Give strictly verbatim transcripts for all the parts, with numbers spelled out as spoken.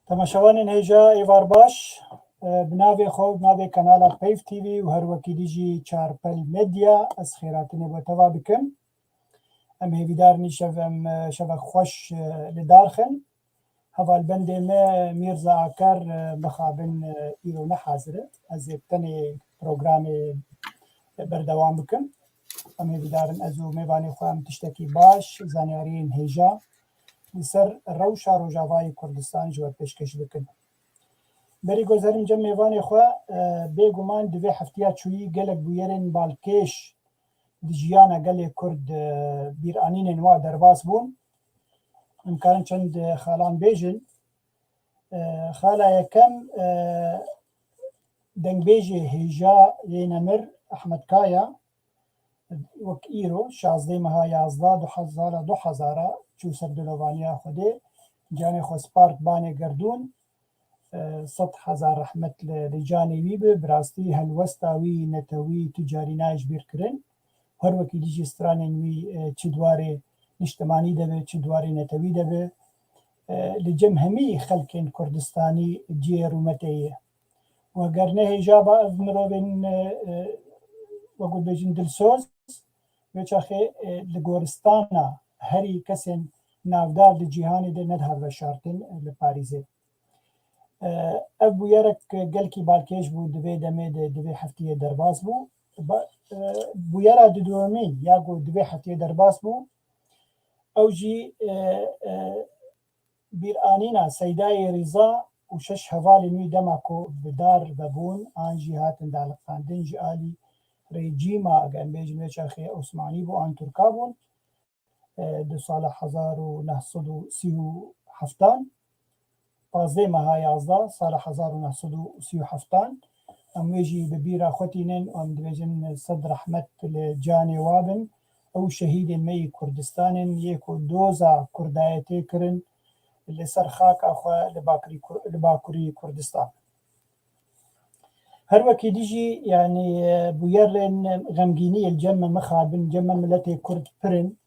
Temaşevanên hêja êvar baş, e, bi navê xwe û bi navê kanala Peyv T V û her wekî dî jî Çarpel Medya ez xêratinê bo teva dikim. Em hêvîdar in îşev em, e, şevek xweş, e, li dar xin. Hevalbendê me Mîrza Aker, e, mixabin, e, îro ne hazir e. Ez ê tenê programê berdewam bikim. Em hêvîdar in ez û mêvanê xwe em tiştekî baş, zanyariyên hêja li ser rewşa Rojavayê Kurdistan ji we pêşkêş bikin. Berî ku ez herim cem mêvanê xwe, e, bêguman di vê heftiya çûyî gelek bûyerên balkêş di jiyana gelê Kurd, e, bîranînên wa derbas bûn. Em karin çend, e, xalan bêjin. E, xala yekem, e, dengbêjê hêja yê nemir Ehmed Kaya, wek îro, şazdeh meha yazdeh du hezar, du hezar a çû ser dilovaniya Xwedê, canê xwe spart banê gerdûn, e, sed hezar rehmet li, li canê wî bi, bi rastî helwesta wî netewî tu carî nayê ji bîr kirin. Her wekî dî jî stranên wî, e, çi di warê niştimanî de be, çi di warê netewî de be, e, li cem hemî xelkên Kurdistanî cihê rûmetê ye. Û eger ne hêja ba ev mirovên, e, e, wek bêjin dilsoz, wê çaxê, e, li goristana herî kesên navdar di cîhanê de nedihat veşartin, e, li Parîzê. E, ev bûyerek gelkî balkêş bû, di vê demê de, di vê heftiyê derbas bû. Ba-, e, bûyera duduyemîn ya ku di vê heftiyê derbas bû, ew jî, e, e, bîranîna Seydayê Rîza û şeş hevalên wî dema ku bi dar vebûn, an jî hatin daliqandin ji alî rejîma, eger em bêjin wê çaxê Osmanî bû an Tirka bûn, e, di sala hezar û neh sed û sî û heftan, pazdeh meha yazdeh sala hezar û neh sed û sî û heftan, em wê jî bi bîra xwe tînin û em dibêjin sed rehmet li canê wa bin. Ew şehîdên me yî Kurdistan in, yê ku doza Kurdayetê kirin li ser xaka xwe li Bakurî Kur-, li Bakurî Kurdistan. Her wekî dî jî, yanî, e, bûyerên xemgîniyê li cem me mixabin, cem me miletê Kurd pir in.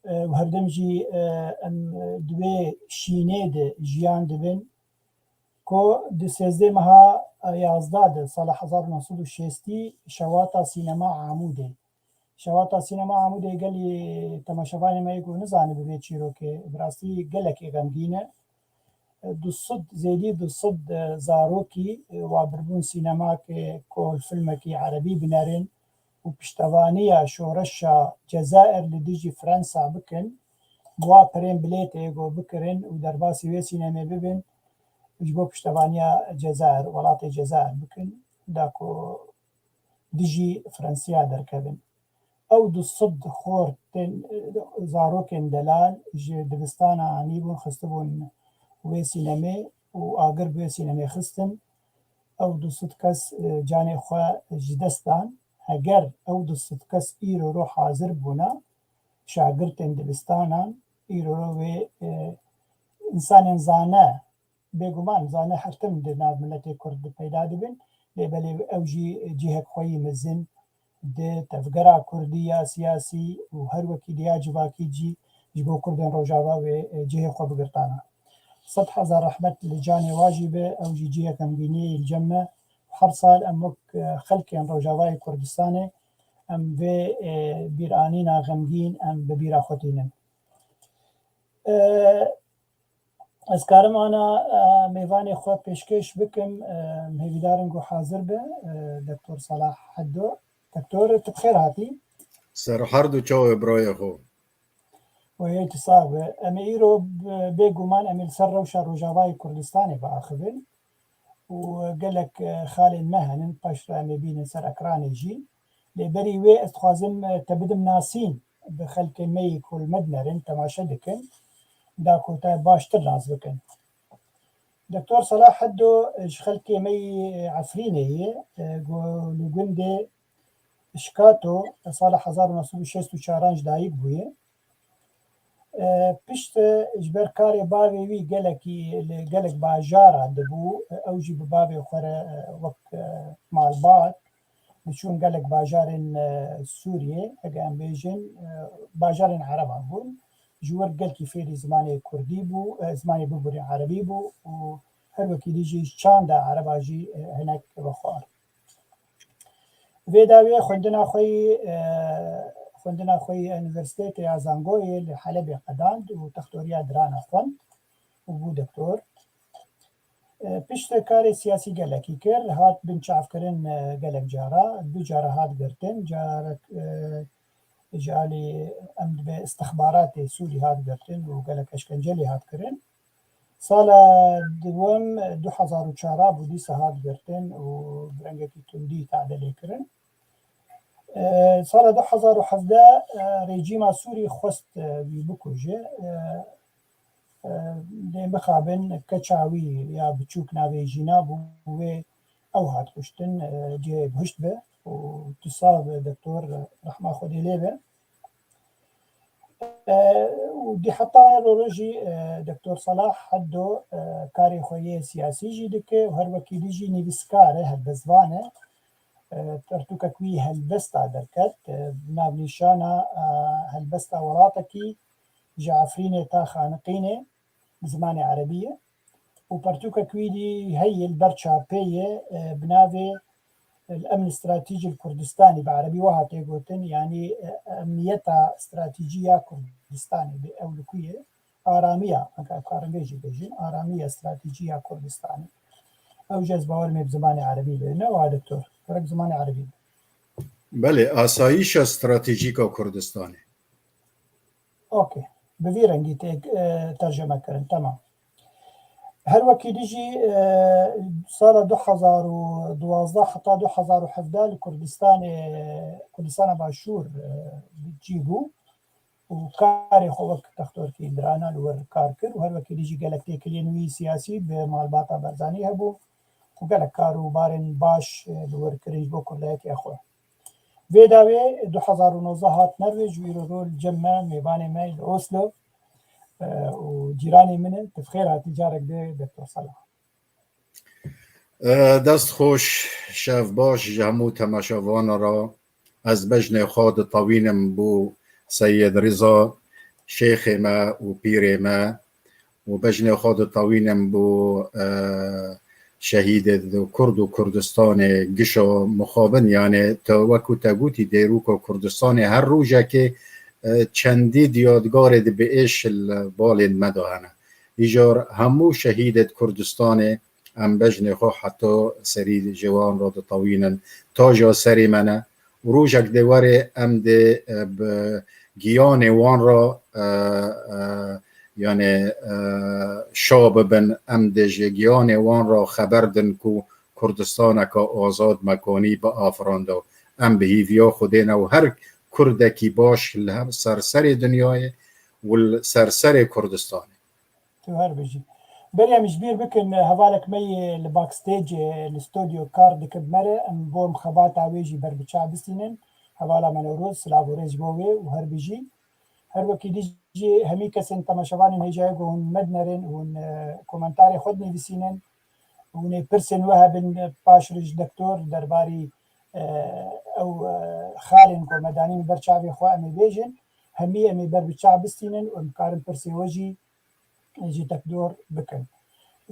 E, û herdem jî, e, em, e, di wê şînê de jiyan dibin. Ku di sêzdeh meha, e, yazdeh de sala hezar û neh sed û şêstî şewata sînema Amûdê. Şewata sînema Amûdê gelî temaşevanê me yê ku nizanibe vê çîrokê, bi rastî gelekî xemgîn e. Du sed, zêdî du sed, e, zarokî, e, wa birbûn sînemake ku filmekî erebî binerin û piştevaniya şoreşa Cezayir li dijî Fransa bikin, bi wa pirên bilêtê ku bikirin û derbasî wê sînemê bibin, ji bo piştevaniya Cezayir, welatê Cezayir bikin, da ku dijî Fransiya derkevin. Ew du sed xort tên, zarokên delal ji dibistana anîbûn, xistibûn wê sînemê û agir bi wê sînemê xistin. Ew du sed kes, e, canê xwe ji dest dan. Heger ew du sed kes îro ro hazir bûna, şagirtên dibistanan, îro ro wê, e, însanên zane, bêguman zane her tim di nav miletê Kurd de peyda dibin, lê belê ew jî cihek xwe yî mezin di tevgera Kurdî ya siyasî û her wekî diya civakî jî ji bo Kurdên Rojava wê, e, cihê xwe bigirtana. Sed hezar rehmet li canê wa jî be, ew jî cihek xemgîniyê li cem me. Her sal em wek, e, xelkên Rojavayê Kurdistanê em vê, e, bîranîna xemgîn em bi bîra xwe tînin. E, Ez karim ana, e, mêvanê xwe pêşkêş bikim, e, em hêvîdar in ku hazir be, e, Doktor Salah Heddo. Doktor, tu bi xêr hatî. Ser herd û çavê birayê xwe. Wê tu sax be. Em ê îro b-, bêguman em ê li ser rewşa Rojavayê Kurdistanê biaxivin û gelek, e, xalên me henin, paş re em ê bînin ser ekranê jî. Lê berî wê ez dixwazim, e, te bidim nasîn bi xelkê me yî ku li me dinerin, temaşe dikin, da ku te baştir nas bikin. Doktor Salah Heddo, e, ji xelkê me yî, e, Efrînê ye, e, ku li gundê Şikato, e, sala hezar û neh sed û şêst û çaran ji dayik bûye. E, pişt, e, ji ber karê bavê wî gelekî li gelek bajara dibû, e, ew jî bi bavê xwe re, e, wek, e, malbat diçûn gelek bajarên, e, Sûriyê, heke em bêjin, e, bajarên Ereban bûn. ji wir gelkî fêrî zimanê kurdî bû, e, zimanê biborî erebî bû û her wekî dî jî çanda ereba jî, e, hinek vexwar. Vê dawiyê xwendina xwe yî, e, xwendina xwe yî Unîversîteta Zangoyê li Helebê qedand û textoriya dirana xwend û bû doktor. E, piştre karê siyasî gelekî kir, hat binçavkirin, e, gelek cara, du cara hat girtin, carek, e, ji alî em dibe istixbaratê Sûrî hat girtin û gelek eşkence lê hat kirin. Sala dewem du hezar û çar bû, dîsa hat girtin û bi rengekî tundî tade lê kirin. E, sala du hezar û hevdeh, e, rejîma Sûrî xwest, e, wî bikuje. E, e, lê mixabin keça wî ya biçûk navê Jîna bû, wê ew hat kuştin, e, cihê bihuşt be û tu sax be doktor, rehma Xwedê lê be. E, û di heta ero jî, e, doktor Salah Heddo, e, karê xwe yê siyasî jî dike û her wekî dî jî nivîskar e, helbestvan e. E, pertûkek wî helbesta derket, e, bi navnîşana, e, Helbesta Welatekî ji Efrînê ta Xaniqînê, bi zimanê erebî ye. Û pertûkek wî dî heye li ber çapê ye, e, bi navê El Emn Stratîcî li Kurdistanî, bi erebî wiha tê gotin, yanî, e, emniyeta stratejî ya Kurdistanê, bi ew li ku ye, aramiya, weke em karin vê jî bêjin, aramiya stratejî ya Kurdistanê. Ew jî ez bawer me bi zimanê erebî be. Ne wa doktor? Gerek zimanê erebî be. Belê, asayîşa stratejîk a Kurdistanê. Okey. Bi vî rengî tê, e, tercime kirin. Temam. Her wekî dî jî, e, sala du hezar û duwazdeh heta du hezar û hevdeh li Kurdistanê, Kurdistana Başûr, e, bi cî bû û karê xwe wek textorkî dirana li wir kar kir û her wekî dî jî gelek têkiliyên wî siyasî bi malbata Barzanî hebû û gelek kar û barên baş, e, li wir kirin ji bo kurdayetiya xwe. Vê dawê du hezar û nozdeh hat Norwêc û îro rol cem me, mêvanê me li Oslo, e, û cîranê min e. Tu bi xêr hatî carek dê, doktor Salah. E, dest xweş, şev baş ji hemû temaşevana re. Ez bejnê xwe ditewînim bo Seyid Rîza, şêxê me û pîrê me, û bejnê xwe ditewînim bo, e, şehîdê di Kurd û Kurdistanê gişa mixabin. Yanê te wekû te gotî, dêrûka Kurdistanê her rojekê, e, çendî diyadgarê di bi êş li balên me de hene. Îcar hemû şehîdê di Kurdistanê em bejnê xwe heta serî ji wan re ditewînin. Taja serê me ne. Û rojek dê were em dê, e, bi giyanê wan re, e, e, yanê, e, şa bibin, em dê ji giyanê wan re xeber din ku Kurdistaneke azad, mekanî biafirande. Em bi hîviya Xwedê ne û her Kurdekî baş li hem ser serê dinyayê û li ser serê Kurdistanê. Tu her bijî. Berê em ji bîr bikin, hevalek me yê li backstage, li stodyo kar dike bi me re, em bo em xebata wê jî berbiçav bistînin. Hevala me Newroz, silav û rêz ji bo wê û her bijî. Her wekî dî jî hemî kesên temaşevanên hêjayê ku hûn me dinerin, hûn, e, komentarê xwe dinivîsînin, hûn ê pirsên we hebin, e, paş re ji doktor derbarî, e, ew, e, xalên ku me danîn ber çavê xwe em ê bêjin, hemî em ê berbiçav bistînin û em karin pirsê we jî ji doktor bikin.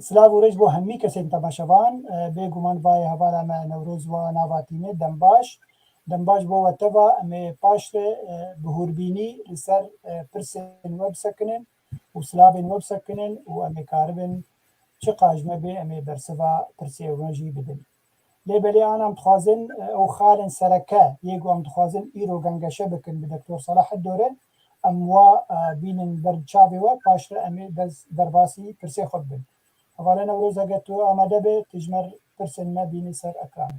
Silav û rêz bo hemî kesên temaşevan, e, bêguman vayê hevala me Newroz wa nava tîne, dem baş. Dem baş bo we teva, em ê paştre, e, bi hûrbînî li ser, e, pirsên we bisekinin û silavên we bisekinin û em ê karibin çiqas me bê em ê bersiva pirsê we jî bidin. Lê belê ana em dixwazin, e, ew xalên sereke yê ku em dixwazin îro gengeşe bikin bi doktor Salah Heddo re, em wa, e, bînin ber çavê we, paştre em ê dest derbasî pirsê xwe bibin. Hevala Newroz, eger tu amade be, tu ji me re pirsên me bînî ser ekranê.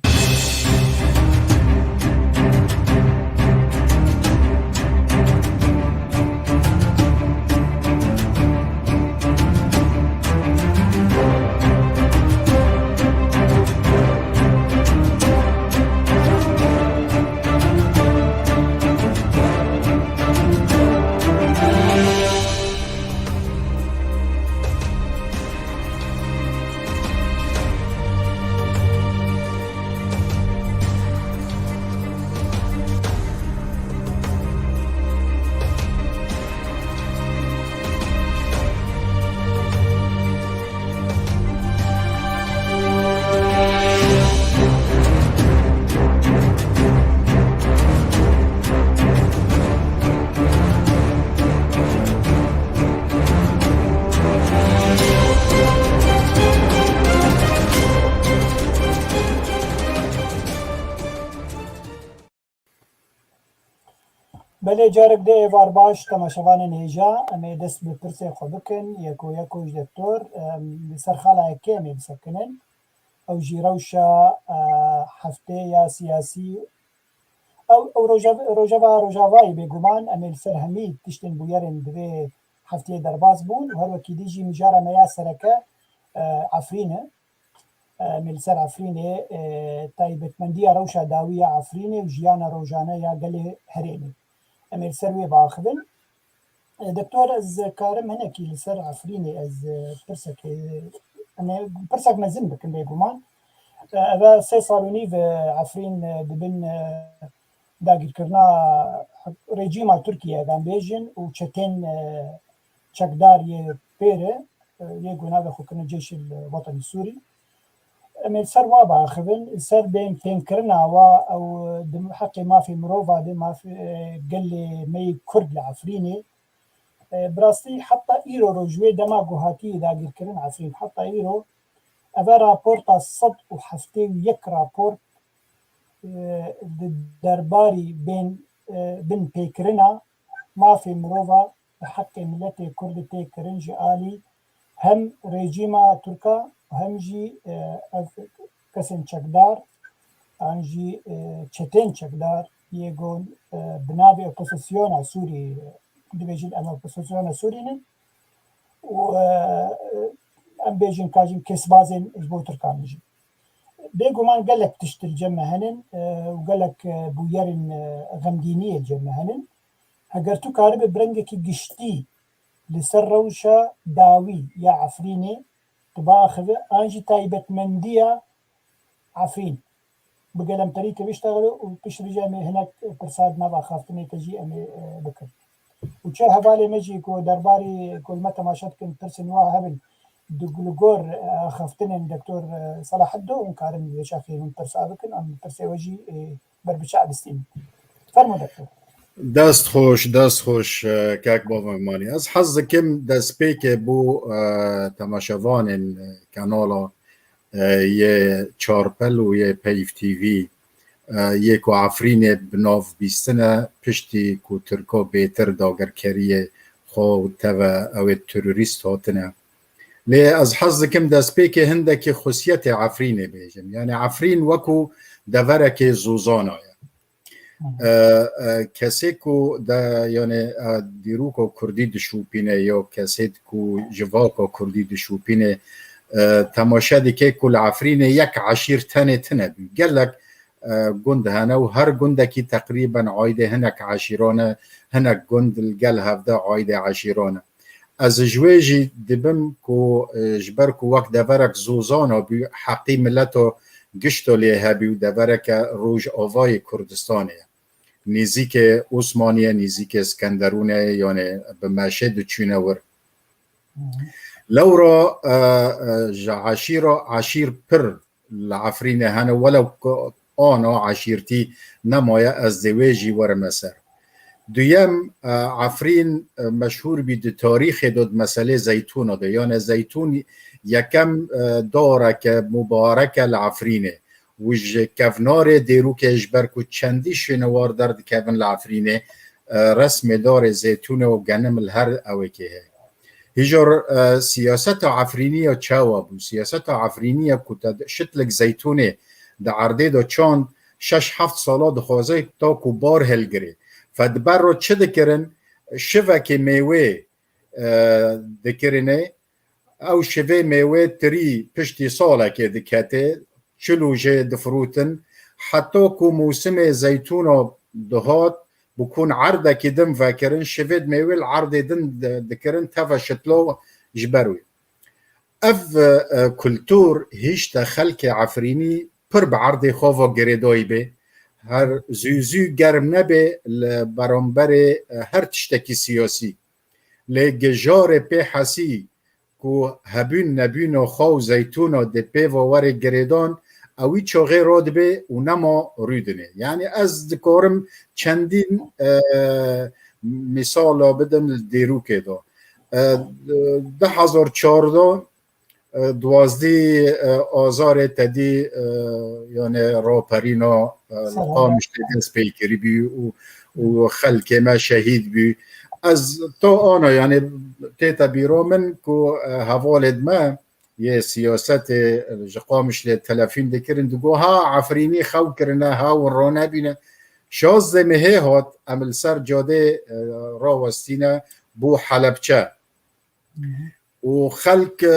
Lê carek dê êvar baş temaşevanên hêja, em ê dest bi pirsê xwe bikin, yeko yeko ji doktor, em, li ser xala yekê em ê bisekinin. Ew jî rewşa, e, heftê ya siyasî. Ew, ew roja-, rojeva Rojavayê bêguman em ê li ser hemî tiştên bûyerên di vê hefteyê derbas bûn û her wekî dî jî mijara me ya sereke, e, Efrîn e. Em ê li ser Efrînê, e, taybetmendiya rewşa dawî ya Efrînê û jiyana rojane ya gelê herêmê. Em ê li ser wê biaxivin. E, Doktor, ez karim hinekî li ser Efrînê ez, e, pirsek, e, em ê pirsek mezin bikim bêguman. E, eve sê sal û nîv, e, Efrîn, e, dibin, e, dagirkirina rejîma Tirkiye, em bêjin, û çetên, e, çekdar yê pê re, e, yê ku navê xwe kirine Ceyşil Wetenî Sûrî. Em ê li ser wa biaxivin, li ser bên tênkirina wa ew di heqê mafê mirova de, mafê, e, gelê me yê Kurd li Efrînê. E, bi rastî heta îro roj wê dema ku hatiye dagirkirin Efrîn, heta îro eve raporta sed û heftê û yek raport, e, di derbarî bên, e, bin pêkirina mafê mirova bi heqê miletê Kurd tê kirin ji alî hem rejîma Tirka, hem jî, e, ev kesên çekdar, an jî, e, çetên çekdar yê ku, e, bi navê opozisyona Sûrî, dibêjin em opozisyona Sûrî ne û, e, em bêjin ka jî kesbazên ji bo Tirkan jî. Bêguman gelek tişt li cem me henin, e, û gelek, e, bûyerên, e, xemgîniyê li cem me henin. Heger tu karibe bi rengekî giştî li ser rewşa dawî ya Efrînê tu biaxive, an jî taybetmendiya Efrîn bi gelemperî te biştexile û piştre jî em ê hinek pirsa di nav axaftinê te jî em ê, e, bikin. Û çi hevalê me jî ku derbarî ku li me temaşe dikin pirsên wa hebin, di, li gor, e, axaftinên Doktor, e, Selaheddin hûn karin vê çaxê hûn pirsa bikin, em pirsê we jî, e, ber biçav bistînin. Fermo Doktor. Dest xweş, dest xweş, e, kak Bava Mali. Ez hez dikim destpêkê bo, e, temaşevanên, e, kanala, e, yê Çarpel û yê Peyv T V, e, yê ku Efrînê bi nav bîstine, piştî ku Tirka bêtir dagirkeriyê xwe û teve ew ê terorîst hatine. Lê ez hez dikim destpêkê hindekî xusiyetê Efrînê bêjim. Yani Efrîn wekû deverekê zozana ye. E, e, kesê ku de, yani, e, dîroka kurdî dişopîne ya kesê ku civaka kurdî dişopîne, e, temaşe dike ku li Efrînê yek eşîr tenê tine bî. Gelek, e, gund hene û her gundekî teqrîben aîdê hinek eşîran e, hinek gund li gel hevde aîdê eşîran e. Ez ji wê jî dibim ku, e, ji ber ku wek deverek zozana bû, heqî mileto gişto lê hebî û devereke Rojavayê Kurdistanê ye. Nêzîkê Osmaniyê, nêzîkê Skenderûnê, yani bi meşê diçûne wir. Lewra, e, e, ji eşîra eşîr pir li Efrînê hene, welew ku ana eşîrtî nemaye, ez dê wê jî werime ser. Duyem, e, Efrîn, e, meşhûr bî di tarîxê de, di meselê zeytûna de. Yani zeytûn yekem, e, dareke mubareke li Efrînê. Û ji kevnarê dêrûkê ji ber ku çendî şûnewar derdikevin li Efrînê, e, resmê darê zeytûnê û genim li her ewekê heye. Hîjar, e, siyaseta Efrînî ya çawa bû? Siyaseta Efrînî ya ku te şitlik zeytûnê di erdê de çand, şeş heft sala dixwaze ta ku bar hilgirê. Fe di ber re çi dikirin? Şivekê mêwê, e, dikirine. Ew şivê mêwê tirî piştî salekê dikete, çilo jê difrotin. Heta ku mûsimê zeytûna dihat, bi kun erdekî din vekirin, şivê mêwê li erdê din di-, dikirin, teve şitlo ji ber wê. Ev, e, kultur hişte xelkê Efrînî pir bi erdê xwe ve girêdayî bê. Her zû zû germ nebe li beramberê, e, her tiştekî siyasî. Lê gijarê pê hesî ku hebûn nebûna xwe û zeytûna dê pê ve were girêdan, ewî çaxê radibe û nema rûdine. Yani ez dikarim çendîn, e, mîsala bidim li dêrûkê de. E, du hezar çardeh, e, duwazdeh, e, Azarê te dî, e, yani raperîna, e, li Qamişlê dest pê kiribî û û xelkê me şehîd bû. Ez to ana, yani tête bîra min ku, e, hevalêd me yê siyasetê ji Qamişlê telefîn dikirin, digo, ha Efrînî xew kirine, ha hûn ronebîne. Şazdeh mehê hat, em li ser cadê, e, rawestîne bû Helebçe. Û xelk, e,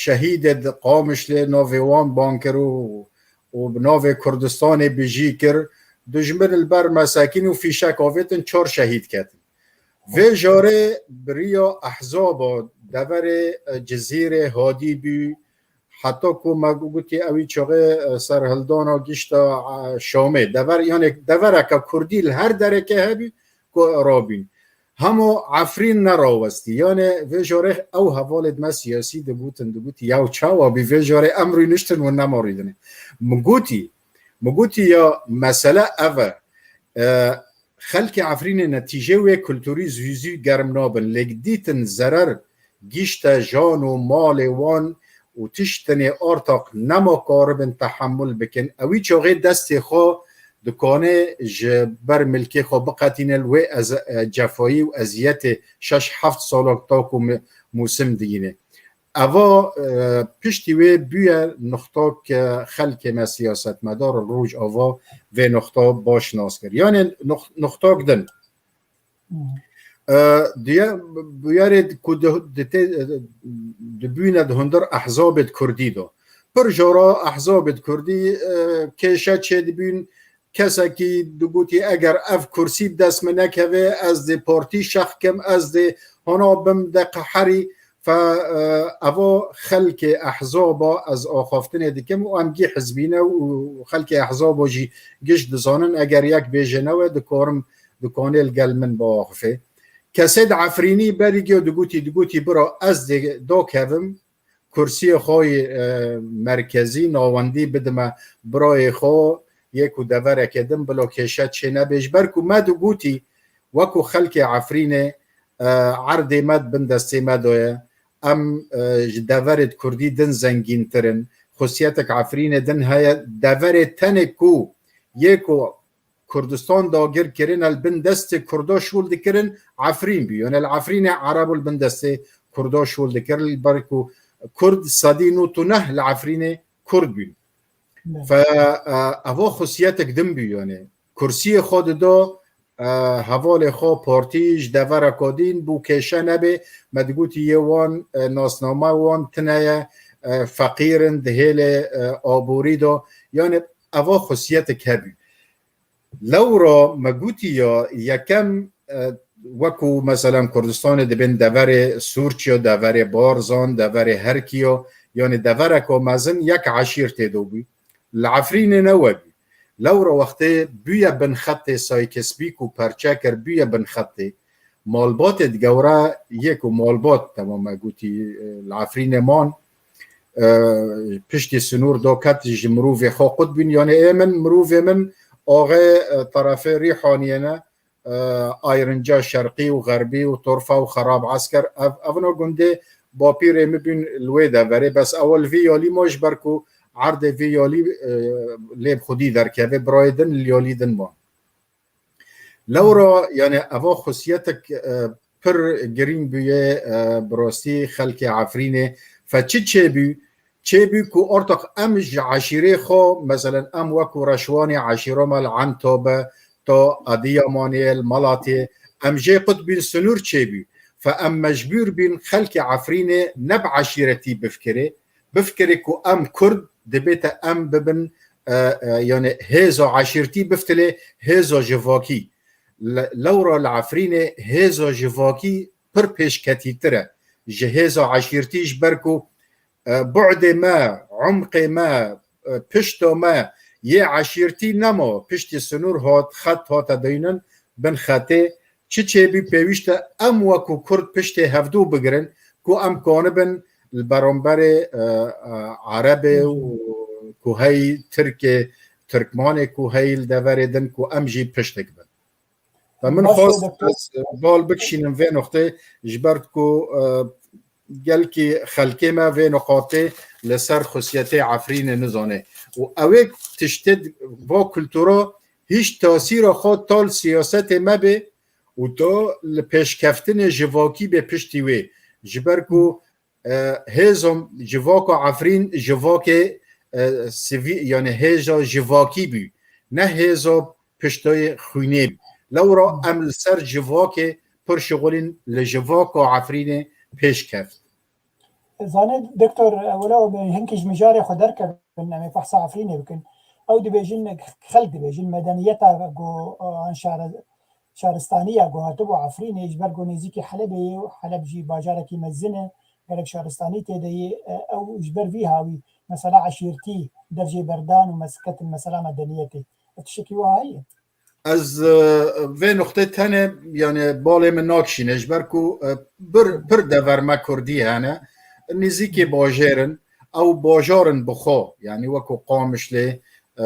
şehîdê di Qamişlê navê wan ban kir û, û bi navê Kurdistanê bijî kir. Dijmin li ber me sekîn û fîşek avêtin, çar şehîd ketin. Vê jarê bi riya ehzaba deverê, e, Cizîrê Hadî bû, heta ku me gotî ewî çaxê, e, serhildana gişta, e, Şamê. Dever, yani devereke Kurdî li her dereke hebî ku rabîn. Hema Efrîn nerawestî. Yani vê jarê ew hevalêd me siyasî digotin, digotî, yaw çawa bî vê jarê em rûniştin û nema rûdinê. Min gotî, min gotî ya mesele ev e. E, xelkê Efrînê netîcê wê kulturî zû zû germ nabin. Lêk dîtin zerer gişte jan û malê wan û tişt tenê artaq nema karibin tehemul bikin. Ewî çaxê destê xwe dikanê ji ber milkê xwe biqetîne li wê ez-, e, cefayî û eziyetê şeş heft salok ta ku mi-, mûsim digîne. Eva, e, piştî wê bûye nuxtak, e, xelkê me siyasetmedar li Rojava vê nuxta baş nas kir. Yani nux-, nuxtak din. E, diye, bûyerê ku di, di tê, dibûne di hundir ehzabê di Kurdî de. Pir jara ehzabê di Kurdî, e, kêşe çêdibûn, kesekî digotî, eger ev kursî bi dest min nekeve, ez dê partî şex kim, ez dê hona bim de qeherî. Fe, e, eva xelkê ehzaba ez axaftinê dikim û em gî hizbî ne û xelkê ehzaba jî giş dizanin, eger yek bêje newe, dikarim, dikanê li gel min biaxifê. Kesê di Efrînî berî giyo digotî, digotî, bira ez dê dakevim, kursiyê xwe yê, e, merkezî, nawendî bidime birayê xwe, yê ku devereke din, bila kêşe çê nebe. Ji ber ku me digotî, wekû xelkê Efrînê, e, erdê me di bin destê me de ye. Em, e, ji deverê di Kurdî din zengîntir in. Xusiyetek Efrînê din heye. Deverê tenê ku yê ku Kurdistan dagir kirin, li bin destê Kurda şûl dikirin, Efrîn bû. Yani li Efrînê Ereb li bin destê Kurda şûl dikir, li ber ku Kurd sedî nod û neh li Efrînê Kurd bûn. Fe, e, eva xusiyetek din bû yani. Kursiyê xwe dido, e, hevalê xwe partî ji devera Kodîn bû kêşe nebe, me digotî yê wan, e, nasname wan tine ye, e, feqîr in, dihêlê, e, aborî do. Yani eva xusiyetek hebû. Lewra me gotî ya yekem, e, wekû meselen Kurdistanê dibên deverê Sûrçiya, deverê Barzan, deverê Herkiya, yani devereka mezin yek eşîr tê de bû. Li Efrînê ne we bû. Lewra wextê bûye bin xetê Saykesbî ku perçe kir, bûye bin xetê. Malbatê di gewre yê ku malbat, temam me gotî, e, li Efrînê man, e, piştî sinûr do ket ji mirovê xwe qut bîn. Yani ê min, mirovê min axê, e, terefê Rîhaniyê ne, e, Ayrinca Şerqî û Xerbî û Torfa û Xerab Esker. Ev, evna gundê bapîrê min bîn li wê deverê. Bes ew li vî yalî ma ji ber ku erdê vî yalî, e, lê bi xwedî derkeve, birayê din li yalî din man. Lewra, yani eva xusiyetek, e, pir girîng bûye, e, bi rastî xelkê Efrînê. Fe çi çêbû? Çêbû ku ortaq em ji eşîrê xwe, meselen em wekû Reşwanê eşîra me li Ento be, ta Adiyamanê, li Malatê, em jê qut bîn, sinûr çêbû. Fe em mecbûr bîn xelkê Efrînê ne bi eşîretî bifikirê, bifikirê ku em Kurd dibête em bibin, e, e, yani hêza eşîrtî biftilê hêza civakî. Le-, lewra li Efrînê hêza civakî pir pêşketîtir e ji hêza eşîrtî, ji ber ku, e, bu'dê me, umqê me, e, pişta me yê eşîrtî nema, piştî sinûr hat, xet hate deynin, bin xetê, çi çêbî pêwîst e em wekû Kurd piştê hevdû bigirin ku em kanibin li beramberê, e, e, Erebê û ku hey Tirkê, Tirkmanê ku hey li deverê din ku em jî piştek bin. Ve min Baş xwest doktor. ez bal bikişînim vê nuqtê, ji ber ku, e, gelkî xelkê me vê nuqatê li ser xusiyetê Efrînê nizane. Û ew ê tiştê va kultura hîç tasîra xwe tal siyasetê me bê û to li pêşkeftinê civakî bê piştî wê. Ji ber ku, e, hêzom civaka Efrîn civakê, e, sivî-, yani hêza civakî bû. Ne hêza piştayê xwînê bû. Lewra em li ser civakê pir şixulîn li civaka Efrînê pêş keft. Zanê doktor, wela em hinkî ji mijarê xwe derkevin, em ê behsa Efrînê bikin. Ew dibêjin, xelk dibêjin, medeniyeta ku, an şare-, şaristaniya ku hatibû Efrînê, ji ber ku nêzîkî Helebê ye û Heleb jî bajarekî mezin e, gelek şaristanî tê de ye, ew ji ber vî hawî mesela eşîrtî dev jê berdan û mes-, ketin mesela medeniyetê. Ev tiştekî wiha heye? Ez, e, vê nuqtê tenê, yani, balê min nakişîne, ji ber ku, e, pir, pir dever me kurdî hene, nêzîkî bajêr in, ew bajar in bi xwe, yani, wekû Qamişlê, e,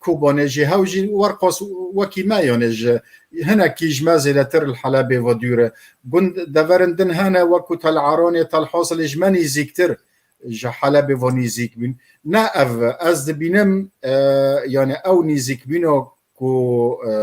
Kobanê jî, hew jî werqas wekî me, yani, ji hinekî ji me zêdetir li Helebê ve dûr e. Gund, deverin din hene, wekû Tel Aranê, Tel Hasilê ji me nêzîktir ji Helebê ve nêzîk bûn. Ne ev, ez dibînim, e, yani ew nêzîkbûna ku, e,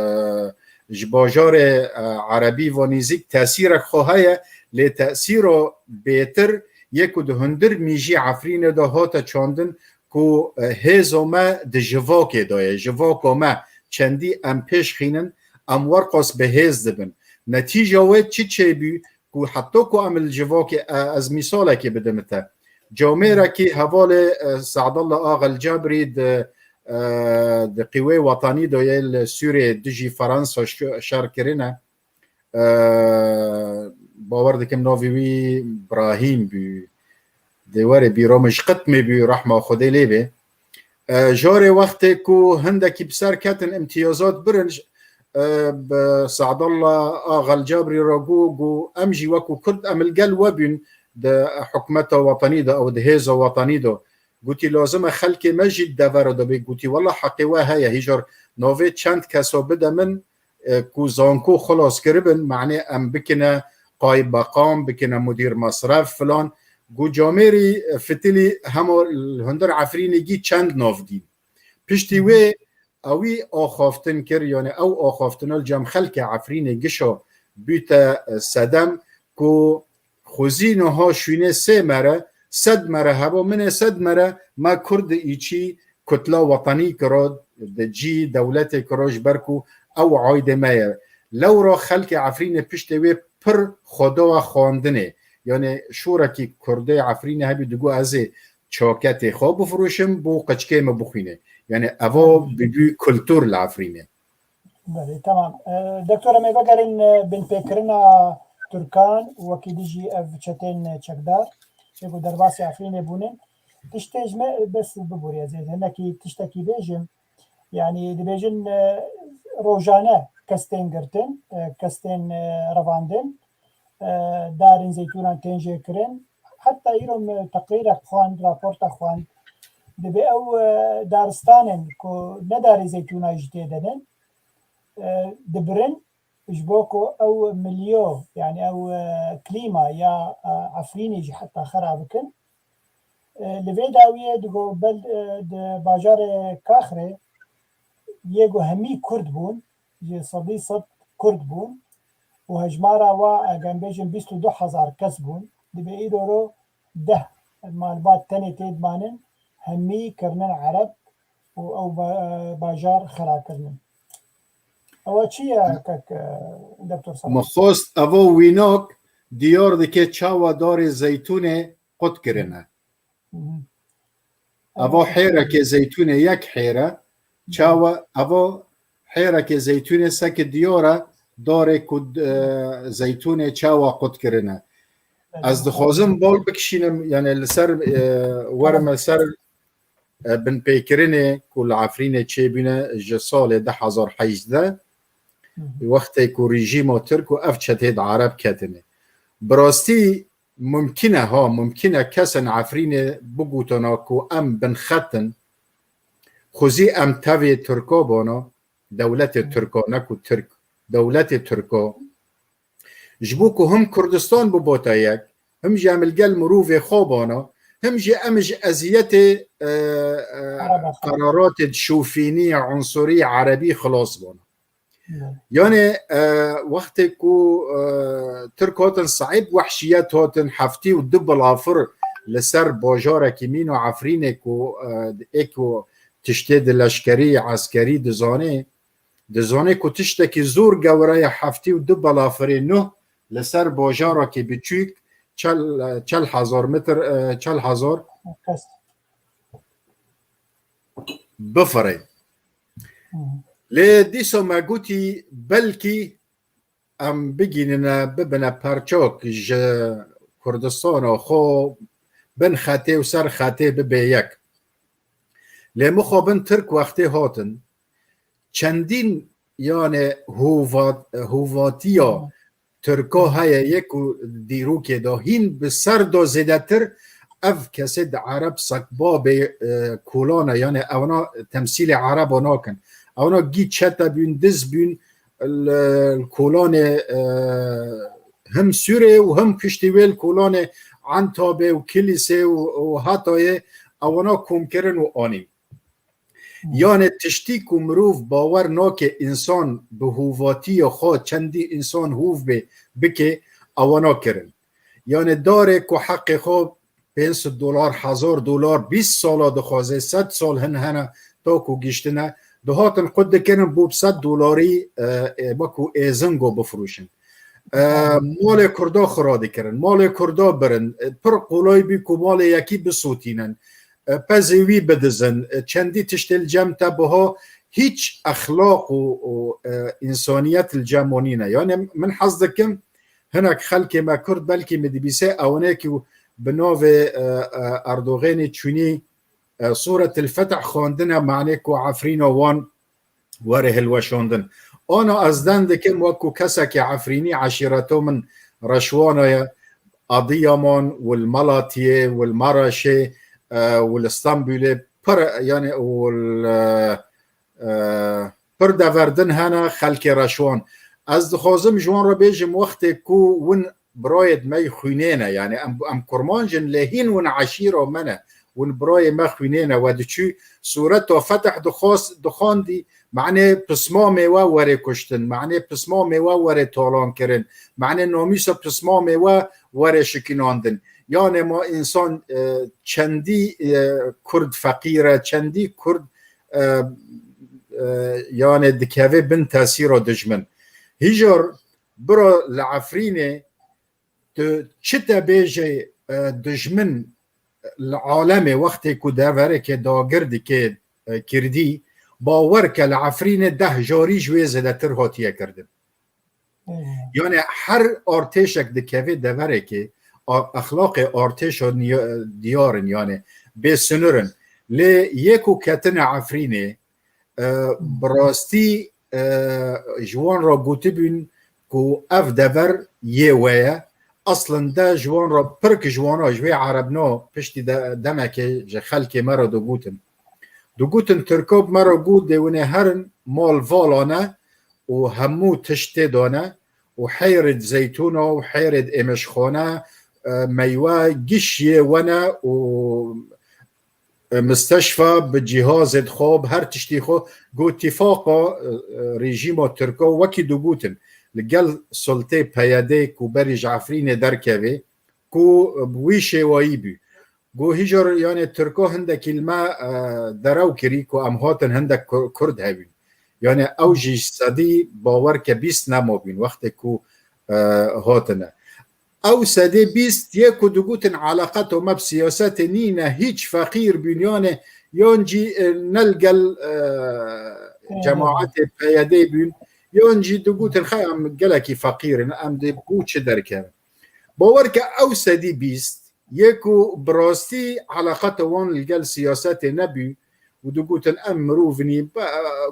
ji bajarê, e, erebî ve nêzîk tesîrek xwe heye, lê tesîro bêtir yê ku di hundir mîjî Efrînê de hate çandin ku, e, hêza me di civakê de ye, civaka me çendî em pêş xînin, em werqas bi hêz dibin. Netîca wê çi çêbû ku heta ku em li civakê, e, ez mîsalekê bidim te. Camêrekî hevalê, e, Se'dallah Axa El Cebrî di, e, di Qîwê Wetanî de yê li Sûriyê dijî Fransa şo-, şer kirine. E, bawer dikim navê wî Brahîm bû. Dê were bîra min ji qitmê bû, rehma Xwedê lê bê. E, jarê wextê ku hindekî bi ser ketin, îmtiyazat birin, e, bi Se'dallah Axa El Cebrî re got, got, em jî wekû Kurd em li gel we bûn di hikûmeta wetanî de, ew di hêza wetanî de. Gotî, lazim e xelkê me jî di devera de bê. Gotî, wela heqê we heye, hîjar navê çend kesa bide min, e, ku zanko xilas kiribin, manê em bikine qaymeqam, bikine mudîr mesref filan. Ku camêrî, e, fitilî hema li hundir Efrînê gî çend nav dîn. Piştî wê ewî axaftin kir, yani ew axaftina li cem xelkê Efrînê gişa bûte, e, sedem ku xwezî niha şûnê sê mere, sed mere hebo, minê sed mere me Kurd îçî kutla wetanî kiro, di cî dewletê kiro, ji ber ku ew aydê me ye. Lewra xelkê Efrînê piştê wê pir xwe dawa xwendinê. Yani şorekî Kurdê Efrînê hebî digo ez ê çaketê xwe bifroşim, bo qiçkê min bixwîne. Yani evo bibû kultur li Efrînê. Belê, tamam. E, doktor, em ê vegerin, e, binpêkirina Tirkan, wekî dijî ev çetên çekdar, ê ku derbasî Efrînê bûnin. Tiştê ji me bes biborî, ez ê hinekî tiştekî bêjim. Yani dibêjin, e, rojane kes tên girtin, e, kes tên, e, revandin, e, darên zeytûnan tên jê kirin. Heta îro min teqrîrek xwend, raportek xwend. Dibê ew, e, daristanên ku ne darê zeytûna jî tê de ne, e, dibirin, ji bo ku ew milyo, yani ew, e, klîma ya, e, Efrînê jî heta xera bikin. E, li vê dawiyê digo bel, e, di bajarê Kaxrê yê ku hemî Kurd bûn, ji sedî sed Kurd bûn û hejmara wa, eger em bêjin bîst û du hezar kes bûn, dibê îro ro deh malbat tenê tê dimanin, hemî kirinin Ereb û ew ba-, bajar xera kirinin. Ewa çi ye kek, e, Doktor Salah? Min xwest evo wînak diyar dike çawa darê zeytûnê qut kirine. Hı hı. Evo hêrekê zeytûnê yek hêre, çawa evo hêrekê zeytûnê seke diyar e, darê ku, e, zeytûnê çawa qut kirine. Ez dixwazim bal bikişînim, yani li ser, e, werime ser, e, binpêkirinê ku li Efrînê çêbûne ji salê du hezar hejdeh, Hı hı. wextê ku rejîma Tirk û ev çetê di Ereb ketine. Bi rastî mumkin e, ha, mumkin e kesên Efrînê bigotana ku em binxet in, xwezî em tevê Tirka bana, dewletê Tirka, ne ku Tirk, dewletê Tirka. Ji bo ku him Kurdistan bibota yek, him jî em li gel mirovê xwe bana, him jî em ji eziyetê, e, e, Araba. Qeraratê şofînî, unsurî, erebî xilas bûn. Evet. Yani, e, wextê ku, e, Tirk hatin, sahîb wehşiyet hatin, heftî û du bilafir li ser bajarekî mîno Efrînê ku, e, ê ku tiştê di leşkerî, eskerî dizanê, dizanê ku tiştekî zor gewre ye, heftî û du bilafirê nuh li ser bajarekî biçûk çel, çel hezar metr, e, çel hezar Kes. Bifirê. Hı. Lê dîsa me gotî belkî em bigînine, bibine perçok ji Kurdistana xwe, bin xetê û ser xetê bibe yek. Lê mixabin Tirk wextê hatin, çendîn, yani, hova-, hovatiya Tirka heye yê ku dîrokê de hîn bi ser de zêdetir ev kesê di Ereb sekbabê, e, kolane, yani ewna temsîlê Ereba nakin. Ewna gî çete bûn, diz bûn, li, li kolanê, e, him Sûrê û him piştî wê li kolanê Entabê û Kilîsê û, û Hatayê ewana kom kirin û anîn. Yani tiştî ku mirov bawer nake însan bi hovatiya xwe çendî însan hov bê bike, ewana kirin. Yani darê ku heqê xwe pênc sed dolar, hezar dolar, bîst sala dixwaze, sed sal hin hene ta ku giştine, dihatin qut dikirin bo bi sed dolarî, e, e, wekû êzingo bifroşin. E, malê Kurda xira dikirin, malê Kurda birin, e, pir qolay bî ku malê yekî bisotînin, e, pezê wî bidizin, e, çendî tiştê li cem te biha, hîç exlaq û, û, e, însaniyet li cem wan nîne. Yani min hez dikim, hinek xelkê me Kurd belkî min dibîse ewnekî bi navê, e, e, Erdoganê çûnî, e, Sûretil Fetih xwendine, manê ku Efrîna wan were hilweşandin. Ana ez den dikim wekû kesekî Efrînî, eşîreto min Reşwana ye, Adiyaman, û li Malatiyê, û li Maraşê, e, û li Stenbulê pir, yani, û li, e, pir deverdin hene xelkê Reşwan. Ez dixwazim ji wan re bêjim, wextê ku win birayê me yê xwînê ne, yani em, em kurmanc in, lê hîn win eşîra me ne, win birayê me xwînê ne. We diçû Sûreta Fetih dixwast, dixwandî, manê pismamê we were kuştin, manê pismamê we were talan kirin, manê namîsa pismamê we were şikînandin. Yani ma însan, e, çendî, e, Kurd feqîr e, çendî Kurd, e, e, yani dikeve bin tesîra dijmin. Hîjar bira li Efrînê tu çi te bêje, e, dijmin li alemê wextê ku devereke dagir dike, e, kirdî, bawer ke li Efrînê deh jarî ji wê zêdetir hatiye kirdin. Hmm. Yani her artêşek dikeve deverekê, a-, exlaqê artêşa niya-, diyar in, yani bê sinir in. Lê yê ku ketine Efrînê, e, bi rastî, e, ji wan re gotibûn ku ev dever yê we ye. Aslinde ji wan re pirk ji wana, ji wê Erebna piştî de, demekê ji xelkê me re digotin. Digotin, Tirka bi me re got, dê winê herin mal vala ne û hemû tişt tê de ne û heyrê zeytûna û heyrê êmişxane, e, meywe, giş yê we ne û, e, misteşfa bi cîhazê xwe, bi her tiştî xwe, got, tîfaqa, e, e, rejîma Tirka wekî digotin, li gel sultê P Y D ku berî ji Efrînê derkevê, ku bi wî şêwayî bû. Got, hîjar, yani, Tirka hindekî li me, e, derew kirî ku em hatin hindek Kur-, Kurd hebîn. Yani ew jî sedî bawer ke bîst nemabîn wextê ku, e, hatine. Ew sedê bîst yê ku digotin eleqeto me bi siyasetê nîne, hîç feqîr bûn, yani yan jî, e, ne li gel, e, cemaetê P Y D bûn, yan jî digotin xe em gelekî feqîr in, em dê bo çi derkevin. Bawer ke ew sedî bîst yê ku bi rastî eleqeta wan li gel siyasetê nebû û digotin, em mirov in, be-,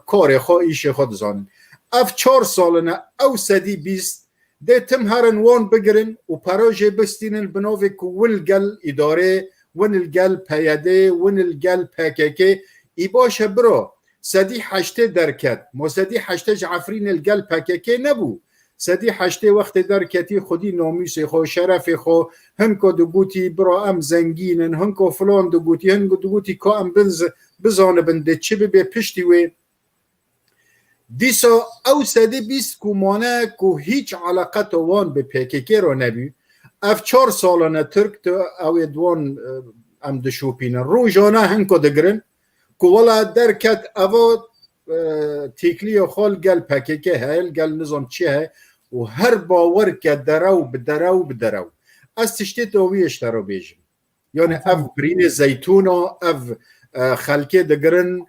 karê xwe, îşê xwe dizanin. Ev çar sal in e, ew sedî bîst dê tim herin wan bigirin û pere jê bistînin bi navê ku win li gel îdarê, win li gel P Y D, win li gel P K K. Î baş e bira, sedî heştê derket. Ma sedî heştê ji Efrînê li gel P K K nebû. Sedî heştê wextê derketî xwedî namûsê xwe, şerefê xwe, hinko digotî bira em zengîn in, hinko filan digotî, hinko digotî ka em bin zi-, bizanibin dê çi bibe piştî wê. Dîsa ew sedî bîst ku mane ku hîç eleqeta wan bi P K K re nebû, ev çar salane Tirk tu ew ê di wan, e, em dişopînin. Rojane hinko digirin ku wela derket eva, e, têkiliya xwe li gel P K K heye, li gel nizam çi heye û her bawer ke derew bi derew bi derew. Ez tiştê dawiyê ji te re bêjim. Yani ev birînê zeytûna, ev, e, xelkê digirin,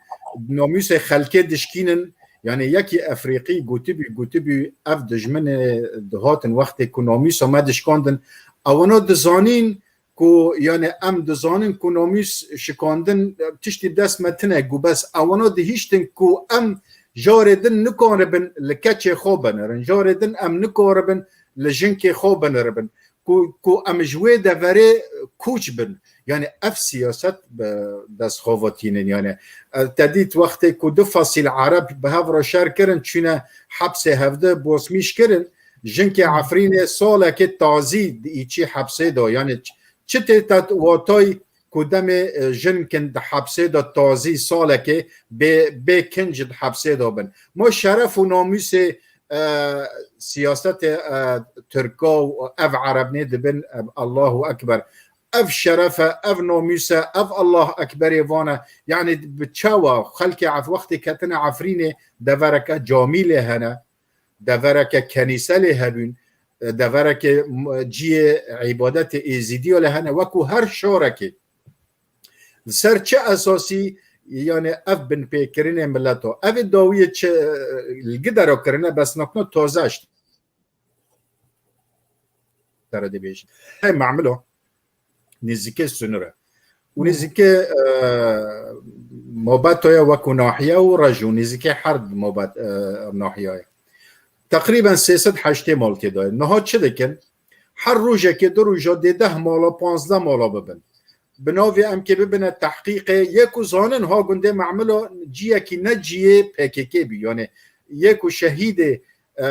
namûsê xelkê dişkînin. Yani yekî Efrîqî gotibî, gotibî ev dijminê dihatin wextê ku namûsa me dişkandin. Ewana dizanîn ku, yani em dizanin ku namûs şikandin, e, tiştî dest me tine ku bes ewana dihiştin ku em jarê din nikaribin li keçê xwe binirin. Jarê din em nikaribin li jinkê xwe biniribin. Ku, ku em ji wê deverê koç bin. Yani ev siyaset bi dest xwe ve tînin. Yani, e, te dît wextê ku du fasîl Ereb bi hev re şer kirin, çûne hepsê hevdi bosmîş kirin, jinkê Efrînê salekê tazî di îçî hepsê de. Yani ç-, çi tê te watay ku demê, e, jinkin di hepsê de tazî salekê bê, bê kinc di hepsê de bin. Ma şeref û namûsê, e, siyasetê, e, Tirka û ev Erebnê dibin, e, Allahu Ekber. Ev şeref e, ev namûs e, ev Allah Ekberê van e. Yani bi çawa xelkê Ef-, wextê ketine Efrînê devereke camî lê hene, devereke kenîse lê hebûn, e, devereke m-, ciyê îbadetê êzîdiya lê hene, wekû her şarekê. Li ser çi esasî, yani ev binpêkirinê mileto? Ev ê dawiyê çi, e, li gidero kirine, bes nakno taze eşt. Tere dibêjin. Hey Mamilo, nêzîkê Sunur e. Û nêzîkê, e, Mobeto ye wekû nahiye û Rejo, nêzîkê her Mobet, e, nahiye ye. Teqrîben sê sed heştê mal tê de ye. Niha çi dikin? Her rojekê du roja dê deh mala, panzdeh mala bibin. Bi navê em kê bibine tehqîqê, yê ku zanin ha gundê Memilo ciyekî ne ciyê P K K bî. Yani yê ku şehîdê, e,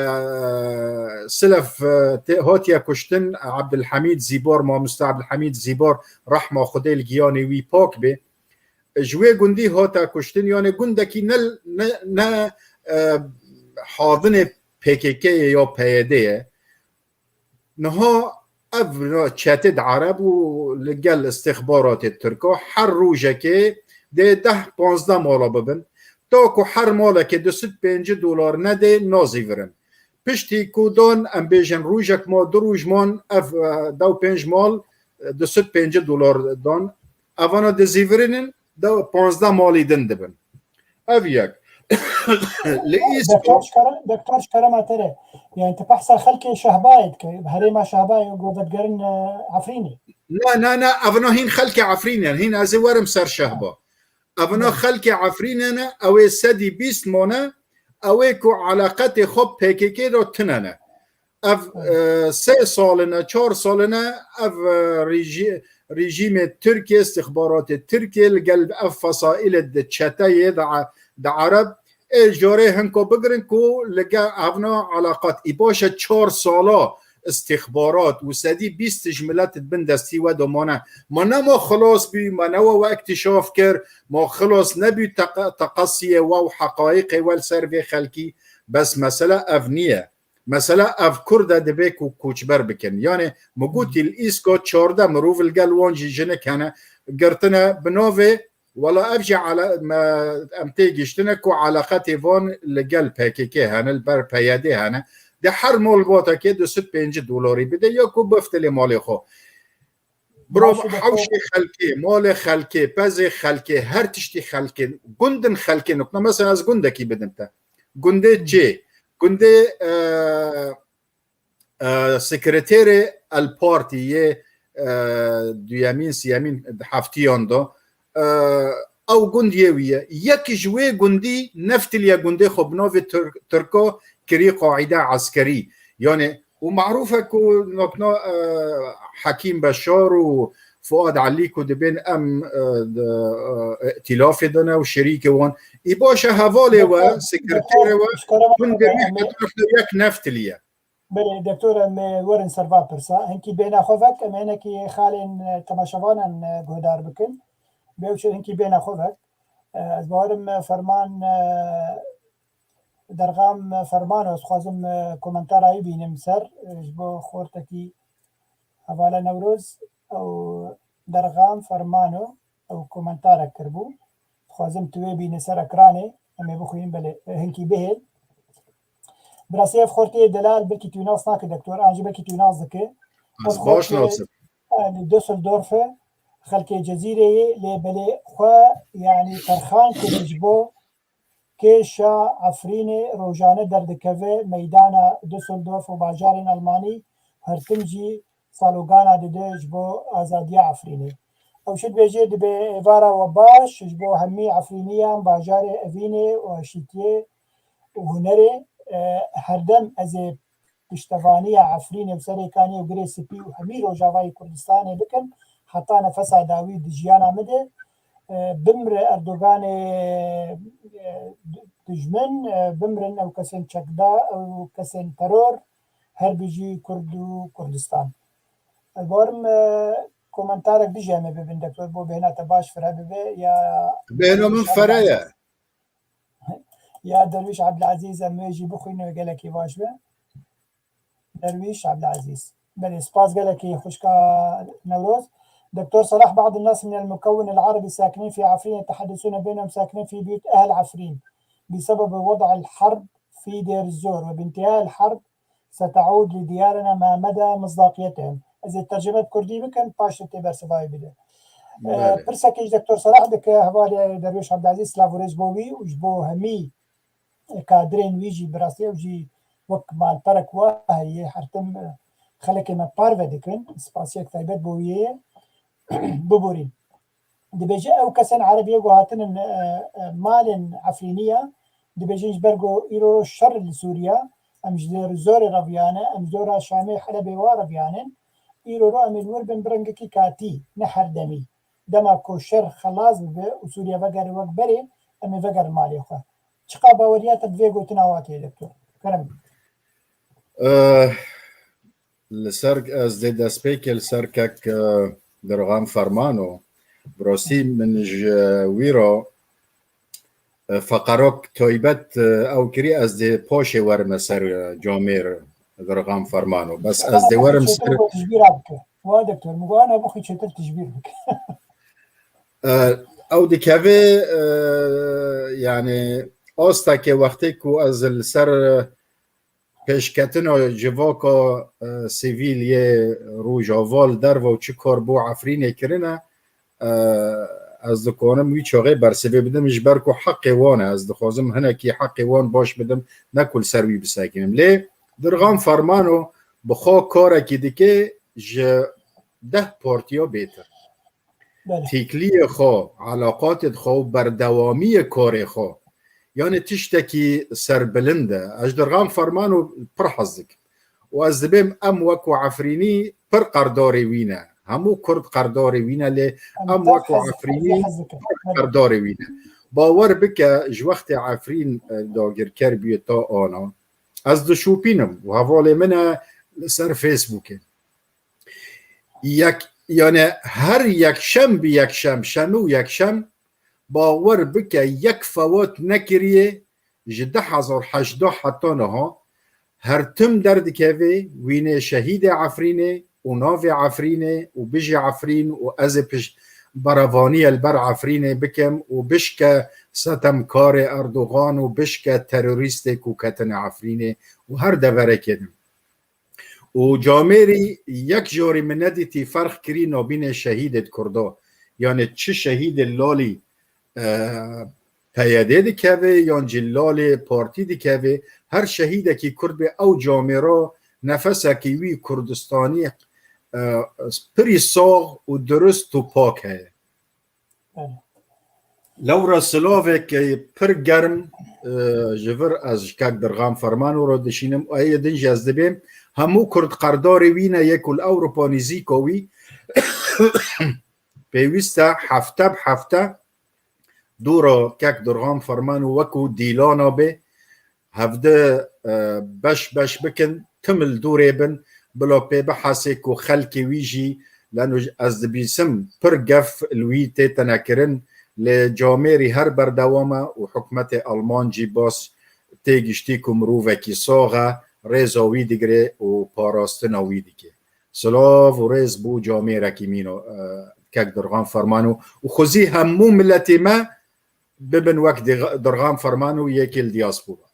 Silef, e, tê-, hatiye kuştin, Abdulhamîd Zîbar, mamoste Abdulhamîd Zîbar, rehma Xwedê li giyanê wî pak bê. Ji wê gundî hate kuştin, yani gundekî ne, ne, ne, e, havinê P K K ye ya P Y D ye. Niha ev çetê di Ereb û li gel istixbaratê Tirka her rojekê dê deh panzdeh mala bibin. Ta ku her malekê du sed pêncî dolar nedê, nazîvirin. Piştî ku dan, em bêjin rojek ma, du roj man, ev, e, dew pênc mal, e, du sed pêncî dolar dan. Evana dizîvirinin, de panzdeh malî din dibin. Ev yek. Li Îsko. Bekar ji kerem-, bekar ji kerema te re. Yani tu behsa xelkê Şehbayê dike. Herêma Şehbayê û govetgerin, e, Efrînê. Na, na, na, evna hîn xelkê Efrînê ne. Hîn ez ê werim ser Şehba. Evna xelkê Efrînê ne, ew ê sedî bîst mane, ew ê ku eleqetê xwe P K K re tine ne. Ev, e, sê salin e, çar salin e, ev, e, rejî-, rejîmê Tirkiyê, istixbaratê Tirkiyê li gel ev fesaîlê di çeteyê di, di Ereb, ê jorê hinko bigirin ku li gel evna eleqat. Î baş e çar sala istixbarat û sedî bîst ji milet di bin destî we de mane. Ma ne ma xilas bî, ma ne we we îktîşaf kir, ma xilas nebî teq-, teqesiyê we û heqayîqê we li ser vê xelkî. Bes mesele ev niye. Mesela ev Kurd e, divê ku koçber bikin. Yani min gotî li Îsko çardeh mirov li gel wan jî jinik hene, girtine bi navê, wela ev jî ele-, me, em tê giştine ku eleqetê van li gel P K K hene, li ber P Y D hene. De her malbatekê du sed pêncî dolarî bide ya ku biftilê malê xwe. Bro, hewşê xelkê, malê xelkê, pezê xelkê, her tiştî xelkê, gundin xelkê nokna. Mesela ez gundekî bidim te. Gundê çê? Gundê, e, e, sekreterê El Partî yê, e, duyemîn, siyemîn heftiyan de, e, ew gund yê wî ye. Yek ji wê gundî neftiliye gundê xwe bi navê Tirk-, Tirko kirî qaîde eskerî. Yani û marûf e ku nokna, e, Hekîm Beşar û Fuad Elî ku dibên em, e, di, e, îtîlafê de ne û şerîkê wan. Î baş e hevalê we, sekreterê we, gundê wî yek neftiliye. Belê, doktor, em ê werin ser va pirsa. Hinkî bêhna xwe vek, em ê hinekî xalên, e, temaşevanan, e, guhdar bikin. Bê ew çi hinkî bêhna xwe vek. E, ez bawerim, e, Ferman, e, Derxam, e, Fermano, ez dixwazim, e, komentara wî bînim ser, e, ji bo xortekî hevala Newroz, ew Derxam Fermano, ew komentarek kiribû. Dixwazim tu wê bîne ser ekranê, em ê bixwînin, belê, e, hinkî bihêl. Bi rastî ev xortê delal belkî tu nas nake doktor, an jî belkî tu nas dike. Ev Ez baş xortê, nasim. e, li Düsseldorf e, xelkê Cezîrê ye, lê belê xwe, yanî, terxan kir ji bo kêşa Efrînê, rojane derdikeve meydana Düsseldorf û bajarên Almanî, her tim jî salogana dide ji bo azadiya Efrînê. Ew jî dibêje, dibe êvara we baş ji bo hemî Efrîniyan, bajarê evînê û eşîtiyê û hunerê. E, herdem ez ê piştevaniya Efrînê û Serêkaniyê û Girê Spî û hemî Rojavayê Kurdistanê bikim, heta nefesa dawî di jiyana min de. E, bimre Erdoganê, e, dijmin, e, bimrin ew kesên çekdar, ew kesên teror, her bijî Kurd û Kurdistan. Ez bawerim, e, komentarek dijî em ê bibin, doktor, bo bêhna te baş fire bibe, ya Bêhna min Derwîş fire ye. Abdilazîz. Ya Derwîş Abdilazîz, em wê jî bixwînin, wê gelekî baş be. Derwîş Abdilazîz. Belê, spas gelekî xwişka Newroz. دكتور صلاح، بعض الناس من المكون العربي ساكنين في عفرين يتحدثون بينهم ساكنين في بيوت أهل عفرين بسبب وضع الحرب في دير الزور، وبانتهاء الحرب ستعود لديارنا، ما مدى مصداقيتهم؟ Ez ê tercüme bi kurdî bikim, paşê tê bersivayê bide. Belê. Pirsekê ji doktor Salah dike, hevalê Derwêş Abdilazîz, silav û rêz bo wî û ji bo hemî kadirên wî jî. Bi rastî ew jî wek malperek wa heye, her tim, e, xelekê me parve dikin. Spasiyek taybet bo wî ye. Biborîn. Dibêje ew kesên Erebiyê ku hatinin, e, e, malên Efrîniya, dibêjin ji ber ku îro şer li Sûriya, em ji dêr zorê reviyane, em zora Şamê Helebê wa reviyanin, îro ro em ê li wir bin bi rengekî katî, ne her demî. Dema ku şer xelas bibe û Sûriye vegere wek berê, em ê vegerin malê xwe. Çiqa baweriya te bi vê gotina wa tê, doktor? Kerem. Eh, li ser, ez dê destpêkê li ser kek, eh, Dirxan Fermano. Bi rastî min ji wî re, eh, feqerok taybet, eh, ew kirî, ez dê paşê werime ser, eh, camêr Dirxan Fermano. Bes ez dê werim ser. Çêtir tijbîra bike. Wa doktor, min got, ana bixwî çêtir tijbîr bike. Eh, ew dikeve, eh, yani, astekê wextê ku ez li ser, eh, pêşketina civaka, e, sivîl yê Rojava li derve û çi kar bo Efrînê kirine, e, ez dikanim wî çaxê bersivê bidim, ji ber ku heqê wan e. Ez dixwazim hinekî heqê wan baş bidim, ne ku li ser wî bisekînim. Lê Dirxan Fermano bi xwe karekî dike ji deh partiya bêtir. Belê. Têkiliyê xwe, eleqatê xwe û berdewamiyê karê xwe, yani tiştekî serbilind e. Ez ji Dirxan Fermano pir hez dikim. Û ez dibêm em wekû Efrînî pir qerdarê wî ne. Hemû Kurd qerdarê wî ne, lê em wekû Efrînî pir qerdarê wî ne. Bawer bike, ji wextê Efrîn, e, dagirker bûye ta ana, ez dişopînim û hevalê min e li ser Facebookê. Yek, yani her yekşem bi yekşem, şem û yekşem, bawer bike yek fewat nekiriye ji du hezar hejdeh heta niha, her tim derdikeve wînê şehîdê Efrînê û navê Efrînê û bijî Efrîn û ez ê pişt berevaniye li ber Efrînê bikim û bişke setemkarê Erdogan û bişke terorîstê ku ketine Efrînê û her deverekê din. Û camêrî yek jarî min nedîtî ferq kirî nabînê şehîdê Kurda. Yani çi şehîdê lalî, e, P Y D dikeve yan jî lalê partî dikeve, her şehîdekî Kurd be ew camêra nefesekî wî Kurdistanî, e, pirî sax û dirust û pak heye. Belê. Lewra silavek pir germ, e, ji vir ez ji kek Dirxan Fermano re dişînim. Ê din jî ez dibêm hemû Kurd qerdarê wî ne, yê ku li Ewropa nîzîka wî pêwîst e hefte bi hefte dûra kek Dirxan Fermano wekû dîlana bê, hevdi, e, beş beş bikin, tim li dûrê bin, bila pê bihesê ku xelkê wî jî, leno ez dibîsim pir gef li wî tê tene kirin, lê camêrî her berdewam e û hikûmetê Alman jî bas tê giştî ku mirovekî sax e, rêza wî digire û parastina wî dike. Silav û rêz bo camêrekî mîno, e, kek Dirxan Fermano û xwezî hemû miletê me bibin wek Dirxan Fermano yekê li diaspora.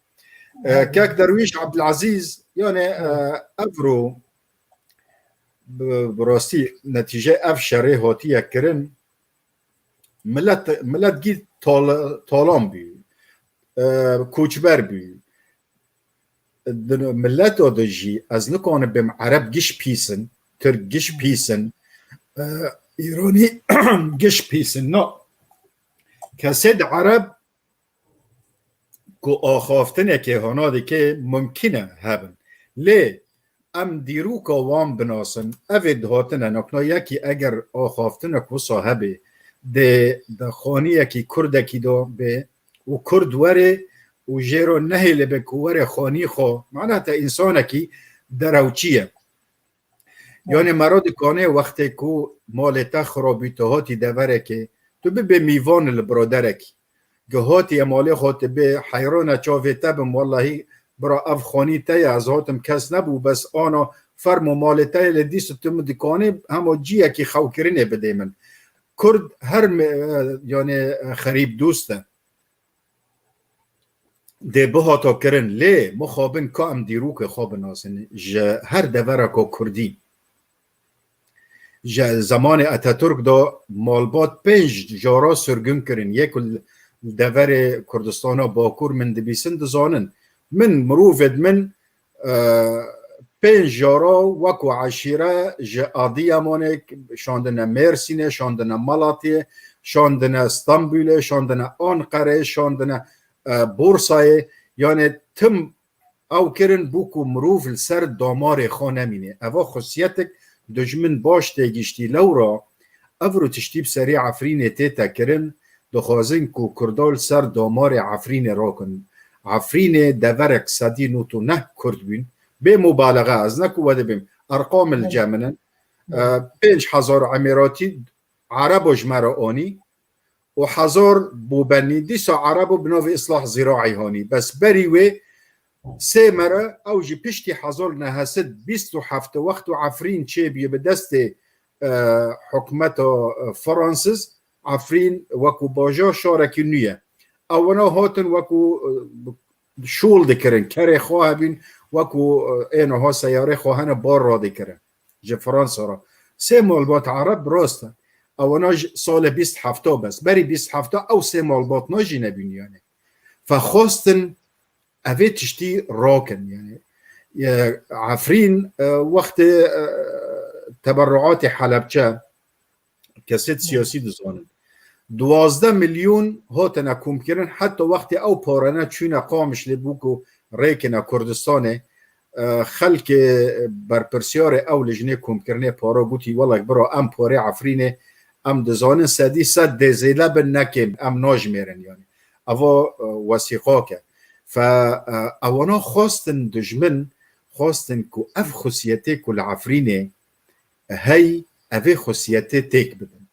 E, kek Derwîş Abdulazîz, yani, e, evro bi, bi rastî netîcê ev şerê hatiye kirin, milet, milet gî tal-, talan bû, e, koçber bû. Di mileto de jî ez nikanim bêm Ereb giş pîs in, Tirk giş pîs in, e, Îranî giş pîs in. Na, kesê di Ereb ku axaftinekê hana dike mumkin e hebin. Lê em dîroka wan binasin. Evê dihatine nakna yekî eger axaftinek wisa hebê, dê di xaniyekî kurdekî de bê û kurd were û jê re nehêlibe ku were xanî xwe, mana te însanekî derewçî ye. Yani mero dikanê wextê ku malê te xirabî tu hatî deverekê, tu bibê mîvan li biraderekî. Gihatiye malê xwe tu bê heyrana çavê te bim, wellahî bira ev xanî te ye, ez hatim kes nebû, bes ana fermo malê te ye, lê dîsa tu min dikanê hema ciyekî xewkirinê bidê min. Kurd her me-, yani xerîb dost e. Dê bihata kirin, lê mixabin ka em dîrokê xwe binasin ji her devereka kurdî. Ji zemanê Atatürk de malbat pênc cara sirgûn kirin. Yê ku li deverê Kurdistana Bakur min dibîsin dizanin. Min, mirovêd min, e, pênc cara weko eşîre ji Adiyamanê şandine Mêrsînê, şandine Malatiyê, şandine Stenbulê, şandine Anqereyê, şandine, e, Bursayê. Yani tim ew kirin bû ku mirov li ser damarê xwe nemîne. Eva xisiyetek dijmin baş têgiştî. Lewra ev ru tiştî bi serê Efrînê tête kirin, dixwazin ku Kurda li ser damarê Efrînê rakin. Efrînê deverek sedî nod û neh Kurd bûn. Bê mubalexe, ez ne ku we dibêm, erqam li cem min in. E, pênc hezar Emêratî Erebo ji me re anî û hezar Bobenî, dîsa Erebo bi navê Islah Ziraî hanî. Bes berî wê sê mere ew jî piştî hezar neh sed bîst û heft wexto Efrîn çêbûye bi destê, e, hikûmeta, e, Fransiz, Efrîn wekû bajar şarekî nû ye. Ewana hatin wekû, e, şûl dikirin, kerê xwe hebîn, wekû, e, êno ha seyarê xwe hene bar radikirin ji Fransa re. Sê malbat Ereb rast e. Ewana ji salê bîst hefta bes. Berî bîst hefta ew sê malbatna jî nebîn yani. Fe xwestin evê tiştî rakin yani. E, Efrîn, e, wextê, e, teberruatê Helebçe, kesêt siyasî dizanin. Duwazdeh milyon hatine komkirin, heta wextê ew parene çûne Qamişlê bû ku rêkine Kurdistanê, e, xelkê berpirsiyarê ew lijnê komkirinê para gotî, welek bira em parê Efrînê em dizanin sedî sed dê zêde bin nekêm, em najmêrin yani. Eva, e, wesîqak e. Fe, e, ewana xwestin dijmin, xwestin ku ev xusiyetê ku li Efrînê hey evê xusiyetê têk bidin.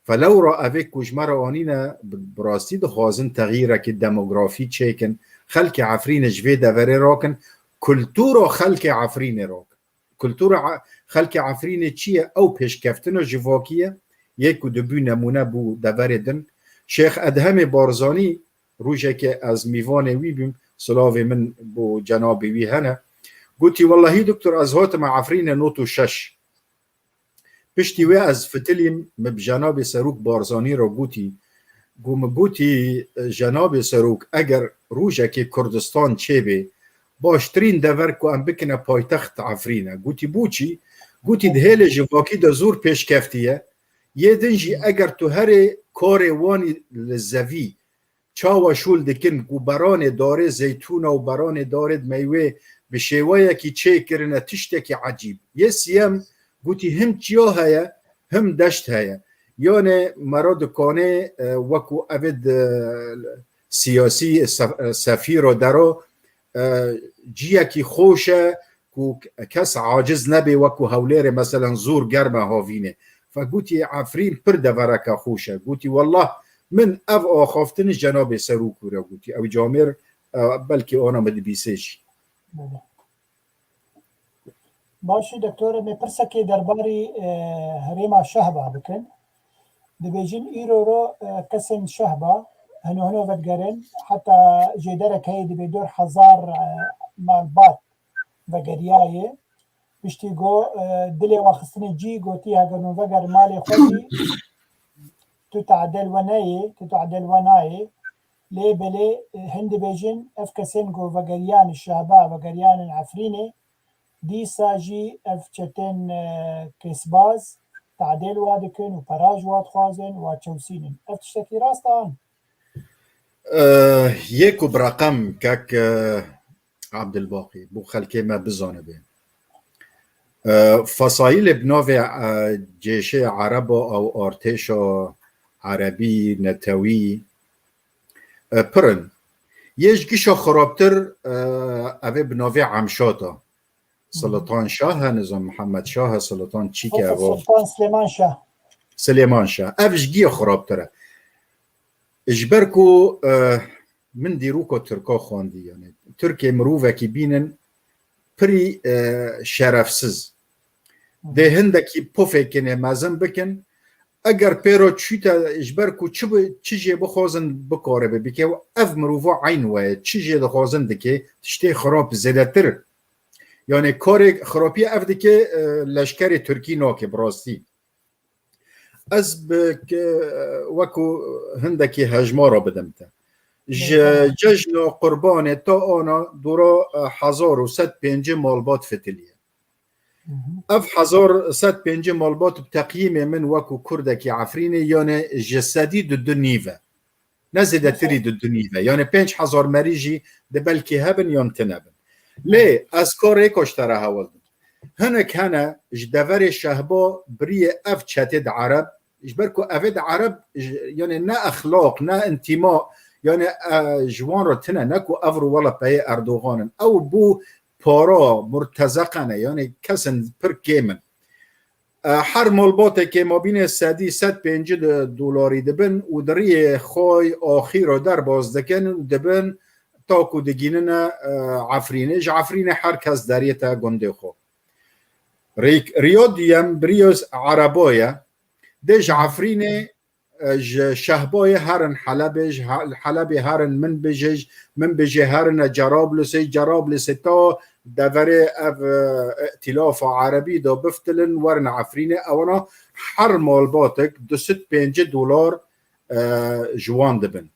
Fe lewra evê ku ji me re anîne bi, bi rastî dixwazin texyîrekî demografî çêkin, xelkê Efrînê ji vê deverê rakin, kultura xelkê Efrînê rakin. Kultura e-, xelkê Efrînê çi ye? Ew pêşkeftina civakî ye, yê ku dibû nemûne bo deverê din. Şêx Edhemê Barzanî, rojekê ez mîvanê wî bûm, silavê min bo cenabê wî hene, gotî, wellahî doktor, ez hatime Efrînê nod û şeş. Piştî wê ez fitilîm, min bi cenabê Serok Barzanî re gotî, got, min gotî, cenabê Serok, eger rojekê Kurdistan çêbê, baştirîn dever ku em bikine paytext Efrîn e. Gotî, bo çi? Gotî, di hêlê civakî de zor pêşkeftî ye. Yê din jî eger tu herê karê wanî li zevî çawa şûl dikin ku beranê darê zeytûna û beranê darê meywê bi şêweyekî çêkirine tiştekî ecîb. Yê siyem gotî him çiya heye, him deşt heye. Yanê mero dikanê, e, wekû evê di siyasî sef-, e, sefîro dero, e, ciyekî xweş e, û kes aciz nebê, wekû Hewlêrê meselen zor germ e havînê. Fe gotî Efrîn pir devereke xweş e. Gotî, wellah min ev axaftin ji cenabê Serokû re gotî. Ew camêr, e, belkî ana min dibîsê jî. Belê. Baş e, doktor, em ê pirsekê derbarî, e, herêma Şehba bikin. Dibêjin îro ro, e, kesên Şehba hino hino vedigerin, heta jêderek heye dibê dor hezar, e, malbat vegeriyaye. Piştî got, e, dilê we xistine cî, gotî, heger hûn vegerin malê xwe jî, tu tadel we neyê, tu tadel we nayê. Lê belê, e, hin dibêjin, ev kesên ku vegeriyan Şehba, vegeriyan Efrînê, dîsa jî ev çetên, e, kêsbaz tadel wa dikin û pera ji wa dixwazin, wa çewsînin. Ev tiştekî rast e an? Eh, yê ku bi reqem kek, eh, Abdulbaqî, bo xelkê me bizanibe. Eh, fesayîlê bi navê, eh, cêşê Ereba ew artêşa Erebî, netewî, eh, pir in. Yê ji gişa xirabtir, eh, ev ê bi navê Emşata. Sultan Şah e, nizam Mihemed Şah e, Sultan çîke evo. Sultan Silêman Şah. Silêman Şah. Ev ji giya xirabtir e. Ji ber ku, e, min dîroka Tirka xwendî, yani Tirkê mirovekî bînin pirî, e, şerefsiz. Dê hindekî pofêkinê mezin bikin. Eger pêro çûte ji ber ku çi bi, çi jê bixwazin bikare bibike û ev mirova eyn we ye. Çi jê dixwazin dike, tiştê xirab zêdetir. Yani karê xirapî ev dike, e, leşkerê Tirkî nake bi rastî. Ez bi ke-, wekû hindekî hejmara bidim te. Ji cejna Qurbanê ta ana dora, e, hezar û sed pêncî malbat fitiliye. Ev hezar sed pêncî malbat bi teqyîmê min wekû Kurdekî Efrînê, yani ji sedî du du nîv e. Ne zêdetirî du du nîv e. Yani pênc hezar merî jî di belkî hebin yan tine bin. Lê ez karê koştera hewil dim. Hinek hene ji deverê Şehba biriyê ev çetê di Ereb, ji ber ku evê di Ereb, ji, yani ne exlaq, ne intîma, yani, e, ji wan re tine, ne ku ev ru wela peyê Erdogan in. Ew bû para, murtezeqe ne, yani kesin pir kêm in. E, her malbatekê mabînê sedî, sed pêncî de dolarî dibin û di riyê xwe axîro derbaz dikin û dibin ta ku digînine, e, Efrînê. Ji Efrînê her kes deriyete gundê xwe. Rî-, riyo duyem, bi riyo Erebo ye. Dê ji Efrînê, e, ji Şehbayê herin Helebê, ji He-, Helebê herin Minbicê, ji Minbicê herine Cerablusê, Cerablusê ta deverê ev, e, îtîlafa Erebî de biftilin, werin Efrînê. Ewana her malbatek du sed pêncî dolar, e, ji wan dibin.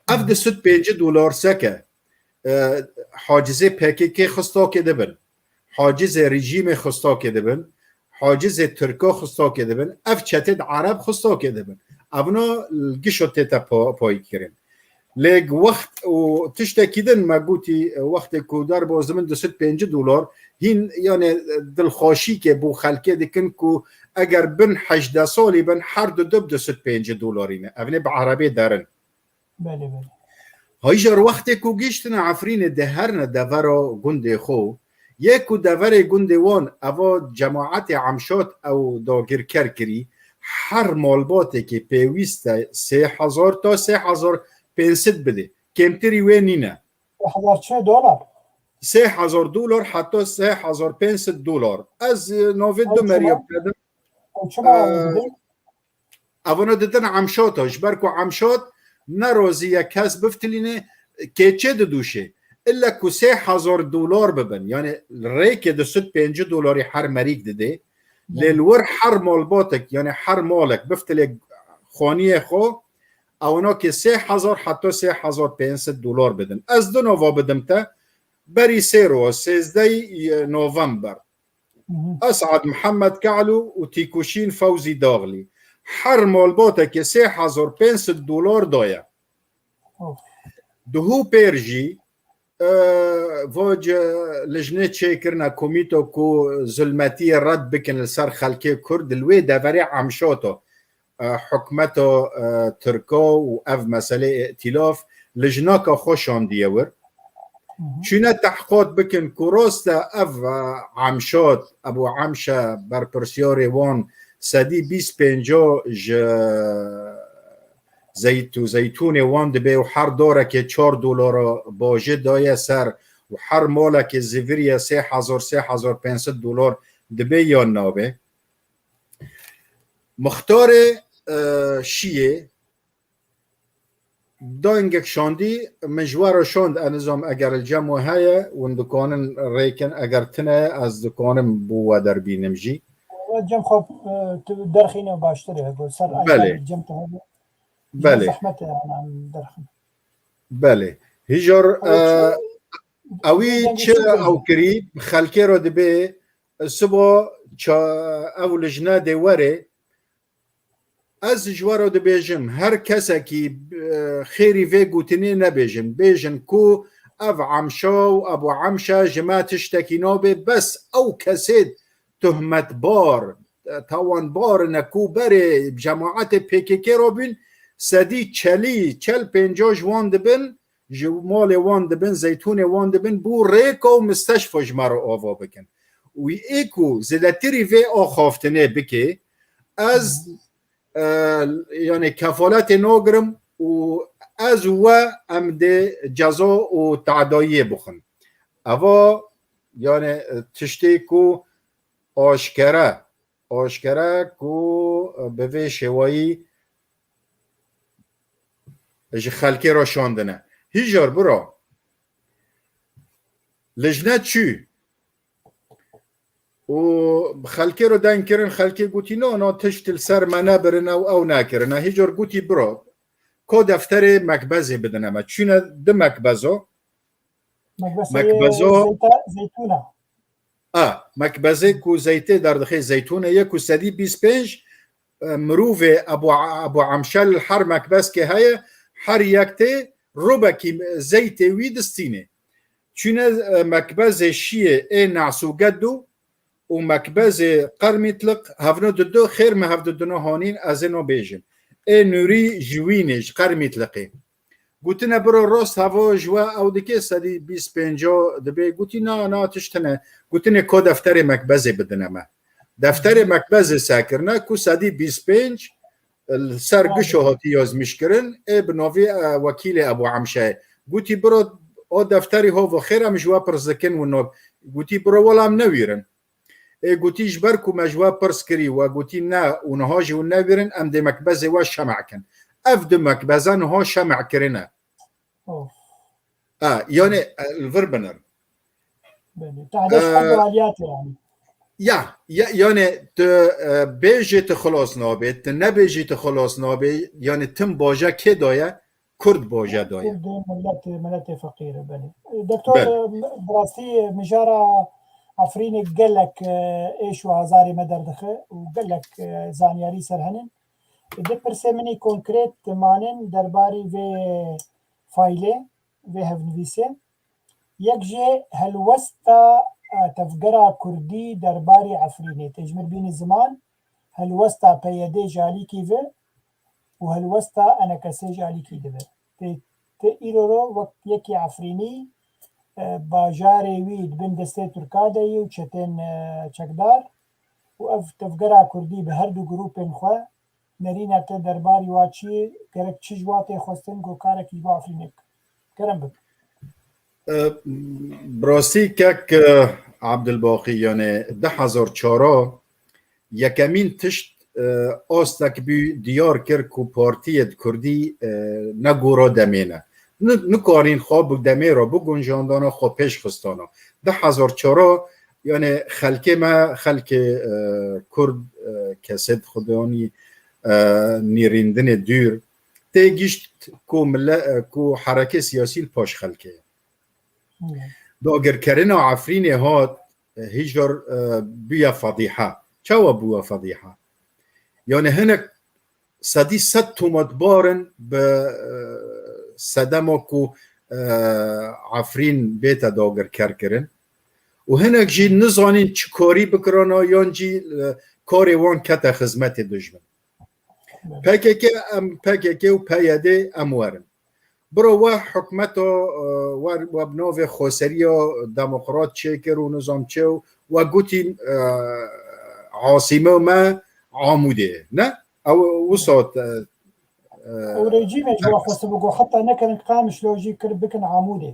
Ev du sed pêncî dolar seke, e, hacizê P K K xistokê dibin. Hacizê rejîmê xistokê dibin. Hacizê Tirka xistokê dibin. Ev çetê di Ereb xistokê dibin. Evna gişo tête pa-, payî kirin. Lê wext û tiştekî din me gotî, wextê ku derbaz dibin du sed pêncî dolar, hîn, yani, dilxweşîkê bo xelkê dikin ku eger bin hejdeh salî bin, her du dib du sed pêncî dolarî ne. Evnê bi Erebê derin. Belê, belê. Heyjar wextê ku gihiştine Efrînê, dê herine devera gundê xwe, yê ku deverê gundê wan eva cemaetê Emşat ew dagirker kirî, her malbatekê pêwîst e sê hezar ta sê hezar pênc sed bidê. Kêmtirî wê nîne. Sê hezar çi dolar? Sê hezar dolar heta sê hezar pênc sed dolar. Ez, e, navê Ew du çima? meriya bidim. Ew çima Ee, ew dibin? Evana didin Emşata, ji ber ku Emşat ne razî ye kes biftilîne, kêçê didûşê. Îlle ku sê hezar dolar bibin, yani rêkê du sed pêncî dolarî her merîk didê. Lê li wir her malbatek, yani her malek biftilê xaniyê xwe, ewana kê sê hezar heta sê hezar pênc sed dolar bidin. Ez du nava bidim te, berî sê roj, sêzdehî november. Esad Mihemed Kalu û Tîkuşîn Fewzî Daxlî. Her malbatekê sê hezar pênc sed dolar daye. Of. Duhû pêr jî, e, vac, e, lijnê çêkirine komîto ku zulmetiyê red bikin li ser xelkê Kurd, li wê deverê Emşato, e, hikûmeta, e, Tirka û ev meselê îtîlaf lijnaka xwe şandiye wir. Çûne tehqat bikin ku rast e ev, e, Emşad, Ebû Emşe berpirsiyarê wan sedî bîst pênco ji zeyt û zeytûnê wan dibe û her darekê çar dolara bajê daye ser û her malekê ziviriye sê hezar, sê hezar pênc sed dolar dibe yan nabe. Muxtarê, e, Şiyê dengek şandî, min ji we re şand, ez nizam eger li cem we heye, hûn dikanin rêkin, eger tune ye, ez dikanim bo we derbînim jî. Cem xwe, e, tu derxîne baştir e, ser Belê. Cem tu hebe. Belê. Zehmet e, yani, em derxin. Belê. Hîjar, Ew e, çi- ewî çi ew kirî, xelkê re dibê, siba ça-, ew lijne dê were, ez ji we re dibêjim, her kesekî, e, xêrî vê gotinê nebêjin. Bêjin ku ev Emşa û Ebû Emşe ji me tiştekî nabe, bes ew kesê tuhmetbar, e, tawanbar ne ku berê cemaetê P K K re bûn, sedî çelî, çel pênca ji wan dibin, ji malê wan dibin, zeytûnê wan dibin, bû rêka û misteşfa ji me re ava bikin. Wî ê ku zêdetirî vê axaftinê bike, ez, e, yani kefaletê nagirim û ez û we em dê ceza û tedayiyê bixwin. Eva, yani, e, tiştê ku aşkere, aşkere ku, e, bi vê şêwayî ji xelkê re şandine. Hîjar bira. Lijne çû û xelkê re deng kirin, xelkê gotî, "Na, na tişt li ser me nebirin, ew, ew nekirine." Hîjar gotî, "Bira, ko defterê mekbezê bidine me." Çûne di mekbezo. Mekbesê Mekbezo. Zeyta-, zeytûna. A, mekbezê ku zeytê derdixê zeytûnê ye ku sedî bîst pênc, e, mirovê Ebu, Ebu Emşel her mekbezkê heye, her yek tê rubekî zeytê wî distînê. Çûne, e, mekbezê Şiyê ê Nasûgedû û mekbezê Qermîtliq hevno didu, xêr me hevdiduna hanîn ez ê no bêjim. Ê Nûrî ji wînê, ji Qermîtliqê. Gotine, "Biro, rast heva ji we ew dike sedî bîst pênca dibe." Gotî, "Na, na, tişt hene." Gotine, "Ko defterê mekbezê bidine me." Defterê mekbezê sekirine ku sedî bîst pênc li ser gişo hatî yazmîş kirin, ê bi navê, e, wekîlê Ebû Emşeyê. Gotî, "Biro, o defterî hov o, xêr em ji we pirs dikin û no." Gotî, "Biro, wela em newîrin." Ê gotî, "Ji ber ku me ji we pirs kirî, we gotî ne û niha jî hûn newîrin, em dê mekbezê we şeme kin." Ev du mekbeze niha şeme kirine. Of. A, yani, e, li vir binir. Belê. Tehdê ji E, her du aliyatê yani. Ya, ya, yani tu, e, bêjê tu xilas nabê, tu nebêjî tu xilas nabê, yani tim baje kê daye, Kurd baje daye. Kurd û millet, miletê feqîr e, belê. Doktor, Belê. e, bi rastî mijara Efrînê gelek, e, êş û azarê me derdixe û gelek, e, zanyarî ser henin. Di pirsê min î konkret manin derbarî vê faylê, vê hevnivîsê. Yek jê helwesta, e, tevgera kurdî derbarî Efrînê. Tê ji min bînî ziman, helwesta P Y D ji alîkî ve û helwesta E N K S ji alîkî dibe. Tê, tê îro ro wek yekî Efrînî, e, bajarê wî di bin destê Tirka de yî û çetên, e, çekdar û ev tevgera kurdî bi her du grûpên xwe nerîne te derbarî wa çi, gerek çi ji wa tê xwestin ku karekî ji bo Efrînê bike. Kerem bike. E, bi rastî kek, e, Abdulbaqî, yani du hezar çar yekemîn tişt, e, astek bû diyar kir ku partiyê di kurdî, e, ne gora demê ne. Ni-, nikarîn xwe bi demê re biguncandana, xwe pêş xistana. Du hezar çar, yani xelkê me, xelkê, e, kurd, e, kesê di xudanî, e, nîrîndinê dûr, tê gişt ku mile-, e, ku hereke siyasî li paş xelkê ye. Hmm. Dagirkerina Efrînê hat, e, hîjar, e, bûye fedîha. Çawa bûye fedîha? Yani hinek sedî sed tomatbar in bi, e, sedema ku, e, Efrîn bête dagirker kirin. Û hinek jî nizanîn çi karî bikirana yan jî, e, karê wan kete xizmetê dijmin. P K K, em P K K û P Y D em werin. Biro we hikûmeta, e, we, we bi navê xweseriya demokrat çêkir û nizam çi û we gotî, e, asîme me Amûdê ye. Ne? Ew wisa, e, e, Ew rejîmê ji wan xwestibû ku heta nekirin Qamişlo jî kir bikin Amûdê.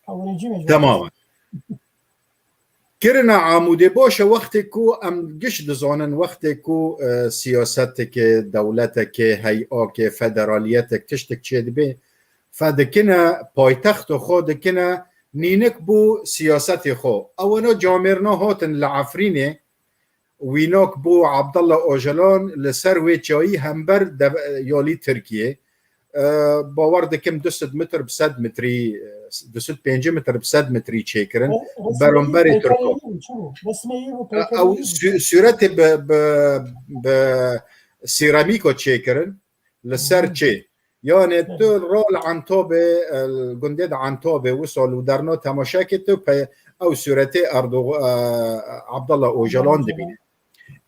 Ew rejîmê ji wan Temamen. Kirina Amûdê baş e, wextê ku em giş dizanin, wextê ku, e, siyaseteke, dewleteke, heyakê, federaliyetek, tiştek çêdibe, fedikine, paytexto xwe dikine nînik bo siyasetê xwe. Ewana camêrna hatin li Efrînê, wînak bo Abdullah Ocalan li ser wê çayî hember dev-, yalî Tirkiyê. E, bawer dikim du sed metr bi sed metrî, e, du sed pêncî metr bi sed metrî çêkirin. Re-, resmê Beramberê yî Tirko. Peykerê yî bû, çi bû? Resmê yî bû, E, peykerê ew yî bû. Sü-, sûretê bi, bi, bi sîramîko çêkirin li ser Hı. çê. Yani Belê. Tu rol Antabê, e, gundê de Antabê wisa li derna temaşe kê tu pe-, ew sûretê Erdoğ-, e, Abdullah Ocalan Ocalan. dibîne.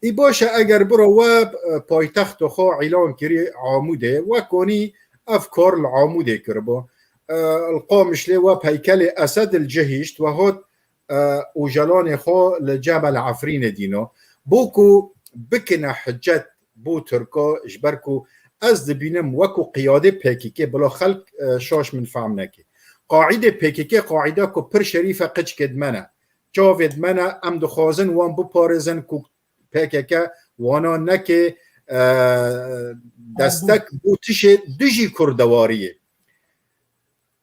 Î baş e, eger biro we, e, paytexto xwe îlan kirî Amûdê, we konî ev kar li Amûdê kiribû. E, li Qamişlê we peykelê Esed li cihişt, we hot, e, Ocalanê xwe li Cebel Efrînê dîno. Bo ku bikine hicet bo Tirka, ji ber ku ez dibînim wekû qiyadê P K K, bila xelk, e, şaş min fehm neke. Qaîdê P K K qaîda ku pir şerîf e, qiçkê di me ne. Çavê di me ne, em dixwazin wan biparêzin ku P K K wana neke, e, destek bo tişê dijî kurdewariyê.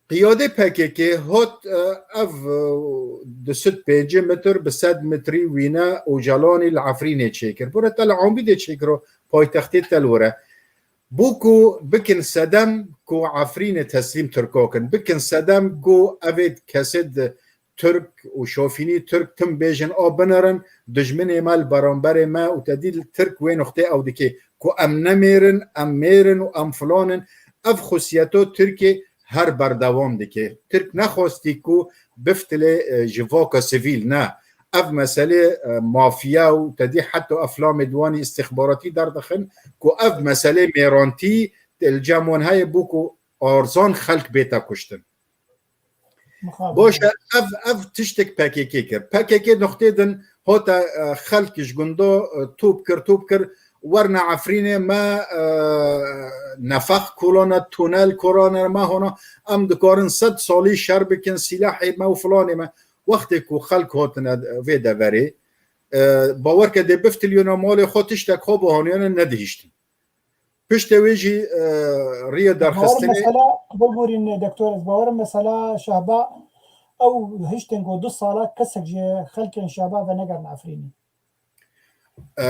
Qiyadê P K K hot, e, ev, e, du sed pêncî metr bi sed metrî wîne Ocalanî li Efrînê çêkir. Bore te li Amûdê çêkiro, paytextê te li wir e. Bo ku bikin sedem ku Efrînê teslîm Tirka kin. Bikin sedem ku evê kesê di Tirk û şofînî Tirk tim bêjin a binerin, dijminê me li beramberê me û te dî li Tirk wê nuxtê ew dike ku em nemêrin, em mêrin û em filan in. Ev xusiyeto Tirkê her berdewam dike. Tirk nexwestî ku biftilê, e, ji vaka sivîl, ne. Ev meselê, e, mafiya û te dî heta eflamê di wanî îstixbaratî derdixin ku ev meselê mêrantî li cem wan heye bû ku arzan xelk bête kuştin. Mixabin. Baş e, ev, ev tiştek P K K kir. P K K noxtê din hate, e, xelk ji gunda, e, top kir, top kir, werna Efrînê me, e, nefex kolane, tunel korane me hona, em dikarin sed salî şer bikin, sîlahê me û filanê me. Wextê ku xelk hatine vê deverê, e, bawer ke dê biftiliyona malê xwe, tiştek xwe bihaniyane nedihiştin. Piştê wê jî, e, riya Bawer derxistinê. Mesela, biborîn, doktor, ez bawerim mesela Şehba, ew hiştin ku du sala kesek ji xelkên Şehba venegerin Efrînê. E,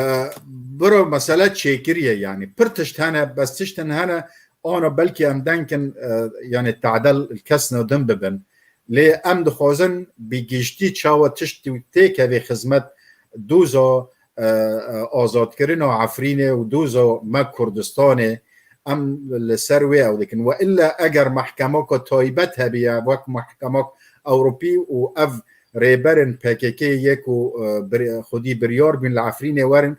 biro mesele çêkiriye, yani. Pir tişt hene, bes tiştin hene, ana belkî em denkin, e, yani tadel kesna din bibin. Lê em dixwazin bi giştî çawa tişt têkevê xizmet doza, e, e, azadkirina Efrînê û doza me Kurdistanê, em li ser wê ew dikin. We illa eger mehkemaka taybet hebiye, wek mehkemak Ewropî û ev rêberên P K K yê ku, e, bir-, xwedî biryar bûn li Efrînê werin,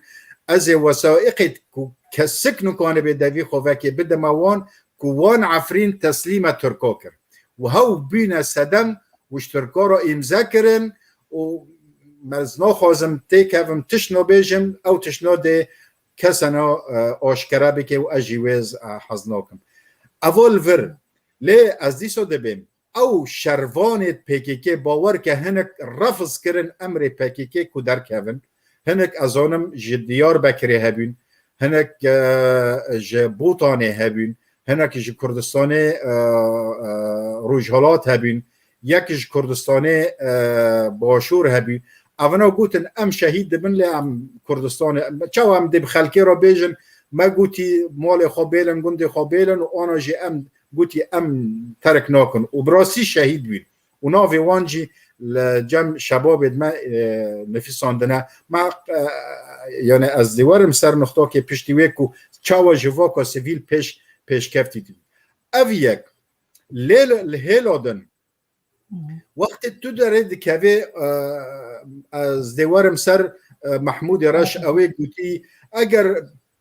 ez ê wesaiqê ku kesik nikane bê devî xwe vekê bidime wan, ku wan Efrîn teslîme Tirka kir. Û hew bîne sedem û ji Tirka re îmze kirin û ez naxwazim têkevim tiştno bêjim, ew tiştno dê kesena, e, aşkere bike û ez jî wê z-, e, hez nakim. Evo li vir, lê ez dîsa dibêm, ew şervanê P K K bawer ke hinek refiz kirin emrê P K K ku derkevin, hinek ez zanim ji Diyarbekirê hebûn, hinek, e, ji Botanê hebûn, hinek ji Kurdistanê, e, e, Rojhilat hebûn, yek ji Kurdistanê, e, Başûr hebû. Evina gotin, em şehîd dibin, lê em Kurdistanê, çawa em dê bi xelkê re bêjin, me gotî malê xwe bêlin, gundê xwe bêlin û ana jî em gotî em terk nakin û bi rastî şehîd bûn. Û navê wan jî li cem şebabê me, e, nifîsandine. Me, e, yani ez dê werim ser nuxtokê piştî wê ku çawa ji vaka sivîl pêş, pêşkeftî dibî. Ev yek. Lê li, li hêla din, Hı hı. wextê tu derê dikevê, e, ez dê werim ser, e, Mehmûdê Reş, Hı hı. ew ê gotî, eger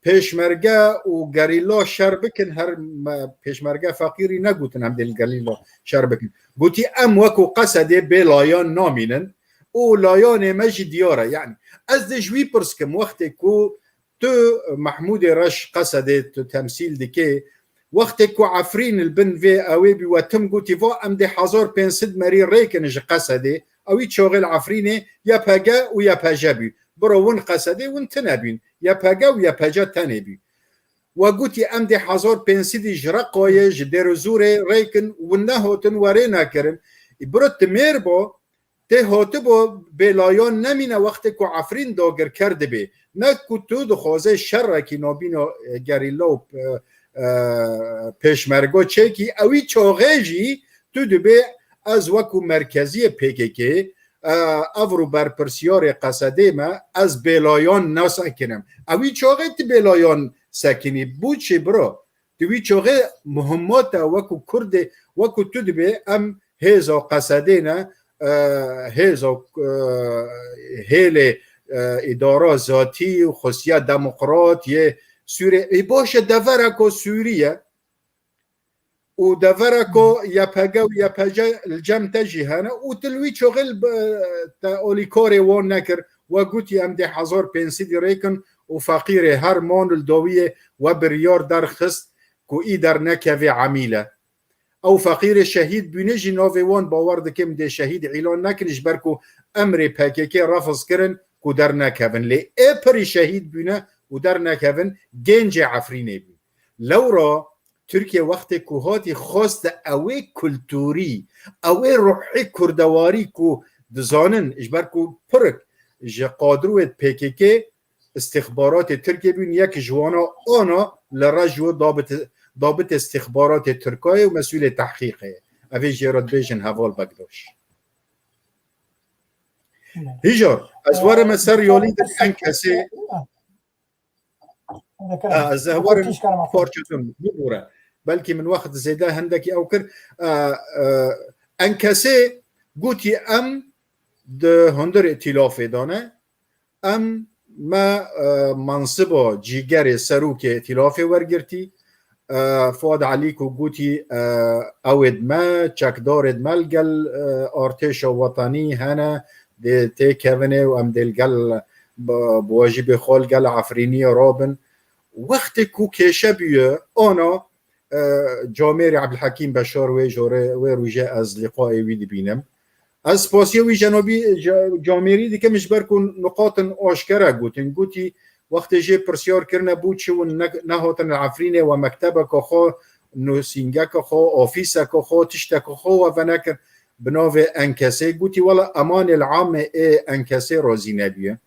pêşmerge û gerîla şer bikin, her me-, pêşmerge feqîrî negotin em dê li gerîla şer bikin. Gotî, em wekû Qesedê bê layan namînin û layanê me jî diyar e. Yanî ez dê ji wî pirs kim, wextê ku tu Mehmûdê Reş Qesedê tu temsîl dikê, wextê ku Efrîn li bin vê ew ê bî, we tim gotî, va em dê hezar pênc sed merî rêkin ji Qesedê, ewî çaxê li Efrînê Y P G û Y P J bî. Biro win Qesedê win tine bîn. Y P G û Y P C tenê bî. We gotî, em dê hezar pênc sedî ji Reqayê, ji Dêrozorê rêkin, win nehatin, we rê nekirin. Î biro ti mêr bo, tê hatibo bêlayan nemîne wextê ku Efrîn dagirker dibê. Ne ku tu dixwazê şerekî nabîna, e, gerîla û, e, e, pêşmergo çêkî, ewî çaxê jî tu dibê ez wekû merkeziyê P K K, e, ev rû berpirsiyarê Qesedê me, ez bêlayan nasekinim. Ewî çaxê tu bêlayan sekinî. Bû çi biro? Di wî çaxê muhimmat e, wekû Kurdê, wekû tu dibê em hêza Qesedê ne, e, hêza, e, hêlê, e, îdara zatî û xwestiya demokrat yê Sûriyê. Ê, baş e, devereko Sûrî ye û devereko Y P G û Y P C li cem te jî hene û tu li wî çaxê li, e, te alîkarê wan nekir. We gotî, em dê hezar pênc sedî rêkin û feqîrê her man li dawiyê we biryar derxist ku î dernekevê emîle. Ew feqîrê şehîd bûne jî navê wan bawer dikim dê şehîd îlan nekin, ji ber ku emrê P K K refiz kirin ku dernekevin. Lê ê pirî şehîd bûne û dernekevin, gencê Efrînê bûn. Lewra Tirkiye wextê ku hatî xweste ewê kulturî, ewê ruhê kurdewarî ku dizanin, ji ber ku pirik ji qadroyê P K K istixbaratê Tirkiyê bûn, yek ji wana ana li Rejyo dabit-, dabitê istixbaratê Tirkayê û mesûlê tehqîqê ye. Ev ê jê re dibêjin Heval Bekdaş. Hîjar, ez werime ser yolî de en kesê. Ha, ez ê werim parça din, bibûre. Belkî min wext zêde hindekî ew kir. E, e, en kesê gotî em di hundir îtîlafê de ne. Em me, e, mansiba cîgerê serokê îtîlafê wergirtî. E, Fuad Elî ku gotî, e, ew ê di me, çekdarê di me li gel, e, artêşa wetanî hene, dê têkevin ê û em dê li gel bi, bi wajîbê xwe li gel Efrîniyê rabin. Wextê ku kêşe bûye, ana, e, camêrê Ebdulhekîm Beşar wê jorê, wê rojê ez lîqayê wî dibînim. Ez spasiya wî cenabî ca-, camêrî dikim, ji ber ku nuqatin aşkere gotin. Gotî, wextê jê pirsyar kirine, bû çi hûn ne-, nehatin li Efrînê, we mektebeke xwe, nusîngeke xwe, ofîseke xwe, tişteke xwe we venekir bi navê en kesê. Gotî, wela emanê li amê ê en kesê razî nebûye.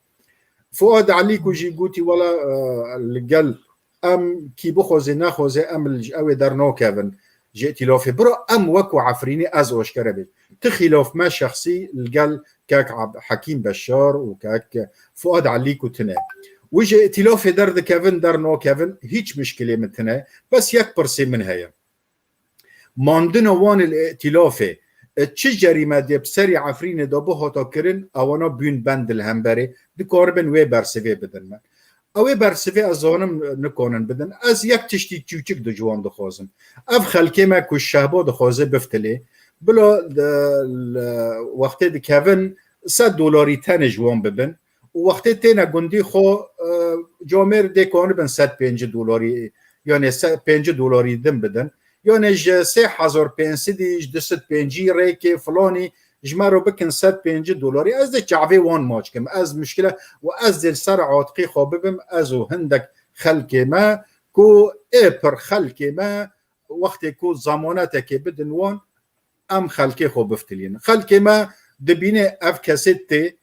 Fuad Elî ku jî gotî, wela, e, li gel em kî bixwaze nexwaze em li ew ê dernakevin ji îtîlafê. Bira em wekû Efrînî, ez aşkere bêjim, ti xîlaf me şexsî li gel kek Ab-, Hekîm Beşar û kek Fuad Elî ku tune. Wî ji îtîlafê derdikevin, dernakevin, hîç mişkilê min tune. Bes yek pirsê min heye. Mandina wan li îtîlafê, e, çi cerîme dê bi serî Efrînê de bihata kirin, ewana bûn bend li hemberê, dikaribin wê bersivê bidin me. Ew ê bersivê ez zanim, e, nikanin bidin. Ez yek tiştî çûçik di ji wan dixwazim. Ev xelkê me ku Şehba dixwaze biftilê, bila, e, li wextê dikevin sed dolarî tenê ji wan bibin. Û wextê têne gundî xwe, e, camêr dê kanibin sed pêncî dolarî, yanê se-, pêncî dolarî din bidin. Yanê ji sê hezar pênc sedî, ji du sed pêncî rêkê filanî ji me re bikin sed pêncî dolarî. Ez dê çavê wan maç kim. Ez muşkile û ez dê li ser atiqî xwe bibim, ez û hindek xelkê me ku ê pir xelkê me wextê ku zamanetekê bidin wan, em xelkê xwe biftilînin. Xelkê me dibîne ev kesê tê,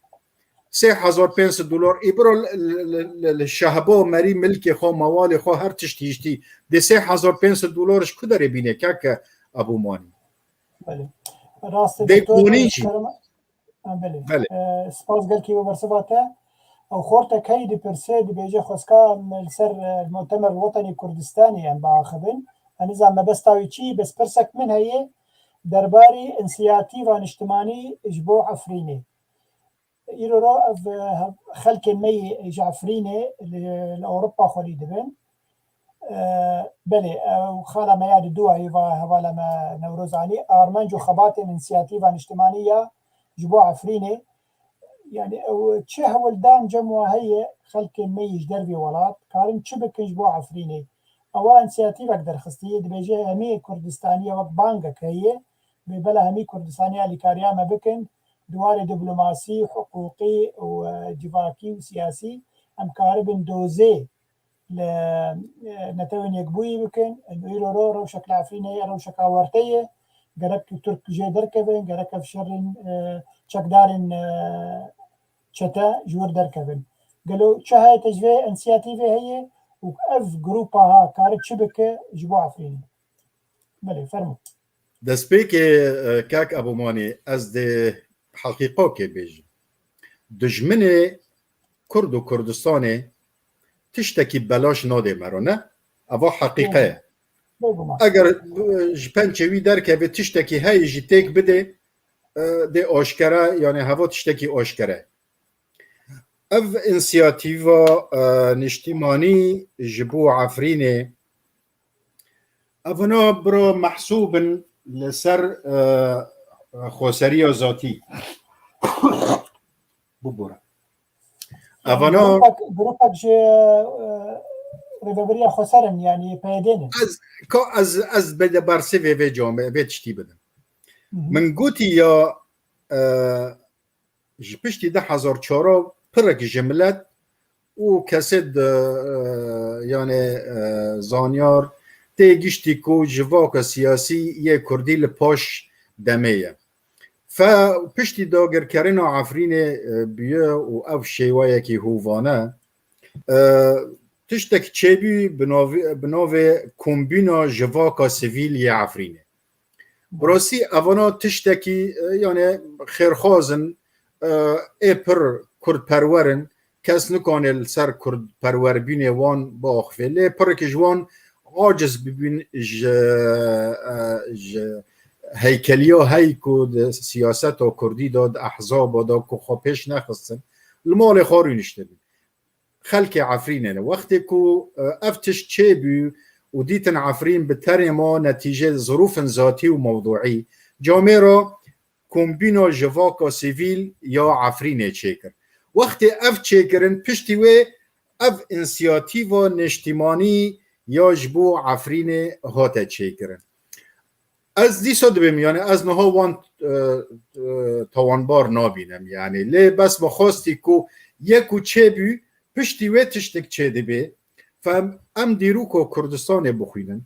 sê hezar pênc sed dolar, î bira li, li, li, li Şehba merî milkê xwe, mewalê xwe, her tişt hiştî. Dê sê hezar pênc sed dolar ji ku derê bîne, keke Ebûmanî? Belê. Rast e, Dê doktor, konî ez jî. Kerem-, Ha, belê. Belê. E, spas gelkî bo bersiva te. Ew xortek heyî dipirse, dibêje xwezka me li ser, e, Mutemer Wetenî Kurdistanê em biaxivin. Ez nizam mebesta wî çi, bes pirsek min heye derbarî însiyatîfa niştimanî ji bo Efrînê. Îro ro ev, e, xelkên me yê ji Efrînê li, li Ewropa xwedî dibin. E, belê, ew xala me ya didu a, hêva hevala me Newroz Alî, armanc û xebatên însiyatîva niştimanî ya ji bo Efrînê, yani ew çi hewldan cem wa heye, xelkên me yê ji dervê welat karin çi bikin ji bo Efrînê. Ewa însiyatîvek derxistiye, dibêje hemî Kurdistaniye wek bangek heye, bê bela hemî Kurdistaniye alîkariya me bikin, di warê diplomasî, hiqûqî û, e, civakî û siyasî em karibin dozê li, e, Netewên Yekbûyî bikin. Îro ro rewşek li Efrînê ye, rewşeka werte ye. Gerek Tirk jê derkevin, gerek ev şerên, e, çekdarên, e, çete ji wir derkevin. Gelo çi heye te ji vê însiyatîvê heye û ev grûpa ha kare çi bike ji bo Efrînê? Belê, fermo. Destpêkê, e, kak Ebûmanî, ez dê heqîqokê bêjim. Dijminê Kurd û Kurdistanê tiştekî belaş nadê mero, ne? Eva heqîqe ye. Bêguman. Eger, e, ji pençê wî derkeve tiştekî heye jî têk bide, e, dê aşkere, yani heva tiştekî aşkere. Ev însiyatîva, e, niştimanî ji bo Efrînê, evana bira mehsûb in li ser, e, xweseriya zatî. Bibore. Evana grûpek, grûpek ji, e, Rêveberiya Xweser in, yani P Y D in. Ez, ka ez, ez bide bersivê vê camê, vê tiştî bidim. Hı hı. Min gotî ya, e, ji piştî du hezar çar pirek ji milet û kesê di, e, yani, e, zanyar tê giştî ku civaka siyasî yê Kurdî li paş demê ye. Fe piştî dagirkerina Efrînê, e, bûye û ev şêweyekî hovane, e, tiştek çêbû bi navê, bi navê Kombîna Civaka Sivîl yê Efrînê. Bi rastî evana tiştekî, e, yani xêrxwaz in, e, ê pir kurdperwer in, kes nikane li ser kurdperwerbînê wan biaxive. Lê pirek ji wan aciz bibîn ji, e, ji heykeliya hey ku di siyaseta kurdî de, di ehzaba de ku xwe pêş nexistin, li malê xwe rûniştibin. Xelkê Efrînê ne. Wextê ku, e, ev tişt çêbû û dîtin Efrîn bi tenê ma netîcê zirûfin zatî û mewduî, camêra Kombîna Civaka Sivîl ya Efrînê çêkir. Wextê ev çêkirin, piştî wê ev însiyatîva niştimanî ya ji bo Efrînê hate çêkirin. Ez dîsa dibêm, yani ez niha wan, e, e, tawanbar nabînim, yani lê bes me xwestî ku yek û çêbû, piştî wê tiştek çêdibe. Fem em dîroka Kurdistanê bixwînin.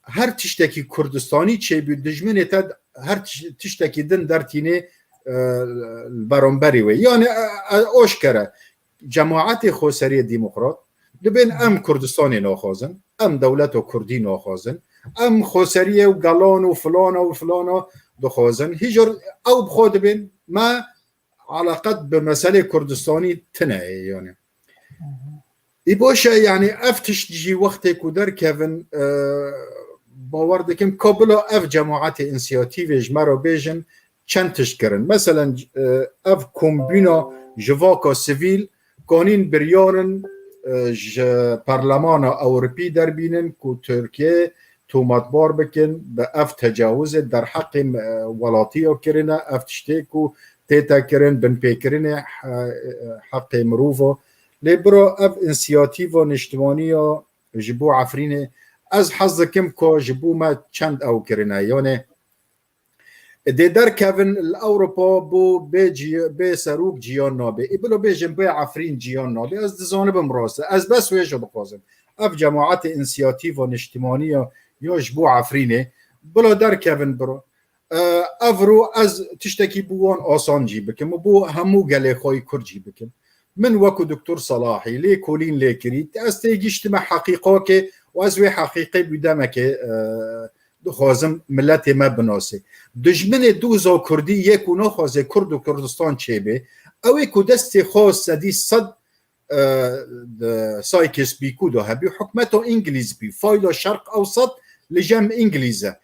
Her tiştekî Kurdistanî çêbû, dijminê te her tiş-, tiştekî din dertînê, e, li beramberî wê. Yani, e, e, oşkere, cemaetê Xweseriyê Demokrat dibên em Kurdistanê naxwazin, em dewleta Kurdî naxwazin, em Xweseriyê û gelan û filana û filana dixwazin. Hîjar ew bi xwe dibên me eleqet bi meselê Kurdistanî tine ye, yani. Î baş e, yani ev tişt jî wextê ku derkevin, e, bawer dikim ka bila ev cemaetê însiyatîvê ji me re bêjin, çend tişt kirin. Meselen, e, ev kombîna civaka sivîl kanîn biryarin, e, ji Perlemana Ewropî derbînin ku Tirkiye tometbar bikin bi ev tecawizê derheqê, e, welatiya kirine, ev tiştê ku tête kirin, binpêkirinê he-, heqê mirova. Lê bira ev însiyatîva niştimanî ya ji bo Efrînê, ez hez dikim ku ji bo me çend ew kirine. Yanê dê derkevin li Ewropa bo bê cî-, bê serok ciyan nabe. Ê bila bêjin bê Efrîn ciyan nabe. Ez dizanibim rast e. Ez bes wê jî dixwazim. Ev cemaetê însiyatîva niştimanî ya, ya ji bo Efrînê bila derkevin bira. E, ev ro ez tiştekî bo wan asan jî bikim û bo hemû gelê xwe yî Kurd jî bikim. Min wekû Doktor Selahî lêkolîn lê kirî, ez têgiştime heqîqokê û ez wê heqîqê bi demekê, e, dixwazim miletê me binasê. Dijminê doza Kurdî yê ku naxwaze Kurd û Kurdistan çêbê, ew ê ku destê xwe sedî sed, e, di Sykes-Picot de hebî, hikûmeta Îngilîz bî. Fayda Şerq Ewsat li cem Îngilîz e.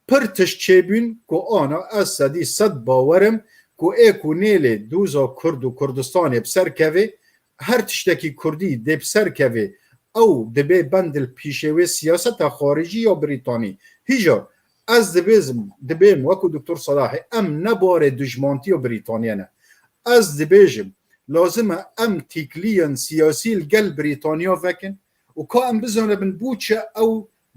Pir tişt çêbûn ku ana ez sedî sed bawer im ku ê ku nêlê dûza Kurd û Kurdistanê bi ser kevê, her tiştekî Kurdî dê bi ser kevê, ew dibê bendil pîşê wê siyaseta xaricî ya Brîtanî. Hîja ez dibêzim, dibêm wekû Doktor Selahê, em ne barê dijmantiya Brîtaniye ne. Ez dibêjim, lazim e em tîkliyên siyasî li gel Brîtaniya vekin û ka em bizanibin bo çi ew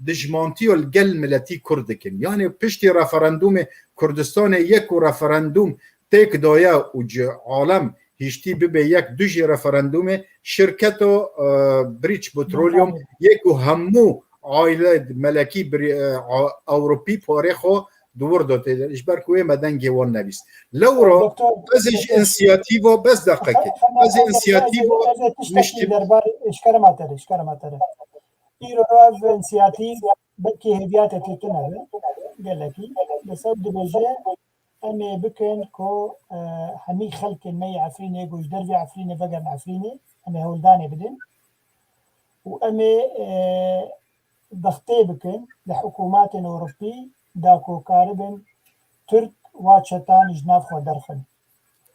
dijmantiya li gel miletî Kurd dikin. Yanê piştî referandûmê Kurdistanê yek û referandûm têk daye û ci alem hiştî bibe yek du jî referandûmê şirketa, e, British Petroleum yek û hemû aile melekî Bri-, e, a-, Ewropî parê xwe di wir de tê de. Ji ber ku wê me dengê wan nebîst. Lewra Doktor, ez ê ji doktor, insiyatîva, bes deqekê. Xema, Ez ê xema, insiyatîva ez ê tiştekî niştim- derbarê, eşkere ma tere, eşkere ma tere. Îro ev insiyatîv belkî hêviya te tê tune be, gelekî. Li ser dibêje, em ê bikin ku, e, hemî xelkên me yê Efrînê ku ji dervê Efrînê vegerin Efrînê, em ê hewldanê bidin. Û em ê, e, dextê bikin li hikûmetên Ewropî da ku karibin Tirk wa çetan ji nav xwe derxin.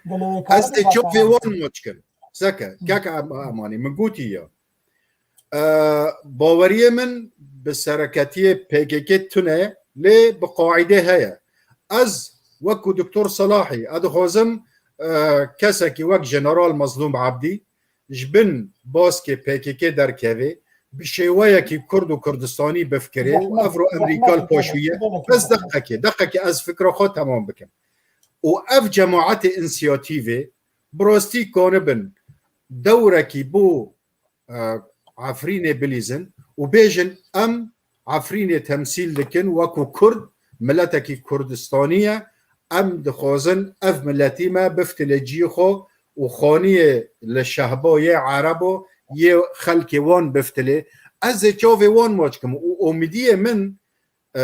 Gelo wê Ez karibin dê va çavê karar wan maç kim. Seke, Hı. kek Em-, Emanî, min gotî ya. E, baweriyê min bi sereketiyê P K K tune, lê bi qaîdê heye. Ez wekû Doktor Selahî, ez dixwazim, e, kesekî wek Jeneral Mezlûm Abdî ji bin baskê P K K derkevê, bi şêweyekî Kurd û Kurdistanî bifikirê û Zehmet, ev ro Amerîka li zehmet, paşû ye. Bes deqekê, deqekê ez fikra xwe temam bikim. Û ev cemaetê însiyatîvê bi rastî kanibin dewrekî bo, e, Efrînê bilîzin û bêjin, em Efrînê temsîl dikin wekû Kurd, miletekî Kurdistanî ye, em dixwazin ev miletî me biftilê ciyê xwe û xaniyê li şehba yê Erebo yê xelkê wan biftilê. Ez ê çavê wan maç kim û umidiyê min, e,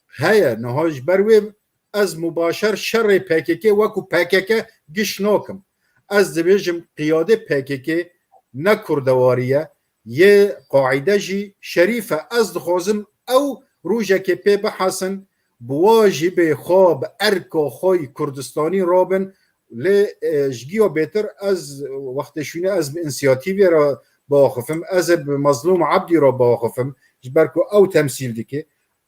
heye. Niha ji ber wê ez mubaşer şerê P K K wekû P K K giş nakim. Ez dibêjim qiyadê P K K ne Kurdewarî ye, yê qaîde jî şerîf e. Ez dixwazim ew rojekê pê bihesin, bi wa jî bê xwe, bi erka xwe yî Kurdistanî rabin. Lê, e, ji giya bêtir ez wextê şûnê ez bi însiyatîvê re biaxifim, ez ê bi Mezlûm Abdî re biaxifim, ji ber ku ew temsîl dike.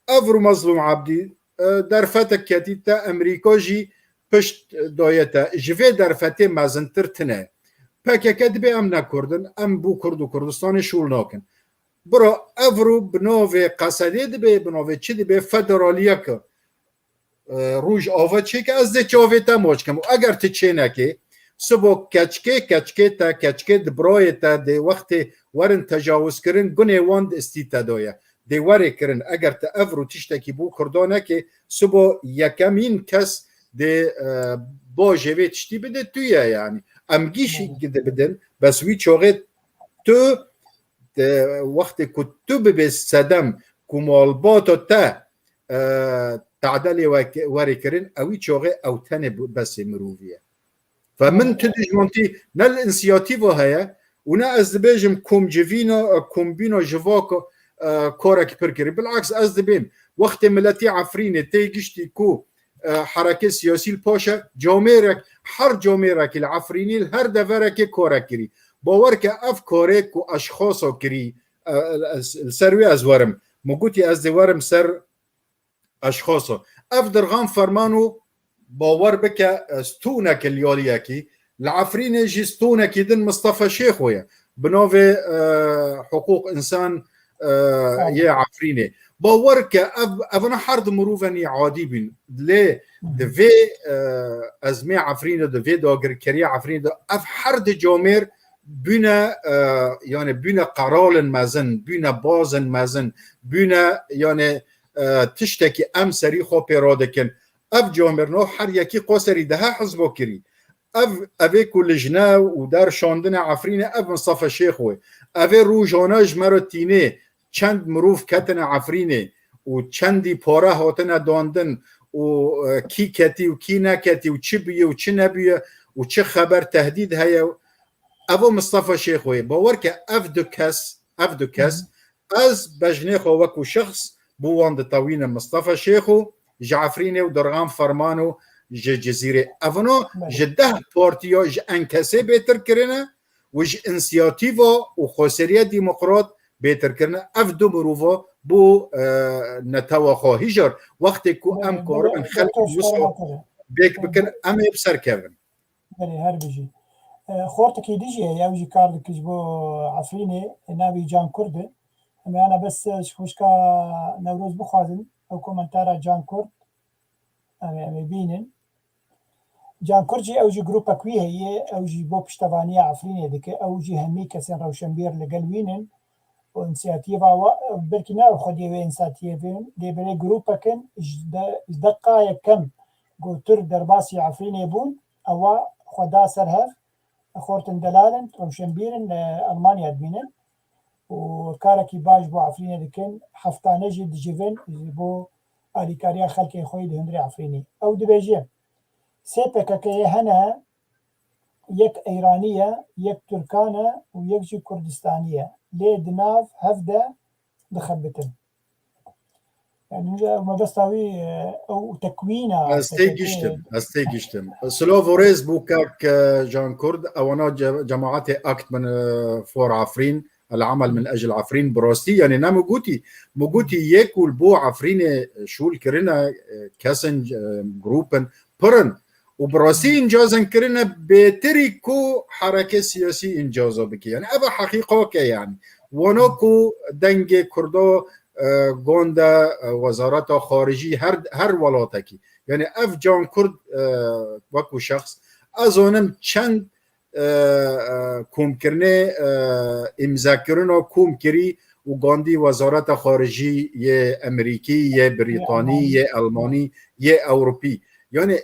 Ev ro Mezlûm Abdî, e, derfetek ketî te, Amerîka jî pişt daye te. Ji vê derfetê mezintir tine. P K K dibê em ne Kurd in, em bo Kurd û Kurdistanê şûl nakin. Bira, ev ro bi navê Qesedê dibê, bi navê çi dibê, federaliyeke, e, Rojava çêke, ez dê çavê te maç kim. Û eger tu çênekê, sibo keçkê, keçkê te, keçkê di birayê te, dê wextê werin tecawizkirin, gunê wan di istî te de ye. Dê werê kirin. Eger te ev ro tiştekî bo Kurda nekê, sibo yekemîn kes dê, e, bajê vê tiştî bide tu ye, yanî. Em gîş Hı hı. gide bidin, bes wî çaxê tu, te, wextê ku tu bibê sedem ku malbata te, e, tade lê wek-, werê kirin, ewî çaxê ew tenê bu-, besê mirovî ye. Ve min tu dijmantî ne li însiyatîva heye û ne ez dibêjim komcivîna, e, kombîna ji va ko-, e, korek pir kirî. Bilaks ez dibêm wextê miletî Efrînê tê giştî ku, e, hereke siyasî li paş e, camêrek, her camêrekî li Efrînî li her deverekê korek kirî. Bawer ke ev korê ku eşxasa kirî, e, ez, li ser wê ez werim. Min gotî ez dê werim ser eşxasa. Ev dirxan ferman û bawer bike, e, stûneke li aliyekî. Li Efrînê jî stûnekî din Mistefa Şêxo ye. Bi navê, e, hiqûq însan, e, Tamam. yê Efrînê. Bawer ke ev, evana her du mirovên yê adî bîn. Lê Hı hı. di vê, e, ezmê Efrînê de, vê dagirkeriya Efrînê de, ev her du camêr bûne, e, yani bûne qeralên mezin, bûne bazên mezin, bûne yani, e, tiştekî em serî xwe pê radikin. Ev camêr no her yekî qoserî dehe hizbo kirî. Ev, evê ku lijne û der şandine Efrînê, ev Mistefa Şêxo ye. Evê rojane ji me re tînê çend mirov ketine Efrînê û çendî pare hatine dandin û, e, kî ketî û kî neketî û çi bûye û çi nebûye û çi xeber tehdîd heye. Evo Mistefa Şêxo ye. Bawer ke ev du kes, ev du kes, Hı hı. ez bejnê xwe wekû şexs bo wan ditewînim Mistefa Şêxo ji Efrînê û dirxan ferman û ji Cizîrê. Evana ji deh partiya, ji enkesê bêtir kirine û ji însiyatîva û xweseriya demokrat bêtir kirine. Ev du mirova bo, e, netewa xwe. Hîjar wextê ku em karin xelkê wisa bêk bikin, em ê bi ser kevin. Belê, her bijî. E, xortikî din jî heye, ew jî kar dike ji bo Efrînê, e, navê Can Kurd e. Em ê ana bes, e, ji xwişka Newroz bixwazin, ew komentara Can Kurd, em ê, em ê bînin. Can Kurd jî, ew jî grûpek wî heye, ew jî bo piştevaniya Efrînê dike, ew jî hemî kesên rewşenbîr li gel wî nin. û însiyatîfa wa, belkî ne xwediyê wê însiyatîfê, lê belê grûpek in ji de-, ji deqa yekem ku Tirk derbasî Efrînê bûn, ewa xwe da ser hev, xortin delal in, rewşenbîr in, li Elmanya dibînin û karekî baş bo Efrînê dikin, heftane jî dicivin ji bo alîkariya xelkê xwe yê di hundirê Efrînê. Ew dibêje, sê P K K yê hene, yek Eyranî ye, yek Tirkan e û yek jî Kurdistanî ye. Lê di nav hev de dixebitin. Yani, mebesta wî, e, ew tekwîna Ez tê P K K giştim, ez tê giştim. Silav û rêz bo kak, e, Can Kurd, ewana ce-, cemaatê Akt min, e, for Afrîn, El Amal min Ecil Afrîn, bi rastî, yani ne min gotî, min gotî yek û li bo Afrînê şûl kirine, e, kesin, e, grûpin, pir in. Û bi rastî încazên kirine bêtirî ku hereke siyasî încaza bike. Yani ev e heqîqake yani. Wana ku dengê Kurdo, e, gonde, e, wezareta xaricî her, her welatekî. Yani ev Can Kurd, e, wekû şexs, ez zanim çend, e, e, komkirinê, e, îmzekirina kom kirî û gandî wezareta xaricî yê Emerîkî, yê Brîtanî, yê Elmanî, yê Ewropî. Yani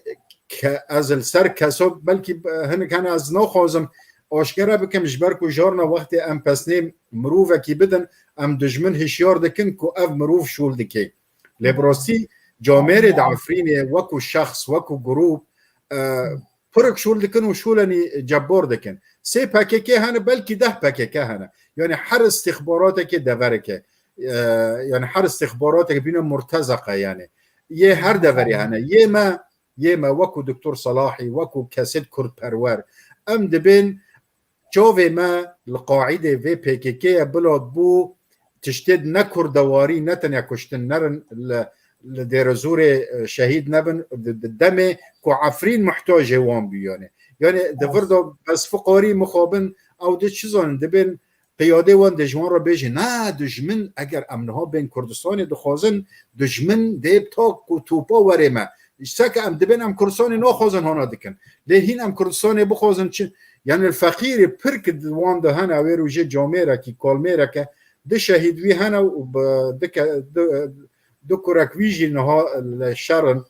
ke-, ez li ser kesa belkî, e, hinek hene ez naxwazim aşkere bikim, ji ber ku jarna wextê em pesnê mirovekî bidin, em dijmin hişyar dikin ku ev mirov şûl dike. Lê bi rastî camêrê di Efrînê wekû şexs, wekû grûp, e, pirik şûl dikin û şûlenî cebbar dikin. Sê P K K hene, belkî deh P K K hene. Yani her istixbarateke devereke, e, yani her istixbarateke bîne murtezaka yani. Yê her deverê hene. Yê me, yê me wekû Doktor Selahî, wekû kesêt Kurdperwer. Em dibên çavê me li qaîdê vê P K K ye, bila bû tiştê ne kurdewarî, ne tenya kuştin, nerin li, li Dêrezorê, e, şehîd nebin, di, di demê ku Efrîn muhtacê wan bû yani. Yani di vir de bes fiqarî mixabin, ew di çi zanin, dibên qiyadê wan dê ji wan re bêjin, na, dijmin, eger em niha bên Kurdistanê dixwazin, dijmin dê bi tak û topa were me. Ji seke em dibên em Kurdistanê naxwazin hana dikin. Lê hîn em Kurdistanê bixwazin çi? Yani feqîrî pir ki di wan de hene, wê rojê camêrekî, kalmêreke, di şehîd wî hene û bi, di, di, di kurek wî jî niha li şer in.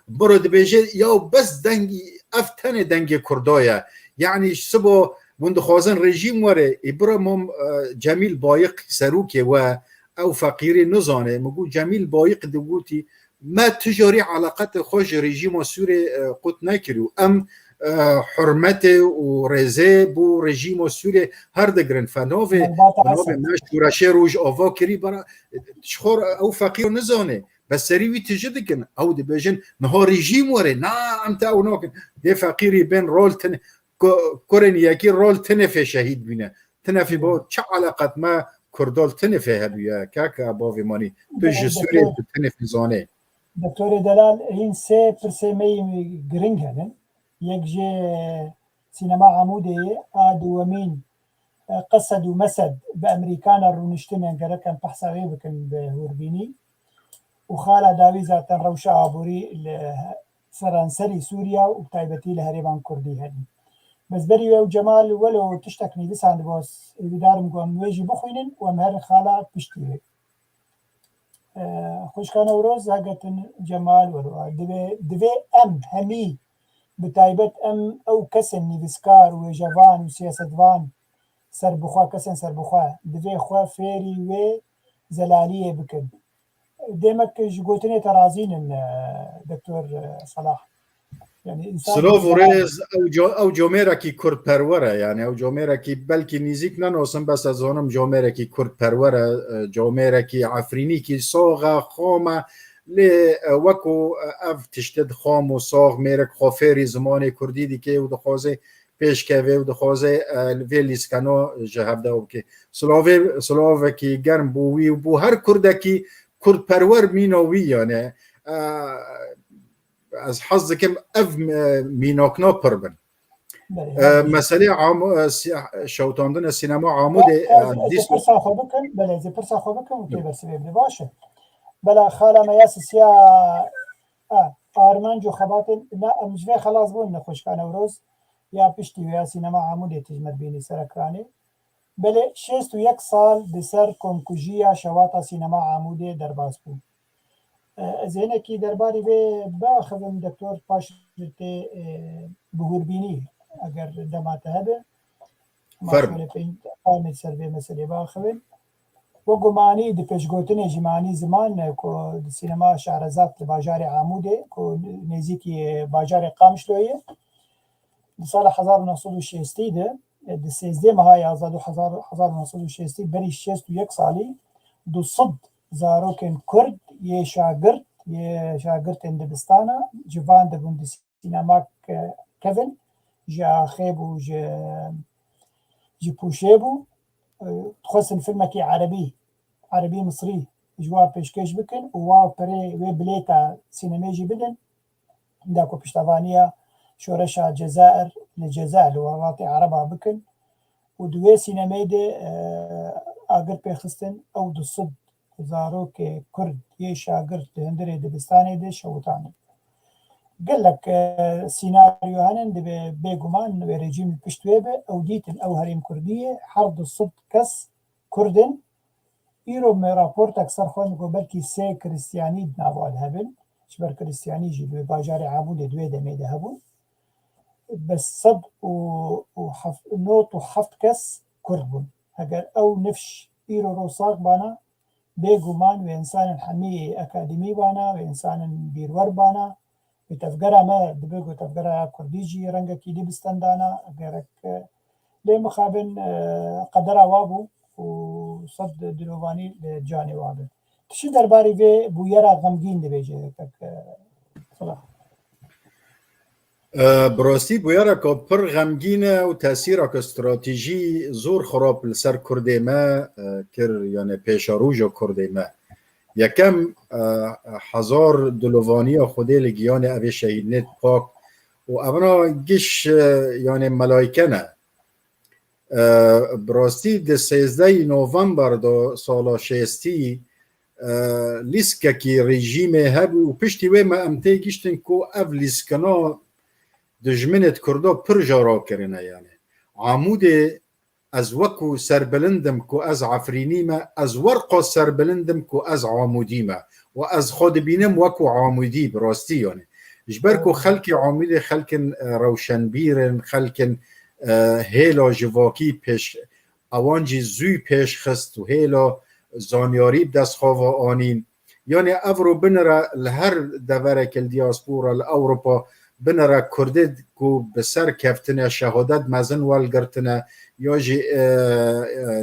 Biro dibêje, ya bes dengî, ev tenê dengê Kurda ye. Yani sibo hûn dixwazin rejîm were, ê bira mam, e, Cemîl Bayiq serokê we, ew feqîrî nizane. Min got, Cemîl Bayiq digotî, me tu carî eleqetê xwe ji rejîma Sûrê, e, qut nekirî û em, e, hurmetê û rêzê bo rejîma Sûrê her digirin. Fe navê, Malbata bi navê Esed. Me Şoreşê Rojava kirî, bera, ji xwe ew feqîr nizane. Bes serî wî tije dikin. Ew dibêjin, niha rejîm were. Na, em te ew nakin. Dê feqîrî bên rol tine, ku-, kurên yekî rol tinefê şehîd bîne. Tinefî bo çi eleqet me Kurda li tinefê hebûye? Kaka bavê manî. Tu ji Sûrê, tu tinefî zanê. Doktorê Delal, hîn sê pirsê me yî giring hene. Yek jê Sînema Amûdê ye, a duwemîn, e, Qesed û Mesed bi Emerîkana rûniştine, gerek em behsa wê bikin bi hûrbînî. Û xala dawî zaten rewşa aborî li seranserî Sûriya û bi taybetî li herêman Kurdî hene. Bes berî ew Cemal welo tiştek nivîsandibo, hêvîdar im ku em wê jî bixwînin û em herin xala piştî wê. E, xwişka Newroz, hegetin Cemal wero. Divê, divê em hemî, bi taybet em ew kesên nivîskar û wêjevan û siyasetvan serbixwe, kesên serbixwe, divê xwe fêrî wê zelaliyê bikin. Demek ji gotinê te razî nin, e, Doktor, e, Salah. Yani, însan Silav û zelal rêz, ew co-, ew comêrekî kurdperwer e, yani ew comêrekî belkî nîzîk nenasim, bes ez zanim comêrekî kurdperwer e, e, comêrekî Efrînîkî sax e, xam e, Lê, e, weko, e, ev tiştê di xam û sax mêrek xwe fêrî zimanê kurdî dike û dixwaze pêşkeve û dixwaze, e, vê lîskena ji hevde bike. Silavê, silavekî germ bo wî û bo her kurdekî kurdperwer mîna wî yani. E, ez hez dikim ev, e, mînakna pir bin. Belê, E, belê. Meselê Amu-, e, si-, şewtandina sînema Amûdê, Ya, e, ez ê dîs pirsa xwe bikim, belê, ez ê pirsa xwe bikim û tê bersivê bide. Baş e. Bela xala me ya sisiya, e, armanc û xebatên, na, em ji vê xelas bûn nexweşka Newroz, ya piştî wê ya sînema Amûdê tijmet bînî ser ekranê. Belê, şêst û yek sal di ser komkujiya şewata sînema Amûdê derbas bû. E, ez ê hinekî derbarî vê biaxivim, Doktor, paş tê, e, bihûrbînî, eger dema te hebe. Ma Ferm. Şöyle pey-, peyamê ser vê meselê biaxivin. Wek ku manî di pêşgotinê jî manî ziman, e, ku di sînema Şehrezad li bajarê Amûdê, ku nêzîkî bajarê Qamişloyê, di sala hezar û neh sed û şêstî de, e, di sêzdeh meha yazdeh du hezar, hezar û neh sed û şêstî, berî şêst û yek salî, du sed zarokên Kurd yê şagirt, yê şagirtên dibistana, civan dibûn di sînemak, e, kevin, ji axê bû, ji, ji pûşê bû, e, dixwestin filmekî erebî, erebî misrî ji wa pêşkêş bikin û wa perê wê bilêta sînemê jî bidin. Da ku piştevaniya şoreşa Cezair li Cezair, li welatê Ereba bikin û di wê sînemê de, e, agir pê xistin, ew du sed zarokê Kurd yê şagirt di hundirê dibistanê de şewitandin. Gelek, e, sînaryo henin, divê bêguman wê rejîm li pişt wê be, ew dîtin ew herêm Kurdî ye, her du sed kes Kurd in. Îro me raportek ser xwe digo belkî sê Krîstiyanî di nava de hebin. Ji ber Krîstiyanî jî di wê bajarê Amûdê di wê demê de hebûn. Bi sed û heft, nod û heft kes Kurd bûn. Heger ew nifş îro ro sax bana, bêguman wê însanên hemî akademî bana, wê însanên bîrwer bana, wê tevgera me dibe ku tevgera ya Kurdî jî rengekî dî bi stendana, gerek, e, lê mixabin, e, qedera wa bû û sed dilovanî li canê wa be. Tu çi derbarî vê bûyera xemgîn dibêje, kek, e, Silah? E, bi rastî bûyereke pir xemgîn e û tesîreke stratejî zor xirab li ser Kurdê me, e, kir, yani pêşeroja Kurdê me. Yekem, e, hezar dilovaniya Xwedê li giyanê evê şehîdinê pak û evna giş, e, yani melayke ne. E, bi rastî di sêzdehê november de sala şêstî, e, lîstkekî rejîmê hebû û piştî wê me em tê giştin ku ev lîskina dijminê di Kurda pir jara kirine yani. Amûdê ez wekû serbilind im ku ez Efrînî me, ez werqa serbilind im ku ez Amûdî me. Û ez xwe dibînim wekû Amûdî bi rastî yani. Ji ber ku xelkê Amûdê xelkin, e, rewşenbîr in, xelkin, e, hêla civakî pêş, ewan jî zû pêş xist û hêla zanyarî bi dest xwe ve anîn. Yani evro binire li her devereke li diaspora, li Ewropa binire Kurdê ku bi ser keftine, şehadet mezin welgirtine, ya jî, e, e,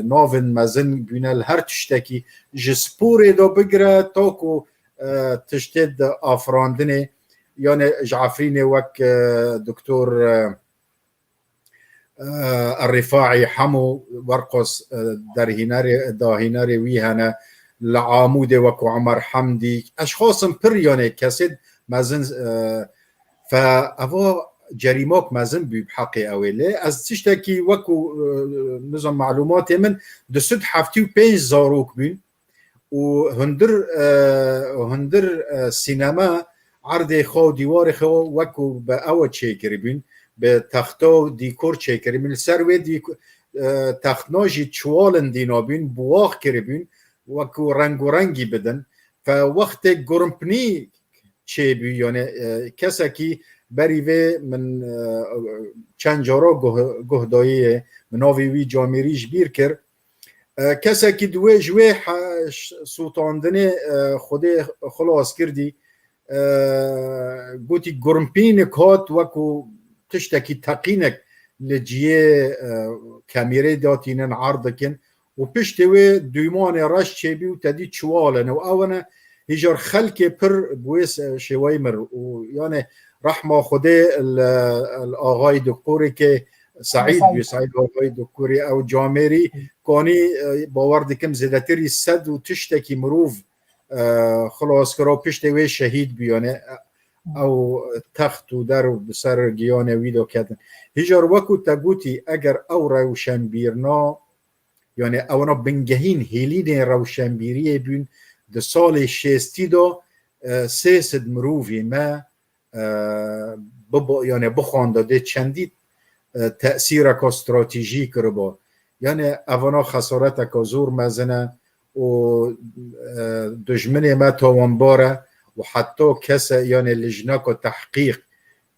navên mezin bûne li her tiştekî, ji sporê de bigire ta ku, e, tiştê di afirandinê, yani ji Efrînê wek, e, Doktor, e, e, Rîfaî Hemo, werqas, e, derhînerê, dahînerê wî hene, li Amûdê wekû Omer Hemdî. Eşxasin pir, yani kesê mezin, e, fe eva cerîmak mezin bû bi heqê ew ê. Lê ez tiştekî wekû, e, nizam malûmatê min du sed heftê û pênc zarok bûn. û hundir, e, hundir, e, sînema erdê xwe û dîwarê xwe wekû bi ew çêkiribûn, bi texta û dîkor çêkiribûn. Li ser wê dîk-, e, textna jî çiwalin dîna bûn, bi wax kiribûn, wekû reng û rengî bidin. Fe wextê gurmpinî çêbû, yani, e, kesekî berî vê min, e, çend cara guh-, guh dayî ye, min navê wî camêrî ji bîr kir. E, kesekî di wê, ji wê he-, ş-, sûtandinê, e, Xwedê xilas kirdî, e, gotî gurmpînik hat wekû tiştekî teqînek li ciyê, e, kemîrê datînin, erd dikin û piştê wê dûmanê reş çêbî û te dî çiwal in û ew ne Hîjar xelkê pir bi wê se-, şêwayî mir û, yani, rehma Xwedê li, li axayî Dukûrê ke Seîd bû, Seîd axayî Dukûrê, ew camêrî kanî, e, bawer dikim zêdetirî sed û tiştekî mirov, e, xilas kira, piştê wê şehîd bû, yani, e, ew text û der û bi ser giyanê wî de ketin. Hîjar wekû te gotî, eger ew rewşenbîrna, yani, ewana bingehîn hêlînê rewşenbîriyê bûn, di salê şêstî de, e, sê sed mirovî me, e, bibo-, yani, bixwanda dê çendî, e, tesîreka stratejî kiribo. Yani, evana xesareteka zor mezin e û, e, dijminê me tawanbar e û heta kese, yani, lijneka tehqîq,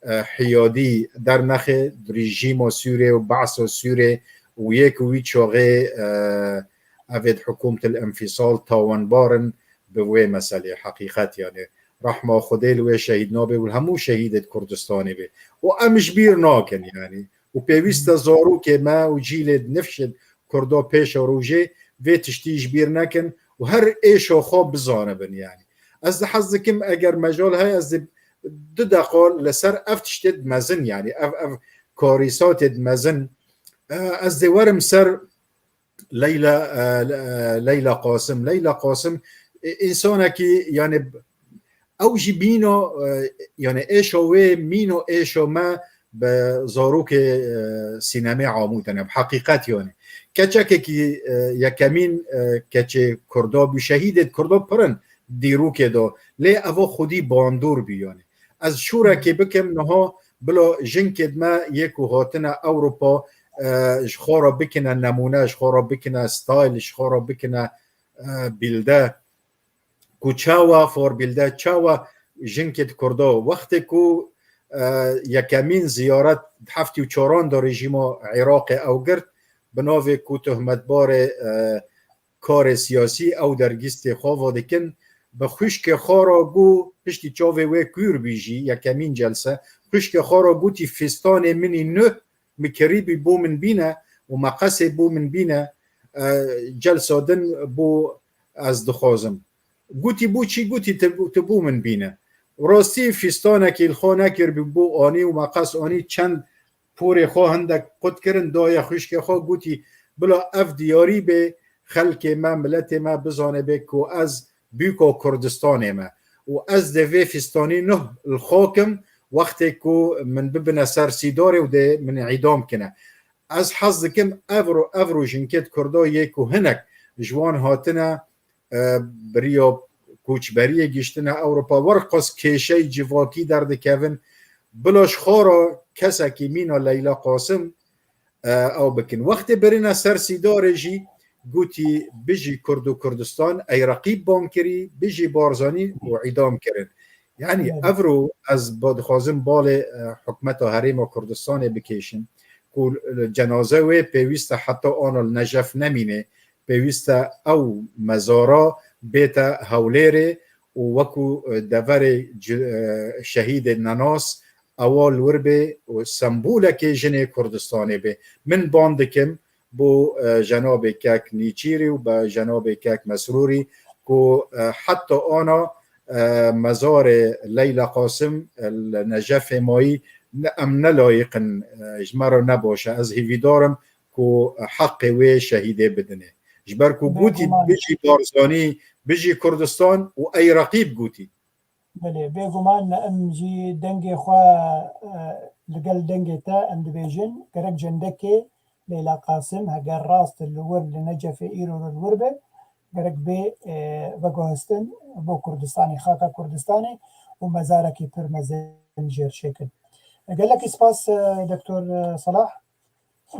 e, hiyadî dernexe, rejîma Sûrê û Be'sa Sûrê û yek û wî çaxê, e, evêd hikûmetil enfîsal tawanbar in bi wê meselê. Heqîqet, yani, rehma Xwedê li wê şehîd nabe û li hemû şehîdêd Kurdistanê be. Û em ji bîr nakin, yani. Û pêwîst e zarokê me û cîlêd nifşêd Kurda pêşa rojê vê tiştî ji bîr nekin û her êşa xwe bizanibin, yani. Ez de hez dikim, eger mecal heye, ez dê du deqa li ser ev tiştêd mezin, yani, ev, ev karîsatêd mezin, e, ez dê werim ser Leyla, e, e, Leyla Qasim. Leyla Qasim, e, însanekî, yani, ew jî mîno, e, yani, êşo wê mîno êşo me bi zarokê, e, sînemê amû tene. Bi heqîqet, yani. Keçekekî, e, yekemîn, e, keçê Kurda bû, şehîdêd Kurda pir in dîrokê de. Lê evo xwedî bandor bû, yani. Ez şûrekê bikim niha, bila jinkêd me yê ku hatine Ewropa, e, ji xwe re bikine nemûne, ji xwe re bikine style, ji xwe re bikine, e, bilde. Ku çawa forbilde, çawa jinkêd Kurdo, wextê ku, e, yekemîn ziyaret di heftê û çaran de rejîma Iraqê ew girt, bi navê ku tohmetbarê, e, karê siyasî ew dergîstê xwe va dikin, bi xwişkê xwe re got, piştî çavê wê kûr bî jî, yekemîn celse, xwişkê xwe re gotî, fîstanê min î nuh, min kirî bî, bo min bîne û meqesê bo min bîne, e, celsa din bo ez dixwazim. Gotî, bo çi? Gotî, tu, tu bo min bîne. Rastî fîstanekî li xwe nekir bî, bo anî û meqes anî, çend porê xwe hindek qut kirin, daye xwişkê xwe, gotî, bila ev diyarî bê, xelkê me, miletê me bizane bê ku ez bûka Kurdistanê me. Û ez dê vê fîstanî nuh li xwe kim, wextê ku min bibine ser sîdarê û dê min îdam kine. Ez hez dikim evro, evro jinkêd Kurda yê ku hinek ji wan hatine, e, bi riya koçberiyê gihiştine Ewropa, werqas kêşey civakî derdikevin. Bila ji xwe re kesekî mîna Leyla Qasim, e, ew bikin. Wextê birine ser sîdarê jî gotî, bijî Kurd û Kurdistan, ey reqîb ban kirî, bijî Barzanî û îdam kirin. Yani, evet, evro ez ba-, dixwazim balê, e, hikûmeta Herêma Kurdistanê bikêşin ku, e, cenaze wê pêwîst e heta ana li Necef nemîne, pêwîst e ew mezara bête Hewlêrê û wekû, e, deverê ci-, e, şehîdê nenas ewa li wir bê û sembolekê jinê Kurdistanê bê. Min ban dikim bo, e, cenabê kek Nîçîrî û be cenabê kek Mesrûrî ku, e, heta ana, e, mezarê Leyla Qasim, e, li Necefê mayî ne, em ne layiq in, e, ji me re ne baş e. Ez hêvîdar im ku heqê wê şehîdê bidinê. Ji ber ku gotî, bêguman, bijî Barzanî, bijî Kurdistan û ey reqîb gotî. Belê, bêguman em jî dengê xwe, e, li gel dengê te em dibêjin, gerek cendekê Leyla Qasim heger rast li wir li Necefê îro li wir be, gerek bê, e, veguhestin bo Kurdistanê, xaka Kurdistanê û mezarekî pir mezin jêr çêkin. Gelekî spas, e, Doktor, e, Salah.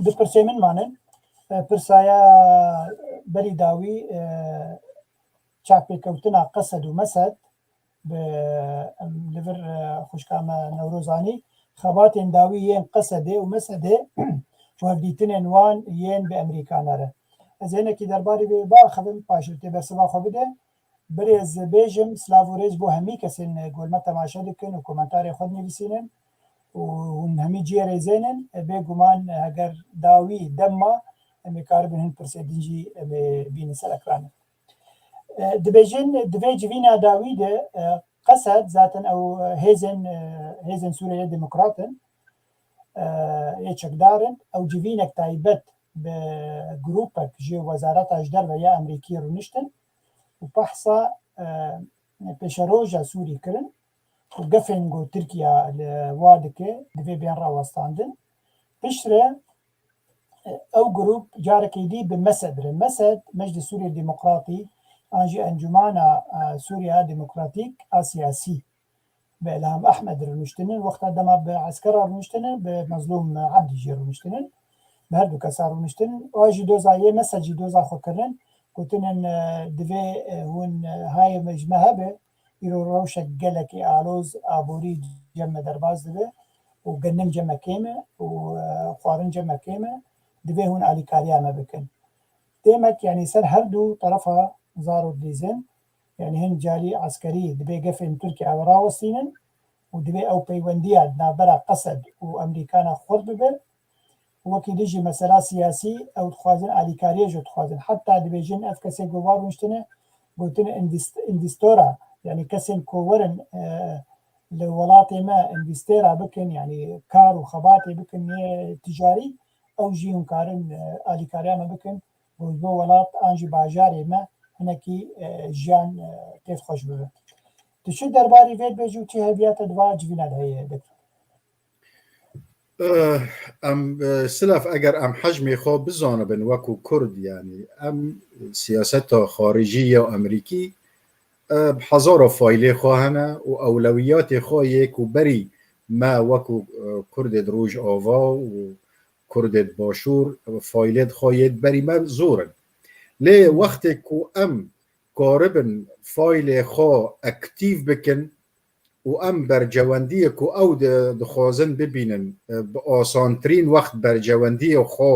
Du pirsê min manin. E, pirsa ya berî dawî, e, çavpêkewtina Qesed û Mesed bi, em, li vir, e, xwişka me Newroz anî, xebatên dawî yên Qesedê û Mesedê û hevdîtinên wan yên bi Emerîkana re. Ez ê hinekî derbarê vê biaxivim, paşê tê bersiva xwe bide. Birêz bêjim, silav û rêz bo hemî kesên ku li me temaşe dikin û komentarê xwe dinivîsînin û hûn hemî cihê rêzên in. Bêguman heger dawî dem ma, em ê karibin hin pirsê din jî em ê bînin ser ekranê. Dibêjin, di vê civîna dawî de, e, Qesed zaten ew, e, hêzên, e, hêzên Sûriyeyê Demokrat in, e, yê çekdar in. Ew civînek taybet bi grûpek ji Wezareta ji Derve ya Amerîkî rûniştin û behsa, e, pêşeroja Sûrî kirin û gefên ku Tirkiye li wa dike divê bên rawestandin. Piştre, e, ew grûp carekê dî bi Mesed re, Mesed, Meclis Sûriyê Demokratî, an jî Encûmana, e, Sûriya Demokratîk a Siyasî, bi Îlham Ehmed rûniştinin, wexta dema bi eskera rûniştinin, bi Mezlûm Ebdî jî rûniştinin. Bi her du kesa rûniştinin. A jî doza yê Mesed jî doza xwe kirin. Gotinin, e, divê, e, hûn, e, hayê me ji me hebe, îro rewşek gelekî aloz aborî cem me derbas dibe û genim cem me kêm e û, e, xwarin cem me kêm e. Divê hûn alîkariya me bikin. Demek, yanî ser her du terefa zar û dilîzin, yanî hin carî eskerî dibê gefên Tirkiye ew rawestînin û divê ew peywendiya di navbera Qesed û Amerîkana xurt bibe. Wekî din jî mesela siyasî ew dixwazin alîkariyê jî dixwazin. Heta dibêjin ev kesê ku va rûniştine, gotin învîst-, învîstora, yanî kesên ku werin, e, li welatê me învîstêra bikin, yanî kar û xebatê bikin yê ticarî, ew jî hûn karin, e, alîkariya me bikin. Û ji bo welat an jî bajarê me hinekî, e, jiyan, e, kêfxweş bibe. Tu çi derbarî vê dibêjî û çi hêviya te di va civîna de heye, Doktor? Eh, em, eh, Silaf, eger em hecmê xwe bizanibin wekû Kurd, yanî em siyaseta xaricî ya Amerîkî, eh, bi hezara faylê xwe hene û ewlewiyatê xwe yê ku berî me wekû, eh, Kurdê di Rojava û Kurdê di Başûr, faylê xwe yê di berî me zor in. Lê wextê ku em karibin faylê xwe aktîf bikin û em bercewendiyê ku ew di-, dixwazin bibînin, e, bi asantirîn wext bercewendiyê xwe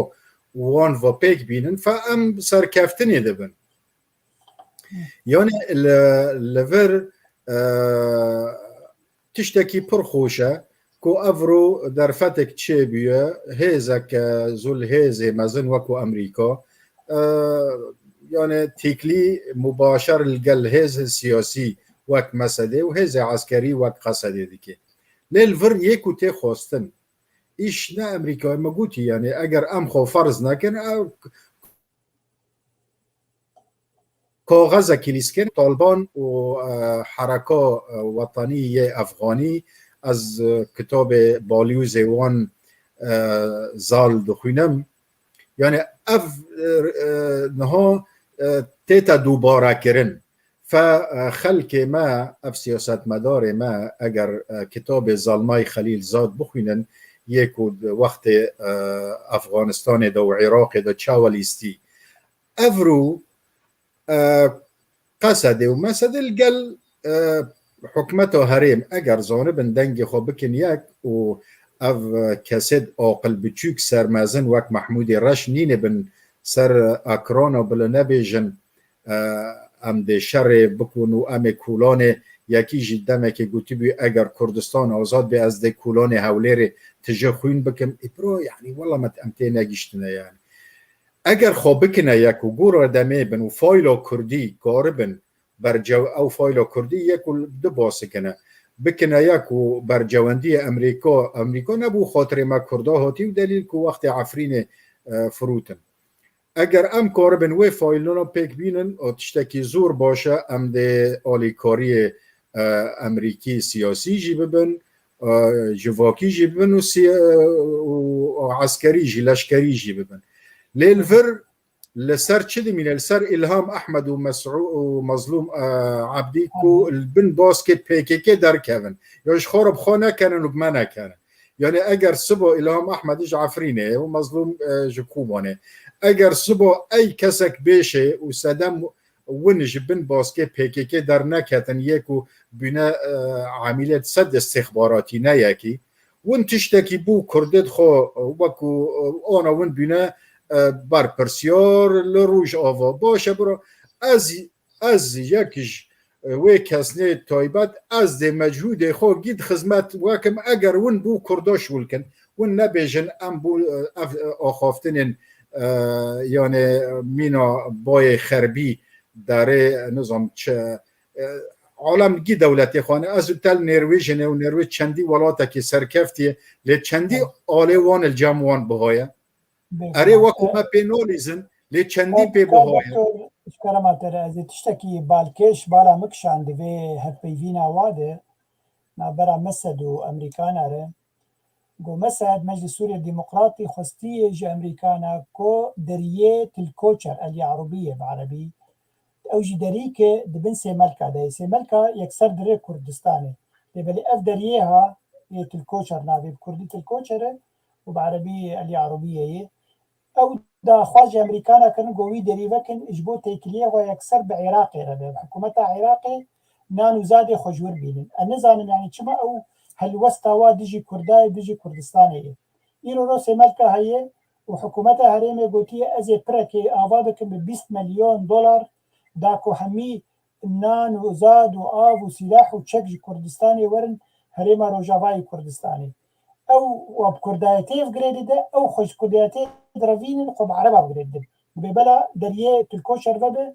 û wan ve pêk bînin, fe em serkeftinê dibin. Yanî li, li vir, e, tiştekî pir xweş e ku evro derfetek çêbûye, hêzeke zû li hêzê mezin wekû Amerîka, e, yanî tîklî mubaşer li gel hêzên siyasî wek Mesedê û hêzê eskerî wek Qesedê dike. Lê li vir yê ku tê xwestin, îş ne Amerîkayê me gotî, yanî eger em xwe ferz nekin, ew kaxezekî lîskin, Taliban û, e, Hereka, e, Wetanî yê Efxanî, ez, e, kitabê balîûzê wan, e, zal dixwînim. Yanî ev, e, e, niha, e, tête dubare kirin. Fe, e, xelkê me, ev siyasetmedarê me, eger, e, kitabê Zalmay Xelîl Zad bixwînin, yê ku di wextê, e, Efxanistanê de û Iraqê de çawa lîstî, evro, e, Qesedê û Mesedê li gel, e, hikûmeta herêm eger zanibin dengê xwe bikin yek û ev, e, kesêd aqil biçûk sermezin wek Mehmûdê Reş nînibin ser ekrana bila nebêjin, e, em dê şerê bikin û em ê kolanê, yekî jî demekê gotibû eger Kurdistan azad bê ez dê kolanê Hewlêrê tije xwîn bikim. Îbro, yanî wela me em tê negihiştine yanî. Eger xwe bikine yek û gora demê bin û fayla kurdî karibin bercew-, ew fayla kurdî yek û du basikine. Bikine yek û bercewendiyê Amerîka, Amerîka nebû xatirê me kurda hatî û delîl ku wextê Efrînê, e, firûtin. Eger em karibin wê faylana pêk bînin, o tiştekî zor baş e, em dê alîkariyê, e, Amerîkî siyasî jî bibin, e, civakî jî bibin û siya-, û eskerî jî, leşkerî jî bibin. Lê li vir li ser çi dimîne? Li ser Îlham Ehmed û Mesû-, û Mezlûm, e, Ebdî ku li bin baskê P K K derkevin. Ya ji xwe re bi xwe nekenin û bi me nekenin. Yanî eger sibo Îlham Ehmed ji Efrînê û Mezlûm, e, ji Kobanê, eger sibo ey kesek bêşê û sedem win ji bin baskê P K K derneketin, yê ku bûne, e, emîliyet sed istixbaratî ne yekî. Win tiştekî bû Kurdê xwe, e, wekû, e, ana win bûne, e, berpirsiyar li Rojava. Baş e, bira, ez, ez yek ji, e, wê kesnê taybet, ez dê mecûdê xwe gît xizmet wekim, eger win bû Kurda şûl kin, win nebêjin em bû, e, ev, e, axaftinên, e, yanê mîna bayê xerbî darê, nizam çi, e, alem gî dewletê xwe ne. Ez û tel Nêrwêjê ne û Nêrwêj çendî welatekî serkeftî ye, lê çendî alê wan li cem wan buha ye. Erê, wek me pê nolîzin, lê çendî pê buha ye. Doktor, ji kerema te re ez ê tiştekî balkêş bala min kişand di vê hevpeyvîna wa de. Navbera Mesed û Emerîkana re. Go Mesed, Meclis Sûriye Demokratî xwestiye ji Emerîkana ku deriyê Til Koçer, El Yarûbiyê bi erebî, ew jî derî ke di bin Sêmelka de ye. Sêmelka yekser dire Kurdistanê. Lê belê ev deriyê ha, yê Til Koçer navê, bi kurdî Til Koçer e û bi erebî El Yarûbiyê ye. Ew daxwaz ji Emerîkana kirin ku wî derî vekin ji bo têkiliyê xwe yekser bi Iraqê re be. Bi hikûmeta Iraqê nan û zadê xwe ji wir bînin. Ez nizanim, yanî çima ew helwesta wa dijî Kurda ye, dijî Kurdistanê ye. Îro ro Sêmelka heye û hikûmeta herêmê gotiye, ez ê pirekê ava bikim bi bîst milyon dolar, da ku hemî nan û zad û av û sîlah û çek ji Kurdistanê werin herêma Rojavayê Kurdistanê. Ew wa bi Kurdayetê ev girê dide, ew xwe ji Kurdayetê direvînin, xwe bi Ereba bi girê didin. Dibê bela deriyê Til Koçer vebe,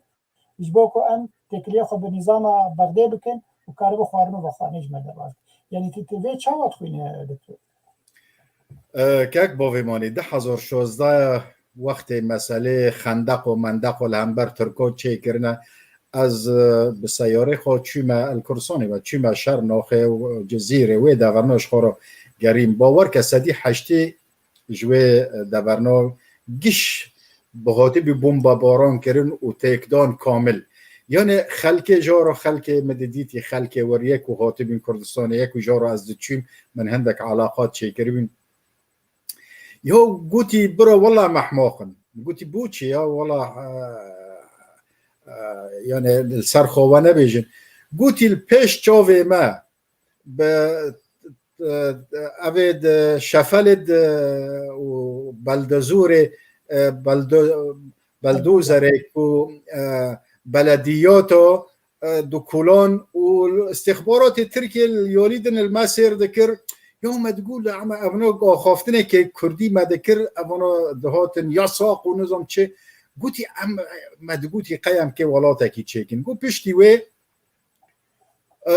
ji bo ku em têkiliyê xwe bi nîzama Bexdê bikin û karibin xwarin û vexwarinê ji me derbas. Yanî tu, tu vê çawa dixwîne, doktor? E, kek bavê manî, du hezar şozdeh wextê meselê xendeq û mendeq û li hember Tirko çêkirine, ez, e, bi seyarê xwe çûme El Kursanê ve, çûme Şernoxê û Cizîrê, wê deverna ji xwe re gerîm. Bawer ke sedî heştê ji wê deverna giş bi hatibî bombebaran kirin û têkdan kamil. Yanê xelkê jara xelkê min didîtî, xelkê wir yek û hatibîn Kurdistanê, yek û jara ez diçûm, min hindek eleqat çêkiribîn. Ya gotî, bira, wela em ehmaq in. Gotî, bo çi ya, wela, e, e, yanê li ser xwe we nebêjin. Gotî, li pêş çavê me bi, e, evê di şefelê di û beldozorê, e, beldo-, beldozerê ku, e, belediyata, e, di kulan û istixbaratê Tirkiyê li yolî din li me sêr dikir. Ya me digot, li ema evna axaftinekê kurdî me dikir, evana dihatin yasaq û nizam çi. Gotî, em, me digotî qey em kê welatekî çêkin. Got piştî wê, e,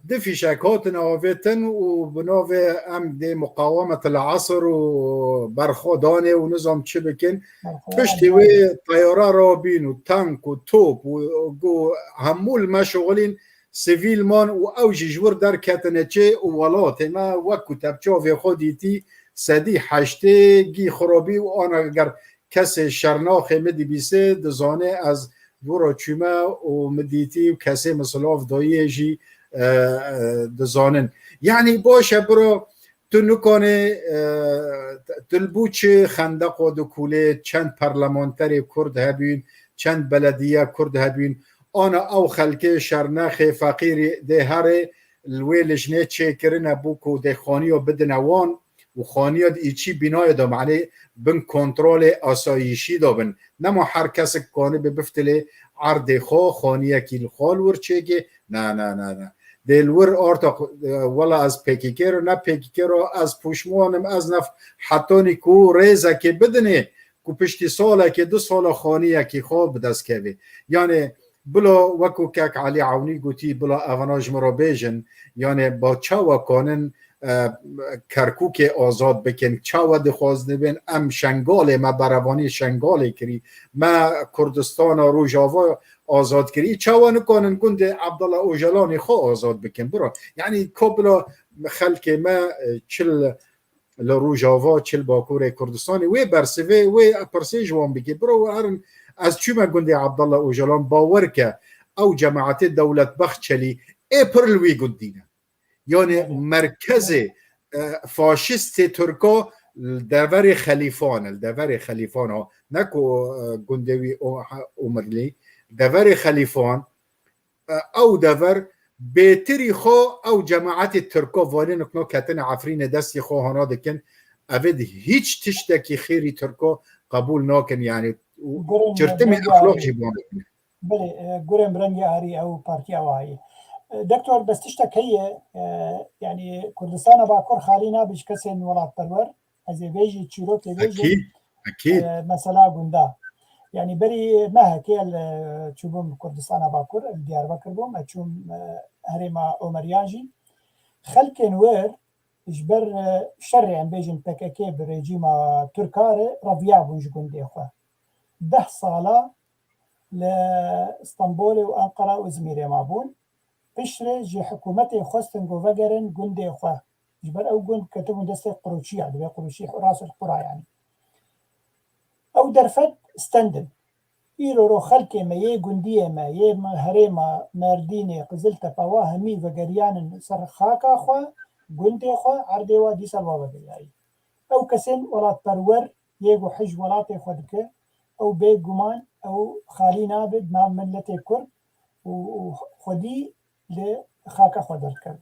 du fîşek hatin avêtin û bi navê em dê muqawemet el esr û berxwedanê û nizam çi bikin. Piştî wê teyara rabîn û tank û top û, û hemû li me şixulîn, sivîl man û ew jî ji wir derketine çê û welatê me wek ku te bi çavê xwe dîtî, sedî heştê gî xirabî û ana ger kesê Şernaxê min dibîsê, dizanê ez dû re çûme û min dîtî û kesê min silav dayiyê jî, e, e, dizanin. Yanî baş e biro, tu nikanê, e, tu li bo çi xendeqa dikulê, çend parlamenterê Kurd hebîn, çend belediye Kurd hebîn, ana ew xelkê Şernaxê feqîrî dê herê li wê lijnê çêkirine bû ku dê xaniya bidine wan û xaniya di îçî bînayê de, manê bin kontrolê asayîşî de bin. Nema her kesik kanibe biftilê erdê xwe, xaniyekî li xwe li wir çêkê. Na, na, na, na. Dê li wir arta, e, wela ez P K K ro, ne P K K ro, ez pûşmon im, ez nef hetanî ku rêzekê bidinê ku piştî salekê, du sala xaniyekî xwe bi dest kevê. Yanê bila wekû kek Elî Ewnî gotî, bila evana ji min re bêjin, yanê ba çawa kanin, e, Kerkûkê azad bikin, çawa dixwazin bibên, em Şengalê, me berevanî Şengalê kirî, me Kurdistana Rojava azad kirî, çawa nikanin gundê Abdullah Ocalanê xwe azad bikin? Bira, yanî ka bila xelkê me, e, çil li Rojava, çil Bakurê Kurdistanê, wê bersivê, wê pirsê ji wan bike. Bira, we herin, ez çûme gundê Abdullah Ocalan, bawer ke ew cemaetê Dewlet Baxçelî ê pir li wî gundî ne. Yanê merkezê, e, faşistê Tirka li deverê Xelîfan, li deverê Xelîfan ha, ne ku, e, gundê wî o, ha, Umirlî, deverê Xelîfan, e, ew dever bêtirî xwe ew cemaetê Tirka valê nikno ketine Efrînê destî xwe hana dikin. Evê di hîç tiştekî xêrî Tirka qebûl nakin, yanî û çirtimê exlaq jî ban bikin. Belê, e, gurê min rengê arî ew partî ew ayê. E, Doktor, bes tiştek heye, e, yanî Kurdistana Bakur xalî nabe ji kesên welatperwer. Ez ê vê jî çîrokê vê jî, Ekîd, ekîd. E, mesela gunda. Yanî berî mehekê ez, e, çûbûm Kurdistana Bakur, li Diyarbekir bûm, ez çûm, e, herêma Omeriyan jî. Xelkên wir ji ber, e, şerê, em bêjin P K K bi rejîma Tirka re reviyabûn ji gundê xwe. Deh sala li Stenbolê û Enqera û Izmîrê mabûn. Piştre ji hikûmetê xwestin ku vegerin gundê xwe. Ji ber ew gund ketibûn destê Qirûçiya, divê Qirûçî Rasul Qura yanî. Ew derfet stendin. Îro ro xelkê me yê gundiyê me, yê me herêma Merdînê, Qiziltepe, wa hemî vegeriyanin ser xaka xwe, gundê xwe, erdê wa dîsa wa vegeriyayî. Ew kesên welatperwer yê ku hij welatê xwe dike, ew bêguman ew xalî nabe di nav miletê Kurd û, û xwedî li xaka xwe derdikeve.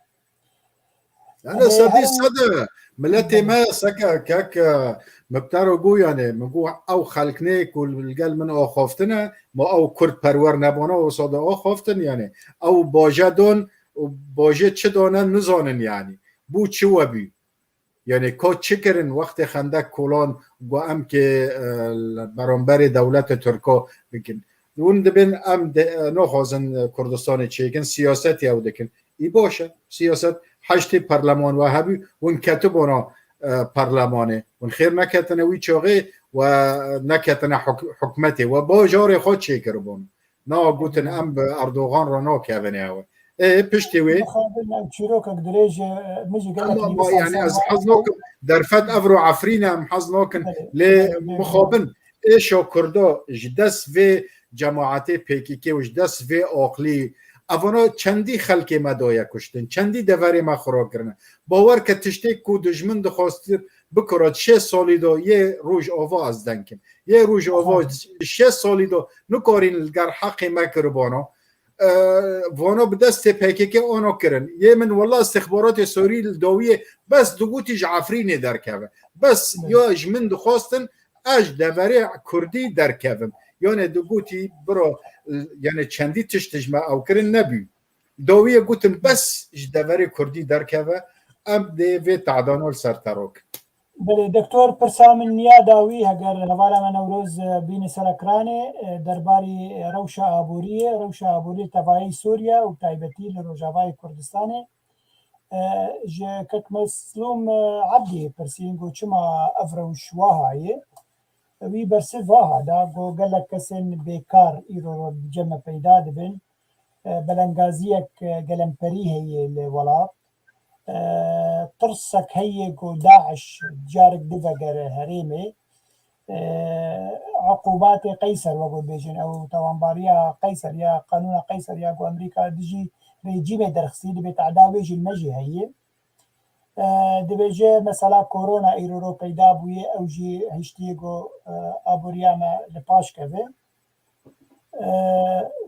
Yani Em ê sedî herin sed e. Miletê Belê. me seke kek, e, Miptero got, yani min got ew xelknê ku li gel min axaftine, ma ew Kurd perwer nebana, wisa de axaftin, yani ew baje don û baje çi dane nizanin yani. Bû çi we bî? Yani ka çi kirin wextê Xendek Kolan got em ki, e, li beramberê dewleta Tirka bikin. Hûn dibin em de, e, naxwazin Kurdistanê çêkin, siyasetê ew dikin. Î baş e, siyaset heştê perleman we hebû, hûn ketibûna, e, perlemanê. Hûn xêr neketine wî çaxê we neketine huk-, hikûmetê. We bajarê xwe çêkiribûn. Na gotin em bi Erdogan re nakevin ew. Ê, piştî wê Mixabin ew çîrokek dirêj e, min jî gelek Ama, ama yani ez hez nakim. Derfet evro Efrîn e, em hez nakin. Belê, Lê belê, belê. mixabin êşa Kurda ji dest vê cemaetê P K K û ji dest vê aqlî, evana çendî xelkê me daye kuştin, çendî deverê me xira kirine. Bawer ke tiştê ku dijmin dixwastir bikira, şêst salî de yê Rojava ez deng kim. Yê Rojava Aha. şêst salî de nikarîn li ger heqê me kiribana. E, vana bi destê P K K ana kirin. Yê min wela istixbaratê Sûrî li dawiyê bes digotî ji Efrînê derkeve. Bes Evet. ya ji min dixwastin ez ji deverê Kurdî derkevim. Yani digotî bira, yani çendî tişt ji me ew kirin nebû. Dawiyê gotin bes ji deverê Kurdî derkeve, em dê vê tehdana li ser te rokin. Belê, doktor, pirsa min niya dawî, heger hevala me Newroz, e, bîne ser ekranê, e, derbarî, e, rewşa aboriyê, rewşa aboriyê tevayî Sûriye û taybetî li Rojavayê Kurdistanê. E, ji kek Meslûm, e, Ebdî pirsîn ku çima ev rewş waha ye. Wî bersiv waha da ku gelek kesên bêkar îro li cem me peyda dibin. E, belengaziyek, e, gelemperî heye li welat. E, tirsek heye ku DAIŞ carek bivegere herêmê. E, uqubatê Qeyser, wek bêjin, ew tawanbariya Qeyser ya qanûna Qeyser ya ku Amerîka dijî rejîmê derxistî, dibê tehda wê jî li me jî heye. E, dibêje mesela korona îro ro peyda bûye, ew jî hiştiye ku, e, aboriya me li paş keve. E,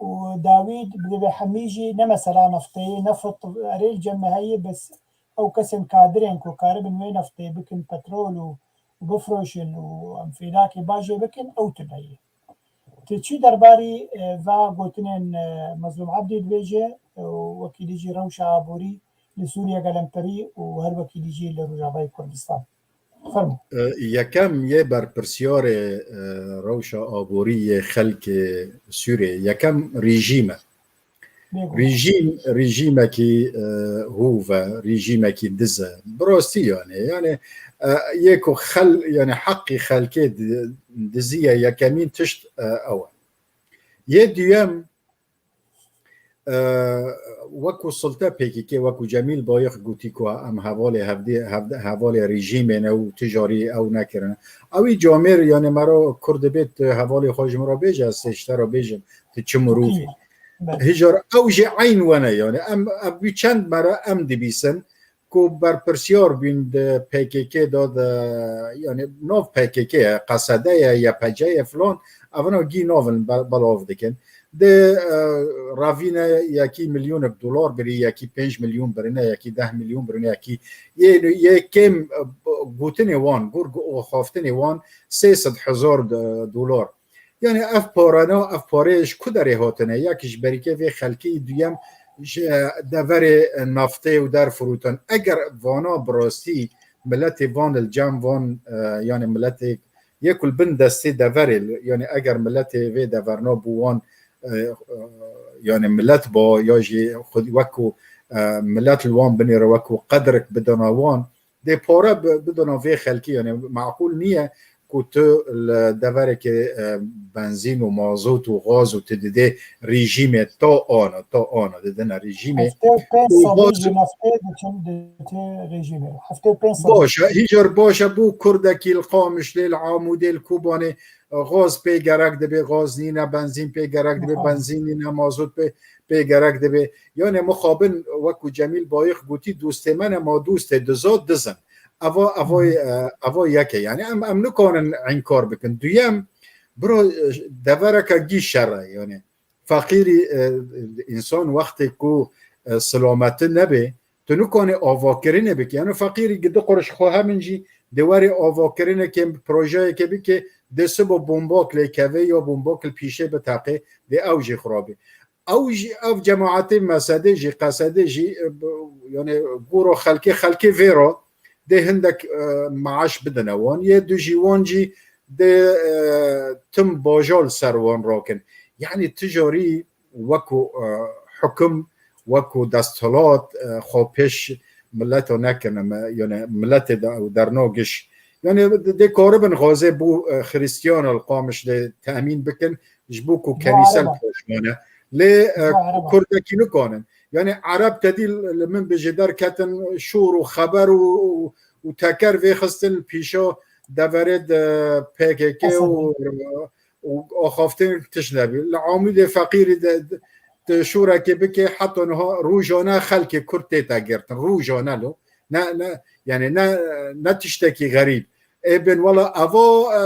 û dawî divê hemî jî ne mesela neftê ye, neft erê li cem me heye, bes ew kesên kadirên ku karibin wê neftê bikin petrol û, û bifroşin û em fêdakê bajê bikin, ew tune ye. Tu çi derbarî, e, va gotinên, e, Mezlûm Ebdî dibêje, e, û wekî dî jî rewşa aborî li Sûriye gelemperî û her wekî dî jî li Rojavayê Kurdistan? Fermo. E, yekem yê berpirsiyarê, e, rewşa aborî yê xelkê Sûriyê, yekem rejîm e. Bêguman. Rejîm, rejîmekî, e, hûv e, rejîmekî diz e. Bi rastî yani, yani, e, yê ku xel-, yani heqî xelkê di-, diziye, yekemîn tişt, e, ew e. Yê duyem, e, wekî sulte P K K, wekî Cemîl Bayix gotî ku em hevalê hevdî-, hevde-, hevalê rejîmê ne û tijarî ew nekirine. Ewî camêr, yani me re Kurd dibêt, hevalê xwe ji min re bêje, ez sê ji te re bêjim, tu çi mirovî. Belê. Hijar ew jî eyn we ne, yani em, ev wî çend me re em dibîsin, ku berpirsiyar bîn di P K K de, de, yani nav P K K ye, Qesede ye, Y P G ye filan, evina gî navin be-, belav dikin. Di, e, revîne yekî milyonek dolar birî, yekî pênc milyon birine, yekî deh milyon birine, yekî yê, yê kêm, e, gotinê wan, gur axaftinê wan sê sed hezar do-, dolar. Yani ev parana, ev pareyê ji ku derê hatine? Yek ji berîkê vê xelkê, duyem ji deverê naftê û derfirotin. Eger vana bi rastî miletê van li cem van, e, yani miletê Yê ku li bin destê deverê, yani eger miletê vê deverna bû wan, e, e, yani milet ba ya jî xwedî wekû, e, milet li wan binêre wekû qedrek bidana wan, dê pare bi-, bidana vê xelkî, yani maqûl niye ku tu li deverekê, e, benzîn û mazot û gaz û tu didê rejîmê ta ana, ta ana didine rejîmê. Heftê û pênc û sedî gaz jî neftê diçin, diçin rejîmê. Heftê û pênc sedî. Baş e, hîcar baş e, bû Kurdekî li Qamişlê, li Amûdê, li Kobanê, e, gaz pê gerek dibe, gaz nîne, benzîn pê gerek dibe, Aha. benzîn nîne, mazot pê, pê gerek dibe. Yani mixabin, wekû Cemîl Bayix gotî, dostê me ne ma dostê diza dizin. Eva, eva, Hı hı. e, eva yeke. Yani em, em nikarin înkar bikin. Duyem, biro, e, devereke gî şer e. Yani feqîrî, e, însan wextê ku, e, silameti nebe, tu nikanê avakirinê bikî. Yani feqîrî gi du quruş xwe hemin jî dê werê avakirinekê, projeyekê bike, dê sibo bombak lê keve ya bombak li pîşê biteqê, dê ew jî xirabî. Ew jî, ev cemaetê Mesedê jî, Qesedê jî, e, b-, yani goro xelkê, xelkê vê re dê hindek, e, maaş bidine wan. Yê du jî wan jî dê, e, tim bajar li ser wan rakin. Yani tijarî wekû, e, hukum, wekû desthilat, e, xwe pêş mileto nekirine, me, yani miletê de ew derno giş. Yani dê karibin xwazê bû, e, Xrîstiyan li Qamişlê temîn bikin, ji bo ku Ji bo kenîsel Ereba. Poşmane. Lê, e, Ji bo Ereba. Kurdekî nikanin. Yani Ereb tedî li min bijî derketin şûr û xeber û, û, û teker vêxistin pîşa deverê de P K K û, Esedî. Û axaftin tişt nebî. Li Amûdê feqîrî de, de, de şûrekê bike, heta niha rojane xelkê Kurd tête girtin. Rojane lo. Ne, ne, yani ne, ne tiştekî xerîb. Ê bin, wela eva, e,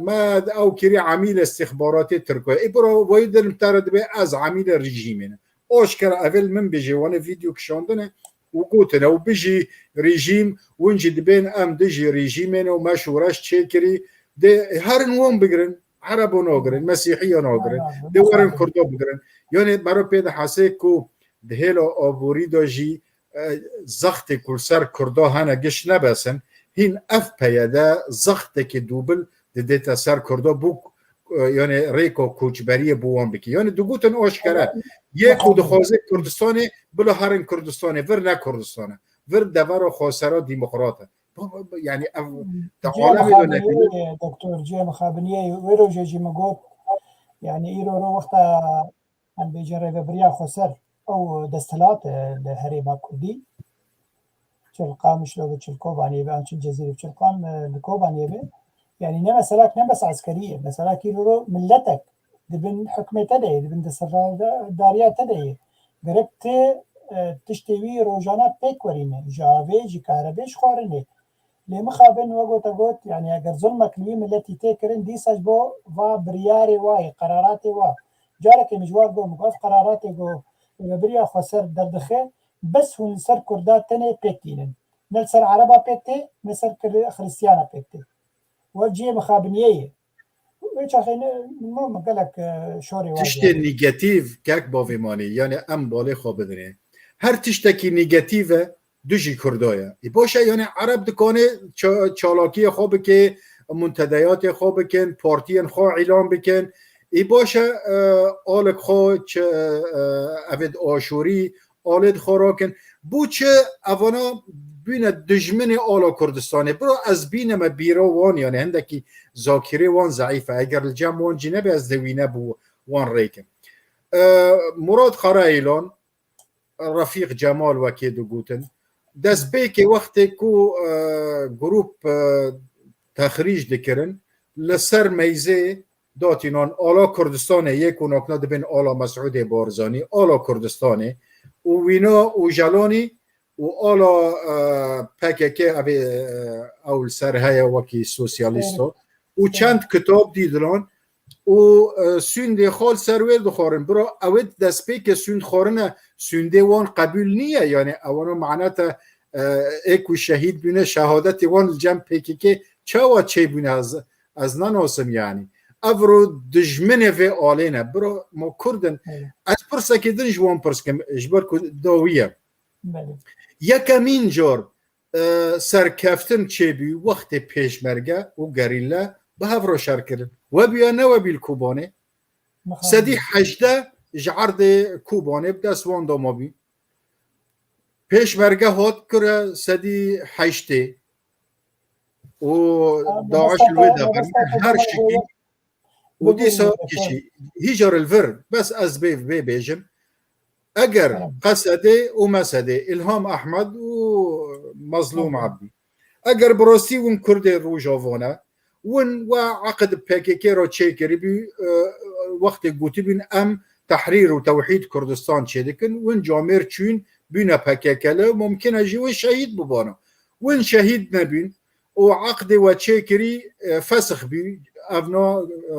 me ew kirî emîlê istixbaratê Tirko. Ê bira, wayî dilim te re dibe ez emîlê rejîmê ne. Aşkera ev ê li min bijî, wane vîdeo kişandine û gotine û bijî rejîm, win jî dibên em dijî rejîmê ne û me şoreş çêkirî. Dê herin wan bigirin, Erebo nagirin, Mesîhiya nagirin. Aynen, dê werin Kurda bigirin. Yani mero pê de hesê ku di hêla aborî de jî, e, zextê ku li ser Kurda hene giş nebesin, hîn ev peye de zextekê dûbil didête ser Kurda bû, e, yani rêka koçberiyê bo wan bike. Yani digotin aşkere, yê ku dixwaze Kurdistanê, bila herin Kurdistanê, vir ne Kurdistane. Vir devera xwesera demokrat e. Bu, bu, bu, yani ev, te Cem alemê de Xabiniyê, nekirî. Doktor Cem Xabiniyê, wê rojê jî min got, yani îro ro wexta em bêjin rêvebiriya xweser, ew desthilat, e, li herêma Kurdî, çi li Qamişlo be, çi li Kobaniyê be, an çi li Cezîrê be, çi li Qam-, e, li Kobaniyê be. Yani ne meselak ne bes eskerî ye. Meselak îro ro miletek di bin hikmê te de ye, di bin desthilatdariya te de ye. Gerek tu, e, tiştê wî rojane pêk werîne. Ji avê, ji karebê, ji xwarinê. Lê mixabin we gote got, yani eger zulmek li wî miletî tê kirin, dîsa ji bo va biryarê wa yê, qeraratê wa. Carekê min ji wan got, min got, ev qeraratê ku rêvebiriya xweser derdixe, bes hûn li ser Kurda tenê pêk tînin. Ne li ser Ereba pêk tê, ne ser Kir-, Xiristiyana pêk tê. Wek cihê mixabiniyê ye. Wê çaxê ne, min, min gelek, e, şorê wa Tiştê diyar. Negatîf, kek bavê manî, yani em balê xwe bidinê. Her tiştekî negatîf e, dijî Kurda ye. Ê baş e, yani Ereb dikane ça-, çalakiyê xwe bike, muntedeyatê xwe bikin, partiyên xwe îlan bikin. Ê baş e, e, alek xwe çi, e, e, evê di aşorî, alê di xwe rakin. Bo çi evana bîne dijminê ala Kurdistanê? Bira ez bîneme bîra wan, yani hindekî zakirê wan zeîf e. Eger li cem wan cî nebe, ez dewîne bo wan rêkim. E, Murat Karayilan, Refîq Cemal wekê digotin. Destpêkê wextê ku, e, grûp, e, texrîc dikirin, li ser meyzê datînan ala Kurdistanê yê ku nakna dibên ala Mesûdê Barzanî, ala Kurdistanê û wîna Ocalanî û ala, e, P K K, ev ê, e, ew li ser heye wekî sosyalîsto û çend kitab dî dilan û, e, sûndê xal ser wê dixwarin. Bira, ew ê destpêkê sûnd xwarine, sûndê wan qebûl niye. Yani, ewana mane te, e, ê ku şehîd bûne, şehadetê wan li cem P K K çawa çêbûne? Ez, ez nenasim yani. Ev ro dijminê vê alê ne. Bira, ma Kurd in. Evet. Ez pirsekê din ji wan pirs kim, ji ber ku dawî ye. Belê. Yekemîn car, e, serkeftin çêbû wextê pêşmerge û gerîle bi hev re şer kirin. Webî ya ne webî li Kobanê. Sedî hejdeh ji erdê Kobanê bi dest wan de mabî. Pêşmerge hat kire sedî heştê û DAIŞ li wê de her şikî. Û dîsa kişî hîjar li vir, bes ez bê vê bêjim, eger Qesedê û Mesedê, Îlham Ehmed û Mezlûm Ebdî, eger bi rastî hûn Kurdê Rojava ne, hûn we eqid P K K re çêkiribî, e, wextê gotibîn em tehrîr û tewhîd Kurdistan çêdikin, hûn camêr çûn, bûne P K K li, mumkin e jî hûn şehîd bibana. Hûn şehîd nebîn û eqdê we çêkirî, e, fesix bî. Ev na, e,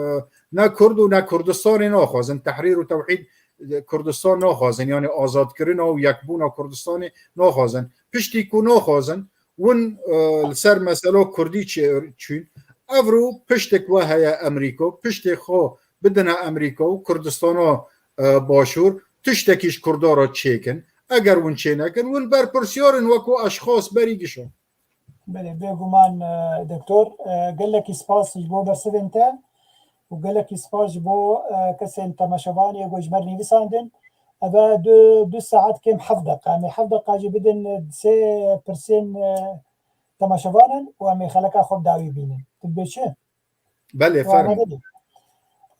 ne Kurd û ne Kurdistanê naxwazin. Tehrîr û tewhîd, e, Kurdistan naxwazin. Yani azadkirina û yekbûna Kurdistanê naxwazin. Piştî ku naxwazin, hûn, e, li ser mesela Kurdî çê-, çûn. Evro piştek we heye Amerîka, piştê xwe bidine Amerîka û Kurdistana, e, Başûr, tiştekî ji Kurda re çêkin. Eger hûn çênekin, hûn berpirsiyar in wekû eşxas berî gişan. Belê, bêguman, e, doktor, e, gelekî spas ji bo bersivên te û gelekî spas ji bo, e, kesên temaşevanê ku ji me re nivîsandin. Ev e du, du saet kêm heft deqa. Em ê heft deqa jî bidin, e, sê pirsên, e, temaşevanan û em ê xeleka xwe bi dawî bînin. Tu dibê çi? Belê, fermî.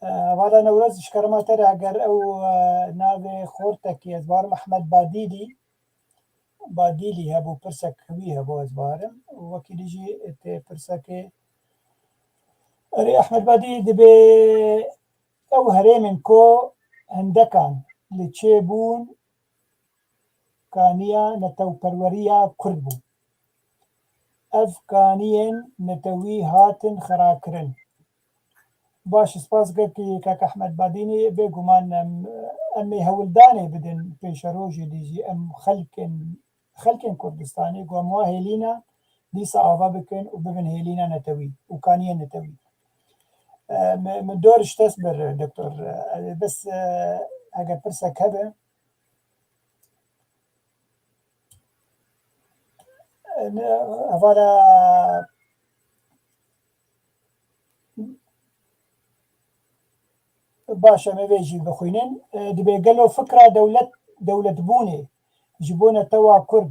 E, hevala Newroz, ji kerema te re, eger ew, e, navê xortekî, ez barim Ehmed Badîlî, Badîlî hebû, pirsek wî hebû, ez barim. Û wekî dî jî tê pirsekê. Erê, Ehmed Badî dibê ew herêmên ku hindekan li çêbûn kaniya netewperweriya Kurd bû. Ev kaniyên netewî hatin xirakirin. Baş, spas gelkî kak Ehmed Badînî, bêguman em, em ê hewldanê bidin pêşerojê dî jî em xelkên, xelkên Kurdistanê ku em wa hêlîna dîsa ava bikin û bibin hêlîna netewî û kaniyên netewî. E, min, min dor ji te bir, doktor. E, bes, e, eger pirsek hebe, e, ne, hevala Baş, em ê vê jî bixwînin. E, dibê gelo fikra dewlet, dewletbûnê ji bo netewa Kurd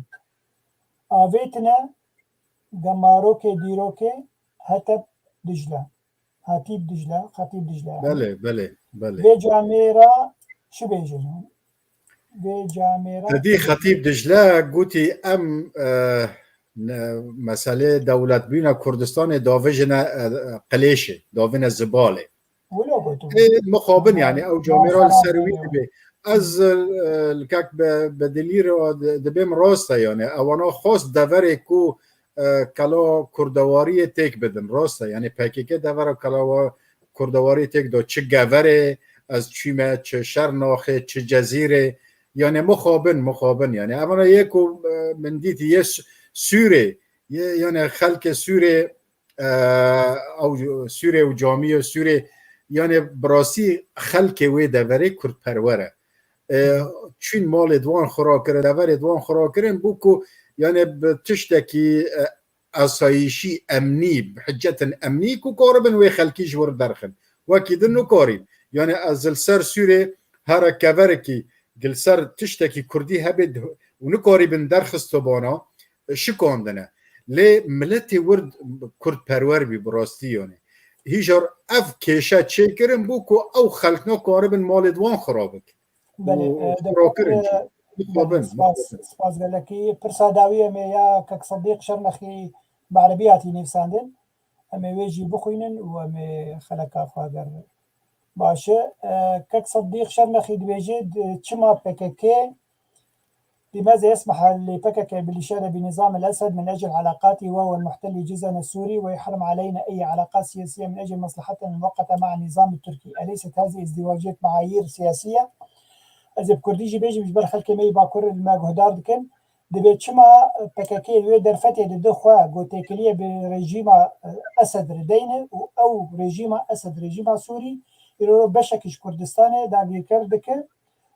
avêtine gemarokê dîrokê Heteb Dicle. Hatîb Dicle, Xetîb Dicle. Belê, belê, belê. Vê camêra çi bêjin? Vê camêra Te dî Xetîb Dicle gotî em, e, ne, meselê dewletbûna Kurdistanê davêjine, e, qilêşê, davêne zibalê. Wilo gotu. Ê, mixabin, yani, ew camêra li ser wî dibê. Ez, e, li kek be, bedilî re di-, dibêm rast e, yani, ewana xwest deverê ku, e, kela kurdewariyê têk bidin, rast e, yani, P K K devera kela wa-, kurdewariyê têk da, çi Geverê, ez çûme, çi Şernaxê, çi Cezîrê, yani, mixabin, mixabin, yani, ewana yê ku, e, min dîtî, yê Sû-, Sûrê, yê, yani, xelkê Sûrê, e, ew Sûrê û camiyê Sûrê, yani bi rastî xelkê wê deverê kurdperwer e. E, çûn malê di wan xira kirin, deverê di wan xira kirin, bû ku yani bi tiştekî, e, asayîşî, emnî, bi hiccetin emnî ku karibin wê xelkî ji wir derxin. Wekî din nikarîn. Yani ez li ser Sûrê here keverekî, li ser tiştekî kurdî hebe û nikarîbin derxistibana, şikandine. Lê miletê wir kurdperwer bî bi rastî, yani. Hîjar ev kêşe çêkirin bû ku ew xelk nakaribin malê di wan xira bikin. Belê, û e, xira kirin jî. E, belê, spas, spas gelekî. Pirsa dawî em ê ya kek Sedîq Şermexî bi erebî hatî nivîsandin. Em ê wê jî bixwînin û em ê xeleka xwe ger baş e. E, kek Sedîq Şermexî dibêje, di-, çima P K K لماذا يسمح ل P K K بالإشادة بنظام الأسد من أجل علاقاته وهو المحتل جزءا السوري ويحرم علينا أي علاقات سياسية من أجل مصلحتنا المؤقتة مع النظام التركي؟ أليست هذه ازدواجية معايير سياسية؟ Ez ê bi kurdî jî bêjim, ji ber xelkê me yê Bakur li me guhdar dikin. Dibê çima P K K li wê derfetê dide xwe ku têkiliyê bi rejîma, e, Esed re deyne û ew rejîma Esed, rejîma Sûrî, îro beşekî ji Kurdistanê dagirker dike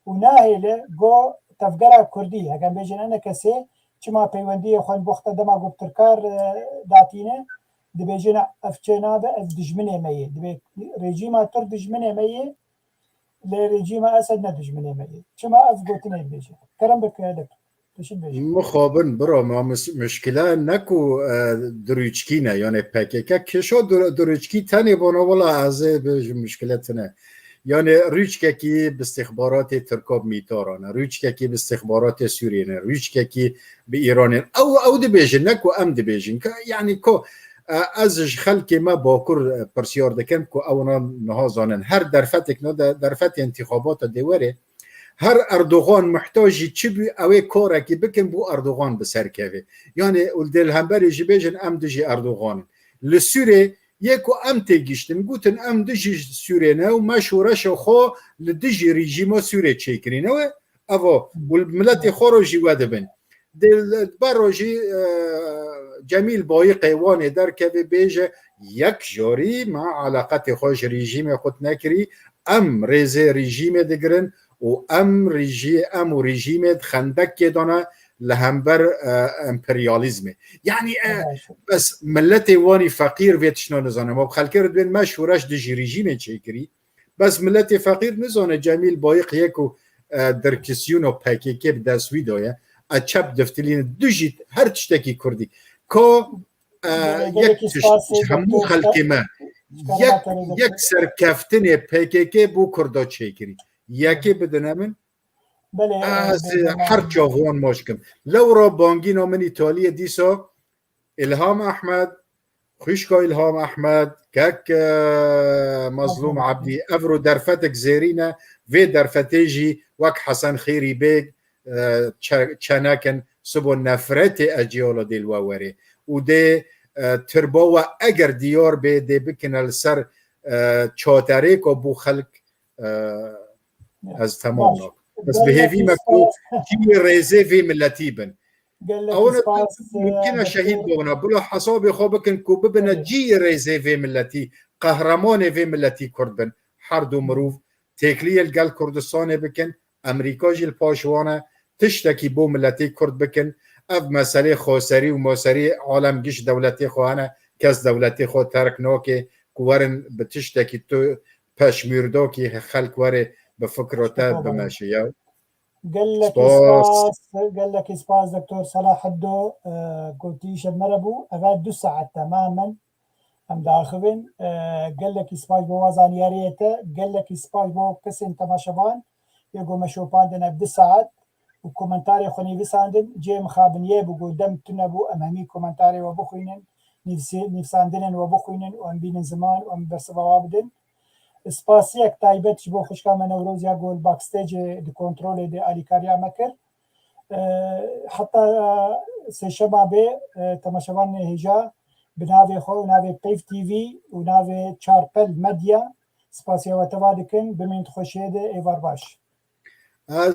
û nahêle ku tevgera Kurdî, heke em bêjin enekesê, çima peywendiyê xwe li bo xwe dema ku bi Tirka re datîne, dibêjin ev çê nabe, ev dijminê me yê. Dibê rejîma Tirk dijminê me yê, lê rejîma Esed ne dijminê me yê. Çima ev gotinê dibêje? Kerem bike de. Teşekkür ederim. Mixabin bira, ma mis-, muşkile ne ku, e, dirûçkî ne, yani P K K kêşa dir-, dirûçkî tenê bona, wela ez ê bêjim muşkile tine. Yani rûçkekî bi istixbaratê Tirka bi mîtaran e, rûçkekî bi istixbaratê Sûriyê ne, rûçkekî bi Îranê ne. Ew, ew dibêjin, ne ku em dibêjin. Ka, yani ku, e, ez ji xelkê me Bakur, e, pirsiyar dikim ku ew niha zanin. Her derfetek ne de, derfetê întîxabata dê were, her Erdogan muhtajî çi bû, ew ê karekî bikin bû Erdogan bi ser keve. Yani û dê li hemberî jî bêjin em dijî Erdogan in. Li Sûrê yê ku em têgiştin, gotin em dijî Sûrê ne û me şoreşa xwe li dijî rejîma Sûrê çêkirî. Ne we? Evo, û li miletê xwe re jî we dibin. Dê li ber re jî, e, Cemîl Bayiqê Wanê derkeve bêje, yek jarî me eleqetê xwe ji rejîmê qut nekirî, em rêzê rejîmê digirin û em rejî-, em û rejîmê di xendekê de ne li hember, e, emperyalîzmê. Yani, e, Evet. bes miletê wanî feqîr vê tiştna nizane. Ma xelkê re dibên me şoreş dijî rejîmê çêkirî. Bes miletê feqîr nizane Cemîl Bayiq yê ku, e, dirkisiyona P K K bi dest wî daye. E, çep diftilîne dijî her tiştekî kurdî. Ka, e, Gelekî yek tişt spas, ji hemû doktor, xelkê me, ji yek, kerema te re yek doktor. serkeftinê P K K bo kurda çêkirî. Yekê bidine min. Belê, Ez e, her çav wan maç kim. Lewra bangîna min Îtaliyê dîsa Îlham Ehmed, xwişka Îlham Ehmed, kek, e, Mezlûm Mezlûm Ebdî, ev ro derfetek zêrî ne, vê derfetê jî wek Hesen Xêrî Bêg, e, çe-, çenekin, sibo nefretê eciyala dê li we werê. Û dê, e, tirba we eger diyar bê, dê bikine li ser, e, çaterêka bo xelk, e, ez temam Baş. nakim. Ez bi hêvî me ku ciyê rêzê vê miletî bin. Gelekî Ew ne spas, mumkin e e, şehîd doktor. bibin. Bila hesabê xwe bikin ku bibine Belê. ciyê rêzê vê miletî, qehremanê vê miletî kurd bin. Her du mirov têkliyê li gel Kurdistanê bikin, Amerîka jî li paş wan e, tiştekî bo miletê kurd bikin. Ev meselê xweserî û moserî alem giş dewletê xwe hene, kes dewletê xwe terk nake ku werin bi tiştekî tu peşmîrdakî xelk were bi fikra te Tiştekî bimeşe. Ya. Gelekî Spas. spas, gelekî spas Doktor Selaheddo, e, gotî îşev me re bû. Eve du saet temamen em diaxivin. E, gelekî spas bo wa zaniyariyê te, gelekî spas bo kesên temaşevan yê ku me şopandin ev du saet û komentarê xwe nivîsandin. Cihê mixabin yê bû ku dem tune bû, em hemî komentarê we bixwînin, nivîsê-, nivîsandinên we bixwînin û em bînin ziman û em bersiva wa bidin. Spasiyek taybet ji bo xwişka me Newroz ya ku li backstage di kontrolê de alîkariya me kir. E, heta sêşema bê, e, temaşevanê hêja bi navê xwe û navê Peyv T V û navê Çarpel Medya spasiya we teva dikin. Bimînin di xweşiyê de, êvar baş. Ez